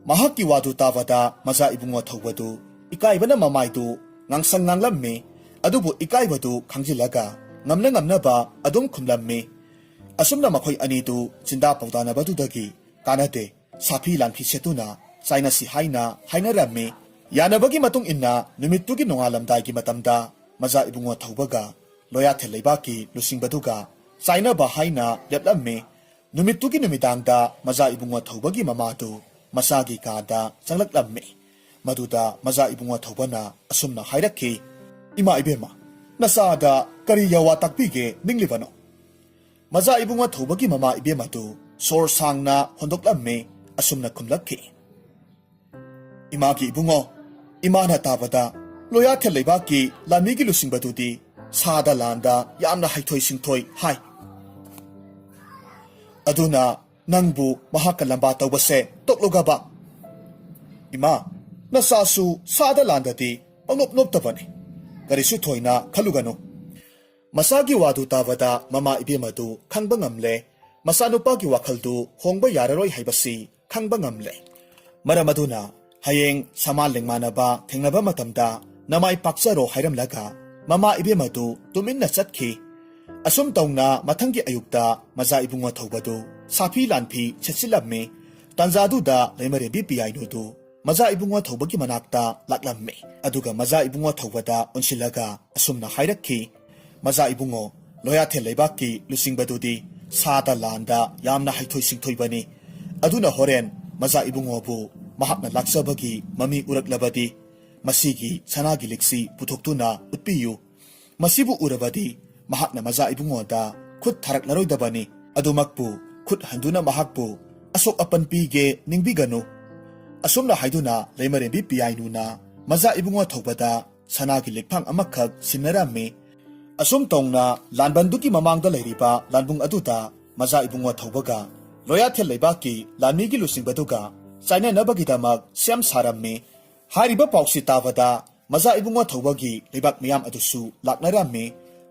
ꯃꯍꯥꯛꯀꯤ ꯋꯥꯗꯨ ꯇꯥꯕꯗ ꯃꯆꯥ ꯏꯕꯨꯡꯉꯣ ꯊꯧꯕꯗꯨ ꯏꯀꯥꯏꯕꯅ ꯃꯃꯥꯏꯗꯨ ꯉꯥꯡꯁꯪ ꯉꯥꯡꯂꯝꯃꯤ꯫ ꯑꯗꯨꯕꯨ ꯏꯀꯥꯏꯕꯗꯨ ꯈꯪꯖꯤꯜꯂꯒ ꯉꯝꯅ ꯉꯝꯅꯕ ꯑꯗꯨꯝ ꯈꯨꯝꯂꯝꯃꯤ꯫ ꯑꯁꯨꯝꯅ ꯃꯈꯣꯏ ꯑꯅꯤꯗꯨ ꯆꯤꯟꯗꯥ ꯄꯥꯎꯗꯥꯅꯕꯗꯨꯗꯒꯤ ꯀꯥꯟꯅꯗꯦ, ꯁꯥꯐꯤ ꯂꯥꯟꯐꯤ ꯁꯦꯠꯇꯨꯅ ꯆꯥꯏꯅꯁꯤ ꯍꯥꯏꯅ ꯍꯥꯏꯅꯔꯝꯃꯤ꯫ ꯌꯥꯅꯕꯒꯤ ꯃꯇꯨꯡ ꯏꯟꯅ ꯅꯨꯃꯤꯠꯇꯨꯒꯤ ꯅꯣꯡꯉꯥꯜꯂꯝꯗꯥꯏꯒꯤ ꯃꯇꯝꯗ ꯃꯆꯥ ꯏꯕꯨꯡꯉꯣ ꯊꯧꯕꯒ ꯂꯣꯌꯥꯊꯦꯜ ꯂꯩꯕꯥꯛꯀꯤ ꯂꯨꯆꯤꯡꯕꯗꯨꯒ ꯆꯥꯏꯅꯕ ꯍꯥꯏꯅ ꯂꯦꯞꯂꯝꯃꯤ꯫ ꯅꯨꯃꯤꯠꯇꯨꯒꯤ ꯅꯨꯃꯤꯗꯥꯡꯗ ꯃꯆꯥ ꯏꯕꯨꯡꯉꯣ ꯊꯧꯕꯒꯤ ꯃꯃꯥꯗꯨ ꯃꯆꯥꯒꯤ ꯀꯥꯗ ꯆꯪꯂꯛꯂꯝꯃꯤ꯫ ꯃꯗꯨꯗ ꯃꯆꯥ ꯏꯕꯨꯡꯉꯣ ꯊꯧꯕꯅ ꯑꯁꯨꯝꯅ ꯍꯥꯏꯔꯛꯈꯤ, "ꯏꯃꯥ ꯏꯕꯦꯝꯃ, ꯅꯆꯥꯗ ꯀꯔꯤ ꯌꯥꯋꯥ ꯇꯥꯛꯄꯤꯒꯦ ꯅꯤꯡꯂꯤꯕꯅꯣ?" ꯃꯆꯥ ꯏꯕꯨꯡꯉꯣ ꯊꯧꯕꯒꯤ ꯃꯃꯥ ꯏꯕꯦꯝꯃꯗꯨ ꯁꯣꯔ ꯁꯥꯡꯅ ꯍꯣꯟꯗꯣꯛꯂꯝꯃꯤ꯫ ꯑꯁꯨꯝꯅ ꯈꯨꯝꯂꯛꯈꯤ, "ꯏꯃꯥꯒꯤ ꯏꯕꯨꯡꯉꯣ, ꯏꯃꯥꯅ ꯇꯥꯕꯗ ꯂꯣꯌꯥꯊꯦꯜ ꯂꯩꯕꯥꯛꯀꯤ ꯂꯥꯟꯃꯤꯒꯤ ꯂꯨꯆꯤꯡꯕꯗꯨꯗꯤ ꯁꯥꯗ ꯂꯥꯟꯗ ꯌꯥꯝꯅ ꯍꯩꯊꯣꯏ ꯁꯤꯡꯊꯣꯏ ꯍꯥꯏ꯫ ꯑꯗꯨꯅ ꯅꯪꯕꯨ ꯃꯍꯥꯛꯀ ꯂꯝꯕꯥ ꯇꯧꯕꯁꯦ ꯇꯣꯛꯂꯨꯒꯕ꯫ ꯏꯃꯥ, ꯅꯆꯥꯁꯨ ꯁꯥꯗ ꯂꯥꯟꯗꯗꯤ ꯄꯪꯅꯣꯞ ꯅꯣꯞꯇꯕꯅꯤ꯫ ꯀꯔꯤꯁꯨ ꯊꯣꯏꯅ ꯈꯜꯂꯨꯒꯅꯨ"꯫ ꯃꯆꯥꯒꯤ ꯋꯥꯗꯨ ꯇꯥꯕꯗ ꯃꯃꯥ ꯏꯕꯦꯝꯃꯗꯨ ꯈꯪꯕ ꯉꯝꯂꯦ꯫ ꯃꯆꯥꯅꯨꯄꯥꯒꯤ ꯋꯥꯈꯜꯗꯨ ꯍꯣꯡꯕ ꯌꯥꯔꯔꯣꯏ ꯍꯥꯏꯕꯁꯤ ꯈꯪꯕ ꯉꯝꯂꯦ꯫ ꯃꯔꯝ ꯑꯗꯨꯅ "ꯍꯌꯦꯡ ꯁꯃꯥꯟ ꯂꯦꯡꯃꯥꯟꯅꯕ ꯊꯦꯡꯅꯕ ꯃꯇꯝꯗ ꯅꯃꯥꯏ ꯄꯥꯛꯆꯔꯣ" ꯍꯥꯏꯔꯝꯂꯒ ꯃꯃꯥ ꯏꯕꯦꯝ ꯑꯗꯨ ꯇꯨꯃꯤꯟꯅ ꯆꯠꯈꯤ꯫ ꯑꯁꯨꯝ ꯇꯧꯅ ꯃꯊꯪꯒꯤ ꯑꯌꯨꯛꯇ ꯃꯖꯥ ꯏꯕꯨꯡꯉꯣ ꯊꯧꯕꯗꯨ ꯁꯥꯐꯤ ꯂꯥꯟꯐꯤ ꯁꯦꯠꯆꯤꯜꯂꯝꯃꯤ꯫ ꯇꯥꯟꯖꯥꯗꯨꯗ ꯂꯩꯃꯔꯦꯝꯕꯤ ꯄꯤꯌꯥꯏꯅꯨꯗꯨ ꯃꯖꯥ ꯏꯕꯨꯡꯉꯣ ꯊꯧꯕꯒꯤ ꯃꯅꯥꯛꯇ ꯂꯥꯛꯂꯝꯃꯤ꯫ ꯑꯗꯨꯒ ꯃꯖꯥ ꯏꯕꯨꯡꯉꯣ ꯊꯧꯕꯗ ꯑꯣꯟꯁꯤꯜꯂꯒ ꯑꯁꯨꯝꯅ ꯍꯥꯏꯔꯛꯈꯤ, "ꯃꯖꯥ ꯏꯕꯨꯡꯉꯣ, ꯂꯣꯌꯥꯊꯦꯜ ꯂꯩꯕꯥꯛꯀꯤ ꯂꯨꯆꯤꯡꯕꯗꯨꯗꯤ ꯁꯥꯗ ꯂꯥꯟꯗ ꯌꯥꯝꯅ ꯍꯩꯊꯣꯏ ꯁꯤꯡꯊꯣꯏꯕꯅꯤ꯫ ꯑꯗꯨꯅ ꯍꯣꯔꯦꯟ ꯃꯖꯥ ꯏꯕꯨꯡꯉꯣꯕꯨ ꯃꯍꯥꯛꯅ ꯂꯥꯛꯆꯕꯒꯤ ꯃꯃꯤ ꯎꯔꯛꯂꯕꯗꯤ ꯃꯁꯤꯒꯤ ꯁꯅꯥꯒꯤ ꯂꯤꯛꯁꯤ ꯄꯨꯊꯣꯛꯇꯨꯅ ꯎꯠꯄꯤꯌꯨ꯫ ꯃꯁꯤꯕꯨ ꯎꯔꯕꯗꯤ ꯃꯍꯥꯛꯅ ꯃꯖꯥ ꯏꯕꯨꯡꯉꯣꯗ ꯈꯨꯠ ꯊꯥꯔꯛꯂꯔꯣꯏꯗꯕꯅꯤ꯫ ꯑꯗꯨꯃꯛꯄꯨ ꯈꯨꯠ ꯍꯟꯗꯨꯅ ꯃꯍꯥꯛꯄꯨ ꯑꯁꯣꯛ ꯑꯄꯟ ꯄꯤꯒꯦ ꯅꯤꯡꯕꯤꯒꯅꯨ"꯫ ꯑꯁꯨꯝꯅ ꯍꯥꯏꯗꯨꯅ ꯂꯩꯃꯔꯦꯝꯕꯤ ꯄꯤꯌꯥꯏꯅꯨꯅ ꯃꯖꯥ ꯏꯕꯨꯡꯉꯣ ꯊꯧꯕꯗ ꯁꯅꯥꯒꯤ ꯂꯤꯛꯐꯥꯡ ꯑꯃꯈꯛ ꯁꯤꯟꯅꯔꯝꯃꯤ꯫ ꯑꯁꯨꯝ ꯇꯧꯅ ꯂꯥꯟꯕꯟꯗꯨꯒꯤ ꯃꯃꯥꯡꯗ ꯂꯩꯔꯤꯕ ꯂꯥꯟꯕꯨꯡ ꯑꯗꯨꯗ ꯃꯖꯥ ꯏꯕꯨꯡꯉꯣ ꯊꯧꯕꯒ ꯂꯣꯌꯥꯊꯦꯜ ꯂꯩꯕꯥꯛꯀꯤ ꯂꯥꯟꯃꯤꯒꯤ ꯂꯨꯆꯤꯡꯕꯗꯨꯒ ꯆꯥꯏꯅꯅꯕꯒꯤꯗꯃꯛ ꯁꯦꯝ ꯁꯥꯔꯝꯃꯤ꯫ ꯍꯥꯏꯔꯤꯕ ꯄꯥꯎꯁꯤ ꯇꯥꯕꯗ ꯃꯖꯥ ꯏꯕꯨꯡꯉꯣ ꯊꯧꯕꯒꯤ ꯂꯩꯕꯥꯛ ꯃꯤꯌꯥꯝ ꯑꯗꯨꯁꯨ ꯂꯥꯛꯅꯔꯝꯃꯤ꯫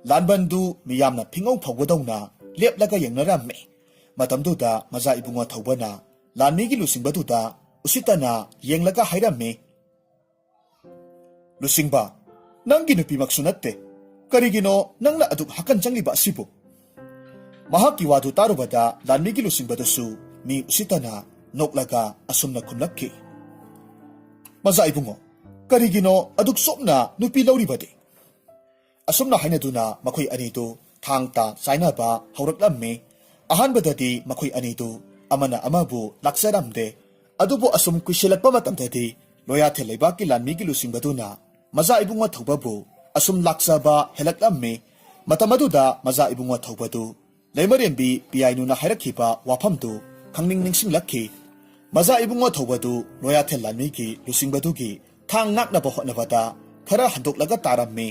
ꯂꯥꯟꯕꯟꯗꯨ ꯃꯤꯌꯥꯝꯅ ꯐꯤꯉꯧ ꯐꯧꯕꯗꯧꯅ ꯂꯦꯞꯂꯒ ꯌꯦꯡꯅꯔꯝꯃꯤ꯫ ꯃꯇꯝꯗꯨꯗ ꯃꯖꯥ ꯏꯕꯨꯡꯉꯣ ꯊꯧꯕꯅ ꯂꯥꯟꯃꯤꯒꯤ ꯂꯨꯆꯤꯡꯕꯗꯨꯗ ꯎꯁꯤꯠꯇꯅ ꯌꯦꯡꯂꯒ ꯍꯥꯏꯔꯝꯃꯤ, "ꯂꯨꯆꯤꯡꯕ, ꯅꯪꯒꯤ ꯅꯨꯄꯤꯃꯛꯁꯨ ꯅꯠꯇꯦ꯫ ꯀꯔꯤꯒꯤꯅꯣ ꯅꯪꯅ ꯑꯗꯨꯛ ꯍꯥꯀꯟ ꯆꯪꯂꯤꯕ ꯑꯁꯤꯕꯨ?" ꯃꯍꯥꯛꯀꯤ ꯋꯥꯗꯨ ꯇꯥꯔꯨꯕꯗ ꯂꯥꯟꯃꯤꯒꯤ ꯂꯨꯆꯤꯡꯕꯗꯨꯁꯨ ꯃꯤ ꯎꯁꯤꯠꯇꯅ ꯅꯣꯛꯂꯒ ꯑꯁꯨꯝꯅ ꯈꯨꯝꯂꯛꯈꯤ, "ꯃꯖꯥ ꯏꯕꯨꯡꯉꯣ, ꯀꯔꯤꯒꯤꯅꯣ ꯑꯗꯨꯛ ꯆꯣꯞꯅ ꯅꯨꯄꯤ ꯂꯧꯔꯤꯕꯗꯤ?" ꯑꯁꯨꯝꯅ ꯍꯥꯏꯅꯗꯨꯅ ꯃꯈꯣꯏ ꯑꯅꯤꯗꯨ ꯊꯥꯡ ꯇꯥ ꯆꯥꯏꯅꯕ ꯍꯧꯔꯛꯂꯝꯃꯤ꯫ ꯑꯍꯥꯟꯕꯗꯗꯤ ꯃꯈꯣꯏ ꯑꯅꯤꯗꯨ ꯑꯃꯅ ꯑꯃꯕꯨ ꯂꯥꯛꯆꯔꯝꯗꯦ꯫ ꯑꯗꯨꯕꯨ ꯑꯁꯨꯝ ꯀꯨꯏꯁꯤꯜꯂꯛꯄ ꯃꯇꯝꯗꯗꯤ ꯂꯣꯌꯥꯊꯦꯜ ꯂꯩꯕꯥꯛꯀꯤ ꯂꯥꯟꯃꯤꯒꯤ ꯂꯨꯆꯤꯡꯕꯗꯨꯅ ꯃꯖꯥ ꯏꯕꯨꯡꯉꯣ ꯊꯧꯕꯕꯨ ꯑꯁꯨꯝ ꯂꯥꯛꯆꯕ ꯍꯦꯜꯂꯛꯂꯝꯃꯤ꯫ ꯃꯇꯝ ꯑꯗꯨꯗ ꯃꯖꯥ ꯏꯕꯨꯡꯉꯣ ꯊꯧꯕꯗꯨ ꯂꯩꯃꯔꯦꯝꯕꯤ ꯄꯤꯌꯥꯏꯅꯨꯅ ꯍꯥꯏꯔꯛꯈꯤꯕ ꯋꯥꯐꯝꯗꯨ ꯈꯪꯅꯤꯡ ꯅꯤꯡꯁꯤꯡꯂꯛꯈꯤ꯫ ꯃꯖꯥ ꯏꯕꯨꯡꯉꯣ ꯊꯧꯕꯗꯨ ꯂꯣꯌꯥꯊꯦꯜ ꯂꯥꯟꯃꯤꯒꯤ ꯂꯨꯆꯤꯡꯕꯗꯨꯒꯤ ꯊꯥꯡ ꯉꯥꯛꯅꯕ ꯍꯣꯠꯅꯕꯗ ꯈꯔ ꯍꯟꯗꯣꯛꯂꯒ ꯇꯥꯔꯝꯃꯤ꯫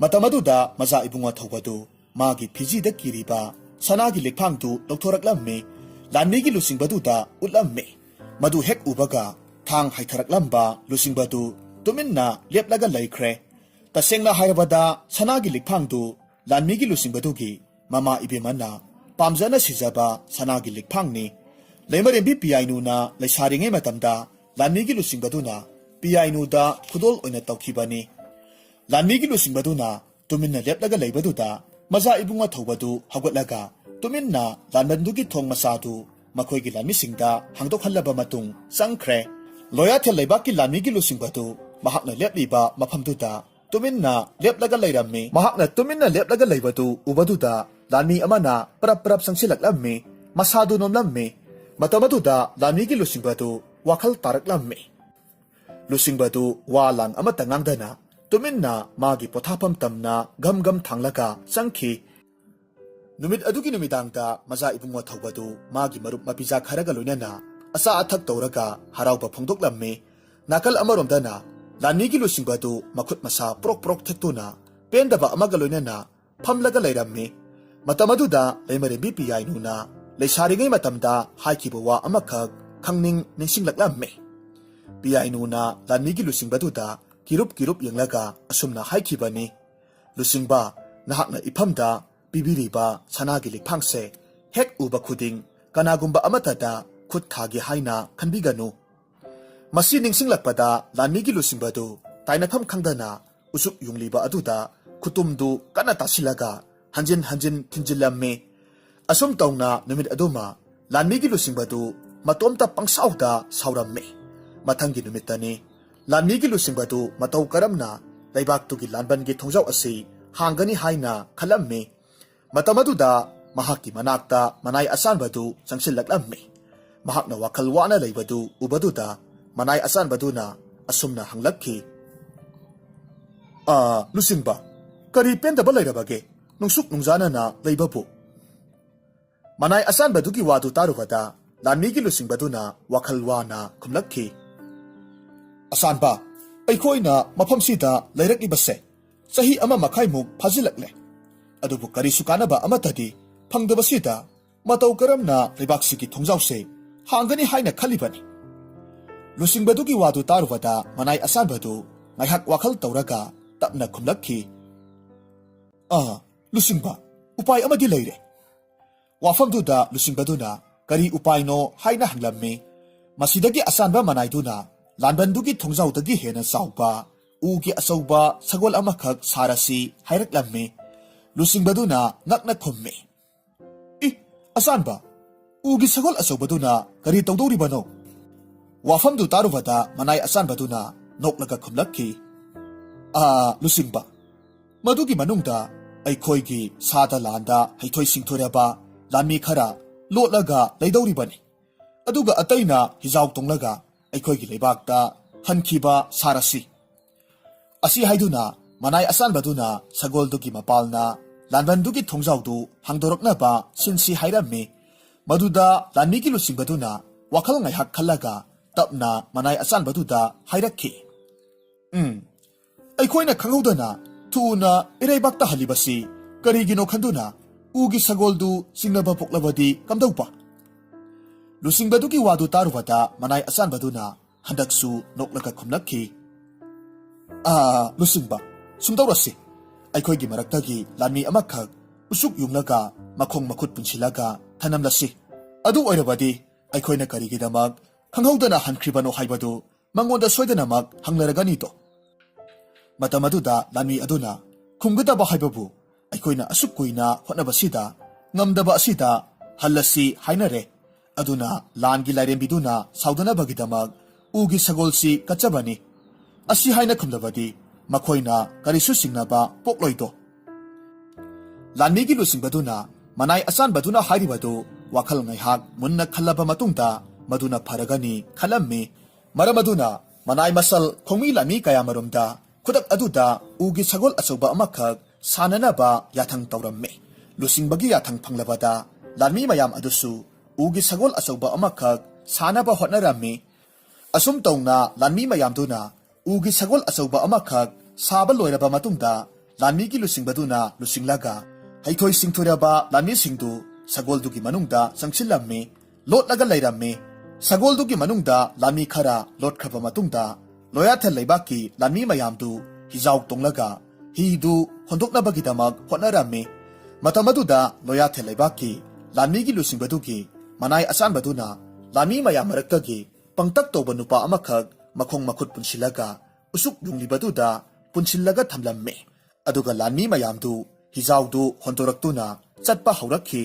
ꯃꯇꯝ ꯑꯗꯨꯗ ꯃꯖꯥ ꯏꯕꯨꯡꯉꯣ ꯊꯧꯕꯗꯨ ꯃꯥꯒꯤ ꯐꯤꯖꯤꯗ ꯀꯤꯔꯤꯕ ꯁꯅꯥꯒꯤ ꯂꯤꯛꯐꯥꯡꯗꯨ ꯂꯧꯊꯣꯔꯛꯂꯝꯃꯤ꯫ ꯂꯥꯟꯃꯤꯒꯤ ꯂꯨꯆꯤꯡꯕꯗꯨꯗ ꯎꯠꯂꯝꯃꯤ꯫ ꯃꯗꯨ ꯍꯦꯛ ꯎꯕꯒ ꯊꯥꯡ ꯍꯥꯏꯊꯔꯛꯂꯝꯕ ꯂꯨꯆꯤꯡꯕꯗꯨ ꯇꯨꯃꯤꯟꯅ ꯂꯦꯞꯂꯒ ꯂꯩꯈ꯭ꯔꯦ꯫ ꯇꯁꯦꯡꯅ ꯍꯥꯏꯔꯕꯗ ꯁꯅꯥꯒꯤ ꯂꯤꯛꯐꯥꯡꯗꯨ ꯂꯥꯟꯃꯤꯒꯤ ꯂꯨꯆꯤꯡꯕꯗꯨꯒꯤ ꯃꯃꯥ ꯏꯕꯦꯝꯃꯅ ꯄꯥꯝꯖꯅ ꯁꯤꯖꯕ ꯁꯅꯥꯒꯤ ꯂꯤꯛꯐꯥꯡꯅꯤ꯫ ꯂꯩꯃꯔꯦꯝꯕꯤ ꯄꯤꯌꯥꯏꯅꯨꯅ ꯂꯩꯁꯥꯔꯤꯉꯩ ꯃꯇꯝꯗ ꯂꯥꯟꯃꯤꯒꯤ ꯂꯨꯆꯤꯡꯕꯗꯨꯅ ꯄꯤꯌꯥꯏꯅꯨꯗ ꯈꯨꯗꯣꯜ ꯑꯣꯏꯅ ꯇꯧꯈꯤꯕꯅꯤ꯫ ꯂꯥꯟꯃꯤꯒꯤ ꯂꯨꯆꯤꯡꯕꯗꯨꯅ ꯇꯨꯃꯤꯟꯅ ꯂꯦꯞꯂꯒ ꯂꯩꯕꯗꯨꯗ ꯃꯖꯥ ꯏꯕꯨꯡ ꯑꯊꯧꯕꯗꯨ ꯍꯧꯒꯠꯂꯒ ꯇꯨꯃꯤꯟꯅ ꯂꯥꯟꯕꯟꯗꯨꯒꯤ ꯊꯣꯡ ꯃꯆꯥꯗꯨ ꯃꯈꯣꯏꯒꯤ ꯂꯥꯟꯃꯤꯁꯤꯡꯗ ꯍꯥꯡꯗꯣꯛꯍꯜꯂꯕ ꯃꯇꯨꯡ ꯆꯪꯈ꯭ꯔꯦ꯫ ꯂꯣꯌꯥꯊꯦꯜ ꯂꯩꯕꯥꯛꯀꯤ ꯂꯥꯟꯃꯤꯒꯤ ꯂꯨꯆꯤꯡꯕꯗꯨ ꯃꯍꯥꯛꯅ ꯂꯦꯞꯂꯤꯕ ꯃꯐꯝꯗꯨꯗ ꯇꯨꯃꯤꯟꯅ ꯂꯦꯞꯂꯒ ꯂꯩꯔꯝꯃꯤ꯫ ꯃꯍꯥꯛꯅ ꯇꯨꯃꯤꯟꯅ ꯂꯦꯞꯂꯒ ꯂꯩꯕꯗꯨ ꯎꯕꯗꯨꯗ ꯂꯥꯟꯃꯤ ꯑꯃꯅ ꯄ꯭ꯔꯞ ꯄ꯭ꯔꯞ ꯆꯪꯁꯤꯜꯂꯛꯂꯝꯃꯤ꯫ ꯃꯁꯥꯗꯨ ꯅꯣꯝꯂꯝꯃꯤ꯫ ꯃꯇꯝ ꯑꯗꯨꯗ ꯂꯥꯟꯃꯤꯒꯤ ꯂꯨꯆꯤꯡꯕꯗꯨ ꯋꯥꯈꯜ ꯇꯥꯔꯛꯂꯝꯃꯤ꯫ ꯂꯨꯆꯤꯡꯕꯗꯨ ꯋꯥ ꯂꯥꯡ ꯑꯃꯠꯇ ꯉꯥꯡꯗꯅ ꯇꯨꯃꯤꯟꯅ ꯃꯥꯒꯤ ꯄꯣꯊꯥꯐꯝ ꯇꯝꯅ ꯒꯝ ꯒꯝ ꯊꯥꯡꯂꯒ ꯆꯪꯈꯤ꯫ ꯅꯨꯃꯤꯠ ꯑꯗꯨꯒꯤ ꯅꯨꯃꯤꯗꯥꯡꯗ ꯃꯖꯥ ꯏꯕꯨꯡꯉꯣ ꯊꯧꯕꯗꯨ ꯃꯥꯒꯤ ꯃꯔꯨꯞ ꯃꯄꯤꯖꯥ ꯈꯔꯒ ꯂꯣꯏꯅꯅ ꯑꯆꯥ ꯑꯊꯛ ꯇꯧꯔꯒ ꯍꯔꯥꯎꯕ ꯐꯣꯡꯗꯣꯛꯂꯝꯃꯤ꯫ ꯅꯥꯀꯜ ꯑꯃꯔꯣꯝꯗꯅ ꯂꯥꯟꯃꯤꯒꯤ ꯂꯨꯆꯤꯡꯕꯗꯨ ꯃꯈꯨꯠ ꯃꯁꯥ ꯄ꯭ꯔꯣꯛ ꯄ꯭ꯔꯣꯛ ꯊꯦꯛꯇꯨꯅ ꯄꯦꯟꯗꯕ ꯑꯃꯒ ꯂꯣꯏꯅꯅ ꯐꯝꯂꯒ ꯂꯩꯔꯝꯃꯤ꯫ ꯃꯇꯝ ꯑꯗꯨꯗ ꯂꯩꯃꯔꯦꯝꯕꯤ ꯄꯤꯌꯥꯏꯅꯨꯅ ꯂꯩꯁꯥꯔꯤꯉꯩ ꯃꯇꯝꯗ ꯍꯥꯏꯈꯤꯕ ꯋꯥ ꯑꯃꯈꯛ ꯈꯪꯅꯤꯡ ꯅꯤꯡꯁꯤꯡꯂꯛꯂꯝꯃꯤ꯫ ꯄꯤꯌꯥꯏꯅꯨꯅ ꯂꯥꯟꯃꯤꯒꯤ ꯂꯨꯆꯤꯡꯕꯗꯨꯗ ꯀꯤꯔꯨꯞ ꯀꯤꯔꯨꯞ ꯌꯦꯡꯂꯒ ꯑꯁꯨꯝꯅ ꯍꯥꯏꯈꯤꯕꯅꯤ, "ꯂꯨꯆꯤꯡꯕ, ꯅꯍꯥꯛꯅ ꯏꯐꯝꯗ ꯄꯤꯕꯤꯔꯤꯕ ꯁꯅꯥꯒꯤ ꯂꯤꯛꯐꯥꯡꯁꯦ ꯍꯦꯛ ꯎꯕ ꯈꯨꯗꯤꯡ ꯀꯅꯥꯒꯨꯝꯕ ꯑꯃꯠꯇꯗ ꯈꯨꯠ ꯊꯥꯒꯦ ꯍꯥꯏꯅ ꯈꯟꯕꯤꯒꯅꯨ"꯫ ꯃꯁꯤ ꯅꯤꯡꯁꯤꯡꯂꯛꯄꯗ ꯂꯥꯟꯃꯤꯒꯤ ꯂꯨꯆꯤꯡꯕꯗꯨ ꯇꯥꯏꯅꯐꯝ ꯈꯪꯗꯅ ꯎꯆꯨꯛ ꯌꯨꯡꯂꯤꯕ ꯑꯗꯨꯗ ꯈꯨꯇꯨꯝꯗꯨ ꯀꯟꯅ ꯇꯥꯁꯤꯜꯂꯒ ꯍꯟꯖꯤꯟ ꯍꯟꯖꯤꯟ ꯊꯤꯟꯖꯤꯜꯂꯝꯃꯤ꯫ ꯑꯁꯨꯝ ꯇꯧꯅ ꯅꯨꯃꯤꯠ ꯑꯗꯨꯃ ꯂꯥꯟꯃꯤꯒꯤ ꯂꯨꯆꯤꯡꯕꯗꯨ ꯃꯇꯣꯝꯇ ꯄꯪꯁꯥꯎꯗ ꯁꯥꯎꯔꯝꯃꯤ꯫ ꯃꯊꯪꯒꯤ ꯅꯨꯃꯤꯠꯇꯅꯤ ꯂꯥꯟꯃꯤꯒꯤ ꯂꯨꯆꯤꯡꯕꯗꯨ ꯃꯇꯧ ꯀꯔꯝꯅ ꯂꯩꯕꯥꯛꯇꯨꯒꯤ ꯂꯥꯟꯕꯟꯒꯤ ꯊꯣꯡꯖꯥꯎ ꯑꯁꯤ ꯍꯥꯡꯒꯅꯤ ꯍꯥꯏꯅ ꯈꯜꯂꯝꯃꯤ꯫ ꯃꯇꯝ ꯑꯗꯨꯗ ꯃꯍꯥꯛꯀꯤ ꯃꯅꯥꯛꯇ ꯃꯅꯥꯏ ꯑꯁꯥꯟꯕꯗꯨ ꯆꯪꯁꯤꯜꯂꯛꯂꯝꯃꯤ꯫ ꯃꯍꯥꯛꯅ ꯋꯥꯈꯜ ꯋꯥꯅ ꯂꯩꯕꯗꯨ ꯎꯕꯗꯨꯗ ꯃꯅꯥꯏ ꯑꯁꯥꯟꯕꯗꯨꯅ ꯑꯁꯨꯝꯅ ꯍꯪꯂꯛꯈꯤ, "ꯑꯥ, ꯂꯨꯆꯤꯡꯕ, ꯀꯔꯤ ꯄꯦꯟꯗꯕ ꯂꯩꯔꯕꯒꯦ ꯅꯨꯡꯁꯨꯛ ꯅꯨꯡꯖꯥꯅꯅ ꯂꯩꯕꯕꯨ?" ꯃꯅꯥꯏ ꯑꯁꯥꯟꯕꯗꯨꯒꯤ ꯋꯥꯗꯨ ꯇꯥꯔꯨꯕꯗ ꯂꯥꯟꯃꯤꯒꯤ ꯂꯨꯆꯤꯡꯕꯗꯨꯅ ꯋꯥꯈꯜ ꯋꯥꯅ ꯈꯨꯝꯂꯛꯈꯤ, "ꯑꯁꯥꯟꯕ, ꯑꯩꯈꯣꯏꯅ ꯃꯐꯝꯁꯤꯗ ꯂꯩꯔꯛꯂꯤꯕꯁꯦ ꯆꯍꯤ ꯑꯃ ꯃꯈꯥꯏꯃꯨꯛ ꯐꯥꯖꯤꯜꯂꯛꯂꯦ꯫ ꯑꯗꯨꯕꯨ ꯀꯔꯤꯁꯨ ꯀꯥꯟꯅꯕ ꯑꯃꯠꯇꯗꯤ ꯐꯪꯗꯕꯁꯤꯗ ꯃꯇꯧ ꯀꯔꯝꯅ ꯂꯩꯕꯥꯛꯁꯤꯒꯤ ꯊꯣꯡꯖꯥꯎꯁꯦ ꯍꯥꯡꯒꯅꯤ ꯍꯥꯏꯅ ꯈꯜꯂꯤꯕꯅꯤ?" ꯂꯨꯆꯤꯡꯕꯗꯨꯒꯤ ꯋꯥꯗꯨ ꯇꯥꯔꯨꯕꯗ ꯃꯅꯥꯏ ꯑꯁꯥꯟꯕꯗꯨ ꯉꯥꯏꯍꯥꯛ ꯋꯥꯈꯜ ꯇꯧꯔꯒ ꯇꯞꯅ ꯈꯨꯝꯂꯛꯈꯤ, "ꯑꯥ, ꯂꯨꯆꯤꯡꯕ, ꯎꯄꯥꯏ ꯑꯃꯗꯤ ꯂꯩꯔꯦ"꯫ ꯋꯥꯐꯝꯗꯨꯗ ꯂꯨꯆꯤꯡꯕꯗꯨꯅ ꯀꯔꯤ ꯎꯄꯥꯏꯅꯣ ꯍꯥꯏꯅ ꯍꯪꯂꯝꯃꯤ꯫ ꯃꯁꯤꯗꯒꯤ ꯑꯆꯥꯟꯕ ꯃꯅꯥꯏꯗꯨꯅ ꯂꯥꯟꯕꯟꯗꯨꯒꯤ ꯊꯣꯡꯖꯥꯎꯗꯒꯤ ꯍꯦꯟꯅ ꯆꯥꯎꯕ ꯎꯒꯤ ꯑꯆꯧꯕ ꯁꯒꯣꯜ ꯑꯃꯈꯛ ꯁꯥꯔꯁꯤ ꯍꯥꯏꯔꯛꯂꯝꯃꯤ꯫ ꯂꯨꯆꯤꯡꯕꯗꯨꯅ ꯉꯛꯅ ꯈꯨꯝꯃꯤ, "ꯏ, ꯑꯆꯥꯟꯕ, ꯎꯒꯤ ꯁꯒꯣꯜ ꯑꯆꯧꯕꯗꯨꯅ ꯀꯔꯤ ꯇꯧꯗꯧꯔꯤꯕꯅꯣ?" ꯋꯥꯐꯝꯗꯨ ꯇꯥꯔꯨꯕꯗ ꯃꯅꯥꯏ ꯑꯆꯥꯟꯕꯗꯨꯅ ꯅꯣꯛꯂꯒ ꯈꯨꯝꯂꯛꯈꯤ, "ꯑꯥ, ꯂꯨꯆꯤꯡꯕ, ꯃꯗꯨꯒꯤ ꯃꯅꯨꯡꯗ ꯑꯩꯈꯣꯏꯒꯤ ꯁꯥꯗ ꯂꯥꯟꯗ ꯍꯩꯊꯣꯏ ꯁꯤꯡꯊꯣꯏꯔꯕ ꯂꯥꯟꯃꯤ ꯈꯔ ꯂꯣꯠꯂꯒ ꯂꯩꯗꯧꯔꯤꯕꯅꯤ꯫ ꯑꯗꯨꯒ ꯑꯇꯩꯅ ꯍꯤꯖꯥꯎ ꯇꯣꯡꯂꯒ ꯑꯩꯈꯣꯏꯒꯤ ꯂꯩꯕꯥꯛꯇ ꯍꯟꯈꯤꯕ ꯁꯥꯔꯁꯤ꯫" ꯑꯁꯤ ꯍꯥꯏꯗꯨꯅ ꯃꯅꯥꯏ ꯑꯆꯥꯟꯕꯗꯨꯅ ꯁꯒꯣꯜꯗꯨꯒꯤ ꯃꯄꯥꯜꯅ ꯂꯥꯟꯕꯟꯗꯨꯒꯤ ꯊꯣꯡꯖꯥꯎꯗꯨ ꯍꯥꯡꯗꯣꯔꯛꯅꯕ ꯁꯤꯟꯁꯤ ꯍꯥꯏꯔꯝꯃꯤ꯫ ꯃꯗꯨꯗ ꯂꯥꯟꯃꯤꯒꯤ ꯂꯨꯆꯤꯡꯕꯗꯨꯅ ꯋꯥꯈꯜ ꯉꯥꯏꯍꯥꯛ ꯈꯜꯂꯒ ꯇꯞꯅ ꯃꯅꯥꯏ ꯑꯆꯥꯟꯕꯗꯨꯗ ꯍꯥꯏꯔꯛꯈꯤ, "ꯎꯝ, ꯑꯩꯈꯣꯏꯅ ꯈꯪꯍꯧꯗꯅ ꯊꯨꯅ ꯏꯔꯩꯕꯥꯛꯇ ꯍꯜꯂꯤꯕꯁꯤ ꯀꯔꯤꯒꯤꯅꯣ ꯈꯟꯗꯨꯅ ꯎꯒꯤ ꯁꯒꯣꯜꯗꯨ ꯆꯤꯡꯅꯕ ꯄꯣꯛꯂꯕꯗꯤ ꯀꯝꯗꯧꯕ?" ꯂꯨꯆꯤꯡꯕꯗꯨꯒꯤ ꯋꯥꯗꯨ ꯇꯥꯔꯨꯕꯗ ꯃꯅꯥꯏ ꯑꯆꯥꯟꯕꯗꯨꯅ ꯍꯟꯗꯛꯁꯨ ꯅꯣꯛꯂꯒ ꯈꯨꯝꯂꯛꯈꯤ, "ꯑꯥ, ꯂꯨꯆꯤꯡꯕ, ꯁꯨꯝꯗꯧꯔꯁꯤ, ꯑꯩꯈꯣꯏꯒꯤ ꯃꯔꯛꯇꯒꯤ ꯂꯥꯟꯃꯤ ꯑꯃꯈꯛ ꯎꯆꯨꯛ ꯌꯨꯡꯂꯒ ꯃꯈꯣꯡ ꯃꯈꯨꯠ ꯄꯨꯟꯁꯤꯜꯂꯒ ꯊꯅꯝꯂꯁꯤ꯫ ꯑꯗꯨ ꯑꯣꯏꯔꯕꯗꯤ ꯑꯩꯈꯣꯏꯅ ꯀꯔꯤꯒꯤꯗꯃꯛ ꯈꯪꯍꯧꯗꯅ ꯍꯟꯈ꯭ꯔꯤꯕꯅꯣ ꯍꯥꯏꯕꯗꯨ ꯃꯉꯣꯟꯗ ꯁꯣꯏꯗꯅꯃꯛ ꯍꯪꯂꯔꯒꯅꯤꯗꯣ꯫" ꯃꯇꯝ ꯑꯗꯨꯗ ꯂꯥꯟꯃꯤ ꯑꯗꯨꯅ ꯈꯨꯝꯒꯗꯕ ꯍꯥꯏꯕꯕꯨ, "ꯑꯩꯈꯣꯏꯅ ꯑꯁꯨꯛ ꯀꯨꯏꯅ ꯍꯣꯠꯅꯕꯁꯤꯗ ꯉꯝꯗꯕ ꯑꯁꯤꯗ ꯍꯜꯂꯁꯤ ꯍꯥꯏꯅꯔꯦ꯫ ꯑꯗꯨꯅ ꯂꯥꯟꯒꯤ ꯂꯥꯏꯔꯦꯝꯕꯤꯗꯨꯅ ꯁꯥꯎꯗꯅꯕꯒꯤꯗꯃꯛ ꯎꯒꯤ ꯁꯒꯣꯜꯁꯤ ꯀꯠꯆꯕꯅꯤ" ꯑꯁꯤ ꯍꯥꯏꯅ ꯈꯨꯝꯂꯕꯗꯤ ꯃꯈꯣꯏꯅ ꯀꯔꯤꯁꯨ ꯆꯤꯡꯅꯕ ꯄꯣꯛꯂꯣꯏꯗꯣ꯫ ꯂꯥꯟꯃꯤꯒꯤ ꯂꯨꯆꯤꯡꯕꯗꯨꯅ ꯃꯅꯥꯏ ꯑꯆꯥꯟꯕꯗꯨꯅ ꯍꯥꯏꯔꯤꯕꯗꯨ ꯋꯥꯈꯜ ꯉꯥꯏꯍꯥꯛ ꯃꯨꯟꯅ ꯈꯜꯂꯕ ꯃꯇꯨꯡꯗ ꯃꯗꯨꯅ ꯐꯔꯒꯅꯤ ꯈꯜꯂꯝꯃꯤ꯫ ꯃꯔꯝ ꯑꯗꯨꯅ ꯃꯅꯥꯏ ꯃꯁꯜ ꯈꯣꯡꯃꯤ ꯂꯥꯟꯃꯤ ꯀꯌꯥꯃꯔꯨꯝꯗ ꯈꯨꯗꯛ ꯑꯗꯨꯗ ꯎꯒꯤ ꯁꯒꯣꯜ ꯑꯆꯧꯕ ꯑꯃꯈꯛ ꯁꯥꯅꯅꯕ ꯌꯥꯊꯪ ꯇꯧꯔꯝꯃꯤ꯫ ꯂꯨꯆꯤꯡꯕꯒꯤ ꯌꯥꯊꯪ ꯐꯪꯂꯕꯗ ꯂꯥꯟꯃꯤ ꯃꯌꯥꯝ ꯑꯗꯨꯁꯨ ꯎꯒꯤ ꯁꯒꯣꯜ ꯑꯆꯧꯕ ꯑꯃꯈꯛ ꯁꯥꯅꯕ ꯍꯣꯠꯅꯔꯝꯃꯤ꯫ ꯑꯁꯨꯝ ꯇꯧꯅ ꯂꯥꯟꯃꯤ ꯃꯌꯥꯝꯗꯨꯅ ꯎꯒꯤ ꯁꯒꯣꯜ ꯑꯆꯧꯕ ꯑꯃꯈꯛ ꯁꯥꯕ ꯂꯣꯏꯔꯕ ꯃꯇꯨꯡꯗ ꯂꯥꯟꯃꯤꯒꯤ ꯂꯨꯆꯤꯡꯕꯗꯨꯅ ꯂꯨꯆꯤꯡꯂꯒ ꯍꯩꯊꯣꯏ ꯁꯤꯡꯊꯣꯏꯔꯕ ꯂꯥꯟꯃꯤꯁꯤꯡꯗꯨ ꯁꯒꯣꯜꯗꯨꯒꯤ ꯃꯅꯨꯡꯗ ꯆꯪꯁꯤꯜꯂꯝꯃꯤ꯫ ꯂꯣꯠꯂꯒ ꯂꯩꯔꯝꯃꯤ꯫ ꯁꯒꯣꯜꯗꯨꯒꯤ ꯃꯅꯨꯡꯗ ꯂꯥꯟꯃꯤ ꯈꯔ ꯂꯣꯠꯈ꯭ꯔꯕ ꯃꯇꯨꯡꯗ ꯂꯣꯌꯥꯊꯦꯜ ꯂꯩꯕꯥꯛꯀꯤ ꯂꯥꯟꯃꯤ ꯃꯌꯥꯝꯗꯨ ꯍꯤꯖꯥꯎ ꯇꯣꯡꯂꯒ ꯍꯤꯗꯨ ꯍꯣꯟꯗꯣꯛꯅꯕꯒꯤꯗꯃꯛ ꯍꯣꯠꯅꯔꯝꯃꯤ꯫ ꯃꯇꯝ ꯑꯗꯨꯗ ꯂꯣꯌꯥꯊꯦꯜ ꯂꯩꯕꯥꯛꯀꯤ ꯂꯥꯟꯃꯤꯒꯤ ꯂꯨꯆꯤꯡꯕꯗꯨꯒꯤ ꯃꯅꯥꯏ ꯑꯆꯥꯟꯕꯗꯨꯅ ꯂꯥꯟꯃꯤ ꯃꯌꯥꯝ ꯃꯔꯛꯇꯒꯤ ꯄꯪꯇꯛ ꯇꯧꯕ ꯅꯨꯄꯥ ꯑꯃꯈꯛ ꯃꯈꯣꯡ ꯃꯈꯨꯠ ꯄꯨꯟꯁꯤꯜꯂꯒ ꯎꯆꯨꯛ ꯌꯨꯡꯂꯤꯕꯗꯨꯗ ꯄꯨꯟꯁꯤꯜꯂꯒ ꯊꯝꯂꯝꯃꯤ꯫ ꯑꯗꯨꯒ ꯂꯥꯟꯃꯤ ꯃꯌꯥꯝꯗꯨ ꯍꯤꯖꯥꯎꯗꯨ ꯍꯣꯟꯗꯣꯔꯛꯇꯨꯅ ꯆꯠꯄ ꯍꯧꯔꯛꯈꯤ꯫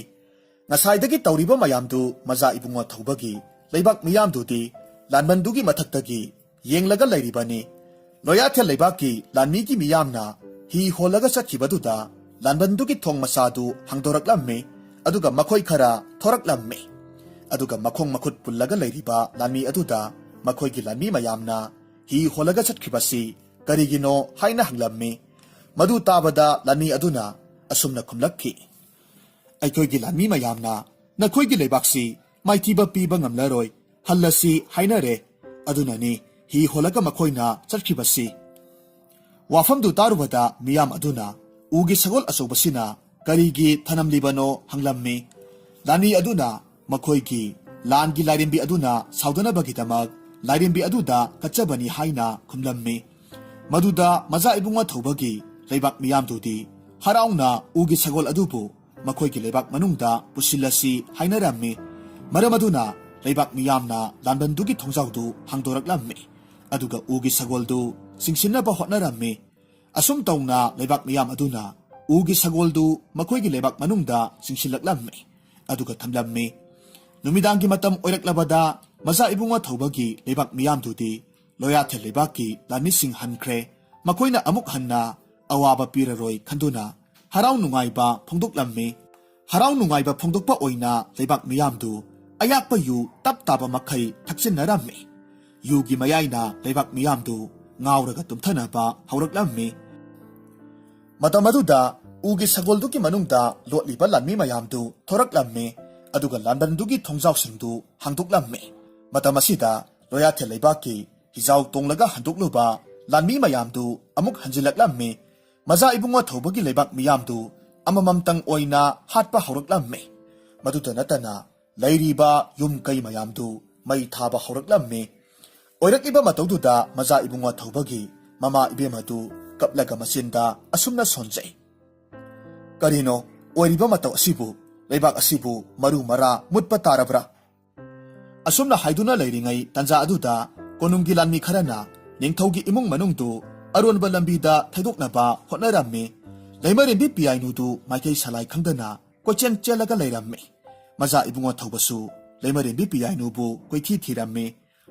ꯉꯁꯥꯏꯗꯒꯤ ꯇꯧꯔꯤꯕ ꯃꯌꯥꯝꯗꯨ ꯃꯖꯥ ꯏꯕꯨꯡꯉꯣ ꯊꯧꯕꯒꯤ ꯂꯩꯕꯥꯛ ꯃꯤꯌꯥꯝꯗꯨꯗꯤ ꯂꯥꯟꯕꯟꯗꯨꯒꯤ ꯃꯊꯛꯇꯒꯤ ꯌꯦꯡꯂꯒ ꯂꯩꯔꯤꯕꯅꯤ꯫ ꯂꯣꯌꯥꯊꯦꯜ ꯂꯩꯕꯥꯛꯀꯤ ꯂꯥꯟꯃꯤꯒꯤ ꯃꯤꯌꯥꯝꯅ ꯍꯤ ꯍꯣꯜꯂꯒ ꯆꯠꯈꯤꯕꯗꯨꯗ ꯂꯥꯟꯕꯟꯗꯨꯒꯤ ꯊꯣꯡ ꯃꯆꯥꯗꯨ ꯍꯥꯡꯗꯣꯔꯛꯂꯝꯃꯤ꯫ ꯑꯗꯨꯒ ꯃꯈꯣꯏ ꯈꯔ ꯊꯣꯔꯛꯂꯝꯃꯤ꯫ ꯑꯗꯨꯒ ꯃꯈꯣꯡ ꯃꯈꯨꯠ ꯄꯨꯜꯂꯒ ꯂꯩꯔꯤꯕ ꯂꯥꯟꯃꯤ ꯑꯗꯨꯗ ꯃꯈꯣꯏꯒꯤ ꯂꯥꯟꯃꯤ ꯃꯌꯥꯝꯅ ꯍꯤ ꯍꯣꯜꯂꯒ ꯆꯠꯈꯤꯕꯁꯤ ꯀꯔꯤꯒꯤꯅꯣ ꯍꯥꯏꯅ ꯍꯪꯂꯝꯃꯤ꯫ ꯃꯗꯨ ꯇꯥꯕꯗ ꯂꯥꯟꯃꯤ ꯑꯗꯨꯅ ꯑꯁꯨꯝꯅ ꯈꯨꯝꯂꯛꯈꯤ, "ꯑꯩꯈꯣꯏꯒꯤ ꯂꯥꯟꯃꯤ ꯃꯌꯥꯝꯅ ꯅꯈꯣꯏꯒꯤ ꯂꯩꯕꯥꯛꯁꯤ ꯃꯥꯏꯊꯤꯕ ꯄꯤꯕ ꯉꯝꯂꯔꯣꯏ, ꯍꯜꯂꯁꯤ ꯍꯥꯏꯅꯔꯦ꯫ ꯑꯗꯨꯅꯅꯤ ꯍꯤ ꯍꯣꯜꯂꯒ ꯃꯈꯣꯏꯅ ꯆꯠꯈꯤꯕꯁꯤ꯫" ꯋꯥꯐꯝꯗꯨ ꯇꯥꯔꯨꯕꯗ ꯃꯤꯌꯥꯝ ꯑꯗꯨꯅ ꯎꯒꯤ ꯁꯒꯣꯜ ꯑꯆꯧꯕꯁꯤꯅ ꯀꯔꯤꯒꯤ ꯊꯅꯝꯂꯤꯕꯅꯣ ꯍꯪꯂꯝꯃꯤ꯫ ꯂꯥꯟꯃꯤ ꯑꯗꯨꯅ ꯃꯈꯣꯏꯒꯤ ꯂꯥꯟꯒꯤ ꯂꯥꯏꯔꯦꯝꯕꯤ ꯑꯗꯨꯅ ꯁꯥꯎꯗꯅꯕꯒꯤꯗꯃꯛ ꯂꯥꯏꯔꯦꯝꯕꯤ ꯑꯗꯨꯗ ꯀꯠꯆꯕꯅꯤ ꯍꯥꯏꯅ ꯈꯨꯝꯂꯝꯃꯤ꯫ ꯃꯗꯨꯗ ꯃꯖꯥ ꯏꯕꯨꯡꯉꯣ ꯊꯧꯕꯒꯤ ꯂꯩꯕꯥꯛ ꯃꯤꯌꯥꯝꯗꯨꯗꯤ ꯍꯔꯥꯎꯅ ꯎꯒꯤ ꯁꯒꯣꯜ ꯑꯗꯨꯕꯨ ꯃꯈꯣꯏꯒꯤ ꯂꯩꯕꯥꯛ ꯃꯅꯨꯡꯗ ꯄꯨꯁꯤꯜꯂꯁꯤ ꯍꯥꯏꯅꯔꯝꯃꯤ꯫ ꯃꯔꯝ ꯑꯗꯨꯅ ꯂꯩꯕꯥꯛ ꯃꯤꯌꯥꯝꯅ ꯂꯥꯟꯕꯟꯗꯨꯒꯤ ꯊꯣꯡꯖꯥꯎꯗꯨ ꯍꯥꯡꯗꯣꯔꯛꯂꯝꯃꯤ꯫ ꯑꯗꯨꯒ ꯎꯒꯤ ꯁꯒꯣꯜꯗꯨ ꯆꯤꯡꯁꯤꯟꯅꯕ ꯍꯣꯠꯅꯔꯝꯃꯤ꯫ ꯑꯁꯨꯝ ꯇꯧꯅ ꯂꯩꯕꯥꯛ ꯃꯤꯌꯥꯝ ꯑꯗꯨꯅ ꯎꯒꯤ ꯁꯒꯣꯜꯗꯨ ꯃꯈꯣꯏꯒꯤ ꯂꯩꯕꯥꯛ ꯃꯅꯨꯡꯗ ꯆꯤꯡꯁꯤꯜꯂꯛꯂꯝꯃꯤ꯫ ꯑꯗꯨꯒ ꯊꯝꯂꯝꯃꯤ꯫ ꯅꯨꯃꯤꯗꯥꯡꯒꯤ ꯃꯇꯝ ꯑꯣꯏꯔꯛꯂꯕꯗ ꯃꯖꯥ ꯏꯕꯨꯡꯉꯣ ꯊꯧꯕꯒꯤ ꯂꯩꯕꯥꯛ ꯃꯤꯌꯥꯝꯗꯨꯗꯤ ꯂꯣꯌꯥꯊꯦꯜ ꯂꯩꯕꯥꯛꯀꯤ ꯂꯥꯟꯃꯤꯁꯤꯡ ꯍꯟꯈ꯭ꯔꯦ꯫ ꯃꯈꯣꯏꯅ ꯑꯃꯨꯛ ꯍꯟꯅ ꯑꯋꯥꯕ ꯄꯤꯔꯔꯣꯏ ꯈꯟꯗꯨꯅ ꯍꯔꯥꯎ ꯅꯨꯡꯉꯥꯏꯕ ꯐꯣꯡꯗꯣꯛꯂꯝꯃꯤ꯫ ꯍꯔꯥꯎ ꯅꯨꯡꯉꯥꯏꯕ ꯐꯣꯡꯗꯣꯛꯄ ꯑꯣꯏꯅ ꯂꯩꯕꯥꯛ ꯃꯤꯌꯥꯝꯗꯨ ꯑꯌꯥꯛꯄ ꯌꯨ ꯇꯞ ꯇꯥꯕ ꯃꯈꯩ ꯊꯛꯆꯤꯟꯅꯔꯝꯃꯤ꯫ ꯌꯨꯒꯤ ꯃꯌꯥꯏꯅ ꯂꯩꯕꯥꯛ ꯃꯤꯌꯥꯝꯗꯨ ꯉꯥꯎꯔꯒ ꯇꯨꯝꯊꯅꯕ ꯍꯧꯔꯛꯂꯝꯃꯤ꯫ ꯃꯇꯝ ꯑꯗꯨꯗ ꯎꯒꯤ ꯁꯒꯣꯜꯗꯨꯒꯤ ꯃꯅꯨꯡꯗ ꯂꯣꯠꯂꯤꯕ ꯂꯥꯟꯃꯤ ꯃꯌꯥꯝꯗꯨ ꯊꯣꯔꯛꯂꯝꯃꯤ, ꯑꯗꯨꯒ ꯂꯥꯟꯕꯟꯗꯨꯒꯤ ꯊꯣꯡꯖꯥꯎꯁꯤꯡꯗꯨ ꯍꯥꯡꯗꯣꯛꯂꯝꯃꯤ꯫ ꯃꯇꯝ ꯑꯁꯤꯗ ꯂꯣꯌꯥꯊꯦꯜ ꯂꯩꯕꯥꯛꯀꯤ ꯍꯤꯖꯥꯎ ꯇꯣꯡꯂꯒ ꯍꯟꯗꯣꯛꯂꯨꯕ ꯂꯥꯟꯃꯤ ꯃꯌꯥꯝꯗꯨ ꯑꯃꯨꯛ ꯍꯟꯖꯤꯜꯂꯛꯂꯝꯃꯤ꯫ ꯃꯖꯥ ꯏꯕꯨꯡꯉꯣ ꯊꯧꯕꯒꯤ ꯂꯩꯕꯥꯛ ꯃꯤꯌꯥꯝꯗꯨ ꯑꯃꯃꯝꯇꯪ ꯑꯣꯏꯅ ꯍꯥꯠꯄ ꯍꯧꯔꯛꯂꯝꯃꯤ꯫ ꯃꯗꯨꯇ ꯅꯠꯇꯅ ꯂꯩꯔꯤꯕ ꯌꯨꯝ ꯀꯩ ꯃꯌꯥꯝꯗꯨ ꯃꯩ ꯊꯥꯕ ꯍꯧꯔꯛꯂꯝꯃꯤ꯫ ꯑꯣꯏꯔꯛꯂꯤꯕ ꯃꯇꯧꯗꯨꯗ ꯃꯖꯥ ꯏꯕꯨꯡꯉꯣ ꯊꯧꯕꯒꯤ ꯃꯃꯥ ꯏꯕꯦꯝ ꯑꯗꯨ ꯀꯞꯂꯒ ꯃꯆꯤꯟꯗ ꯑꯁꯨꯝꯅ ꯁꯣꯟꯖꯩ, "ꯀꯔꯤꯅꯣ ꯑꯣꯏꯔꯤꯕ ꯃꯇꯧ ꯑꯁꯤꯕꯨ? ꯂꯩꯕꯥꯛ ꯑꯁꯤꯕꯨ ꯃꯔꯨ ꯃꯔꯥ ꯃꯨꯠꯄ ꯇꯥꯔꯕ꯭ꯔꯥ?" ꯑꯁꯨꯝꯅ ꯍꯥꯏꯗꯨꯅ ꯂꯩꯔꯤꯉꯩ ꯇꯥꯟꯖꯥ ꯑꯗꯨꯗ ꯀꯣꯅꯨꯡꯒꯤ ꯂꯥꯟꯃꯤ ꯈꯔꯅ ꯅꯤꯡꯊꯧꯒꯤ ꯏꯃꯨꯡ ꯃꯅꯨꯡꯗꯨ ꯑꯔꯣꯟꯕ ꯂꯝꯕꯤꯗ ꯊꯩꯗꯣꯛꯅꯕ ꯍꯣꯠꯅꯔꯝꯃꯤ꯫ ꯂꯩꯃꯔꯦꯝꯕꯤ ꯄꯤꯌꯥꯏꯅꯨꯗꯨ ꯃꯥꯏꯀꯩ ꯁꯂꯥꯏ ꯈꯪꯗꯅ ꯀꯣꯏꯆꯦꯟ ꯆꯦꯜꯂꯒ ꯂꯩꯔꯝꯃꯤ꯫ ꯃꯖꯥ ꯏꯕꯨꯡꯉꯣ ꯊꯧꯕꯁꯨ ꯂꯩꯃꯔꯦꯝꯕꯤ ꯄꯤꯌꯥꯏꯅꯨꯕꯨ ꯀꯣꯏꯊꯤ ꯊꯤꯔꯝꯃꯤ꯫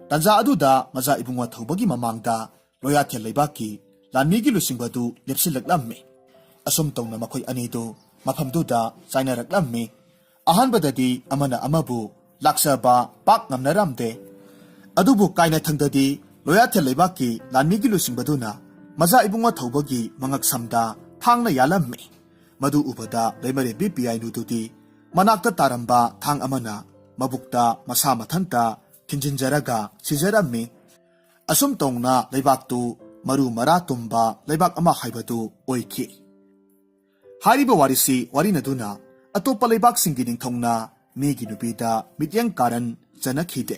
ꯇꯥꯟꯖꯥ ꯑꯗꯨꯗ ꯃꯖꯥ ꯏꯕꯨꯡꯉꯣ ꯊꯧꯕꯒꯤ ꯃꯃꯥꯡꯗ ꯂꯣꯌꯥꯊꯦꯜ ꯂꯩꯕꯥꯛꯀꯤ ꯂꯥꯟꯃꯤꯒꯤ ꯂꯨꯆꯤꯡꯕꯗꯨ ꯂꯦꯞꯁꯤꯜꯂꯛꯂꯝꯃꯤ꯫ ꯑꯁꯨꯝ ꯇꯧꯅ ꯃꯈꯣꯏ ꯑꯅꯤꯗꯨ ꯃꯐꯝꯗꯨꯗ ꯆꯥꯏꯅꯔꯛꯂꯝꯃꯤ꯫ ꯑꯍꯥꯟꯕꯗꯗꯤ ꯑꯃꯅ ꯑꯃꯕꯨ ꯂꯥꯛꯆꯕ ꯄꯥꯛ ꯉꯝꯅꯔꯝꯗꯦ꯫ ꯑꯗꯨꯕꯨ ꯀꯥꯏꯅꯊꯪꯗꯗꯤ ꯂꯣꯌꯥꯊꯦꯜ ꯂꯩꯕꯥꯛꯀꯤ ꯂꯥꯟꯃꯤꯒꯤ ꯂꯨꯆꯤꯡꯕꯗꯨꯅ ꯃꯖꯥ ꯏꯕꯨꯡꯉꯣ ꯊꯧꯕꯒꯤ ꯃꯉꯛꯁꯝꯗ ꯊꯥꯡꯅ ꯌꯥꯜꯂꯝꯃꯤ꯫ ꯃꯗꯨ ꯎꯕꯗ ꯂꯩꯃꯔꯦꯝꯕꯤ ꯄꯤꯌꯥꯏꯅꯨꯗꯨꯗꯤ ꯃꯅꯥꯛꯇ ꯇꯥꯔꯝꯕ ꯊꯥꯡ ꯑꯃꯅ ꯃꯕꯨꯛꯇ ꯃꯁꯥ ꯃꯊꯟꯇ ꯊꯤꯟꯖꯤꯟꯖꯔꯒ ꯁꯤꯖꯔꯝꯃꯤ꯫ ꯑꯁꯨꯝ ꯇꯧꯅ ꯂꯩꯕꯥꯛꯇꯨ ꯃꯔꯨ ꯃꯔꯥ ꯇꯨꯝꯕ ꯂꯩꯕꯥꯛ ꯑꯃ ꯍꯥꯏꯕꯗꯨ ꯑꯣꯏꯈꯤ꯫ ꯍꯥꯏꯔꯤꯕ ꯋꯥꯔꯤꯁꯤ ꯋꯥꯔꯤꯅꯗꯨꯅ ꯑꯇꯣꯞꯄ ꯂꯩꯕꯥꯛꯁꯤꯡꯒꯤ ꯅꯤꯡꯊꯧꯅ ꯃꯤꯒꯤ ꯅꯨꯄꯤꯗ ꯃꯤꯠꯌꯦꯡ ꯀꯥꯔꯟ ꯆꯟꯅꯈꯤꯗꯦ꯫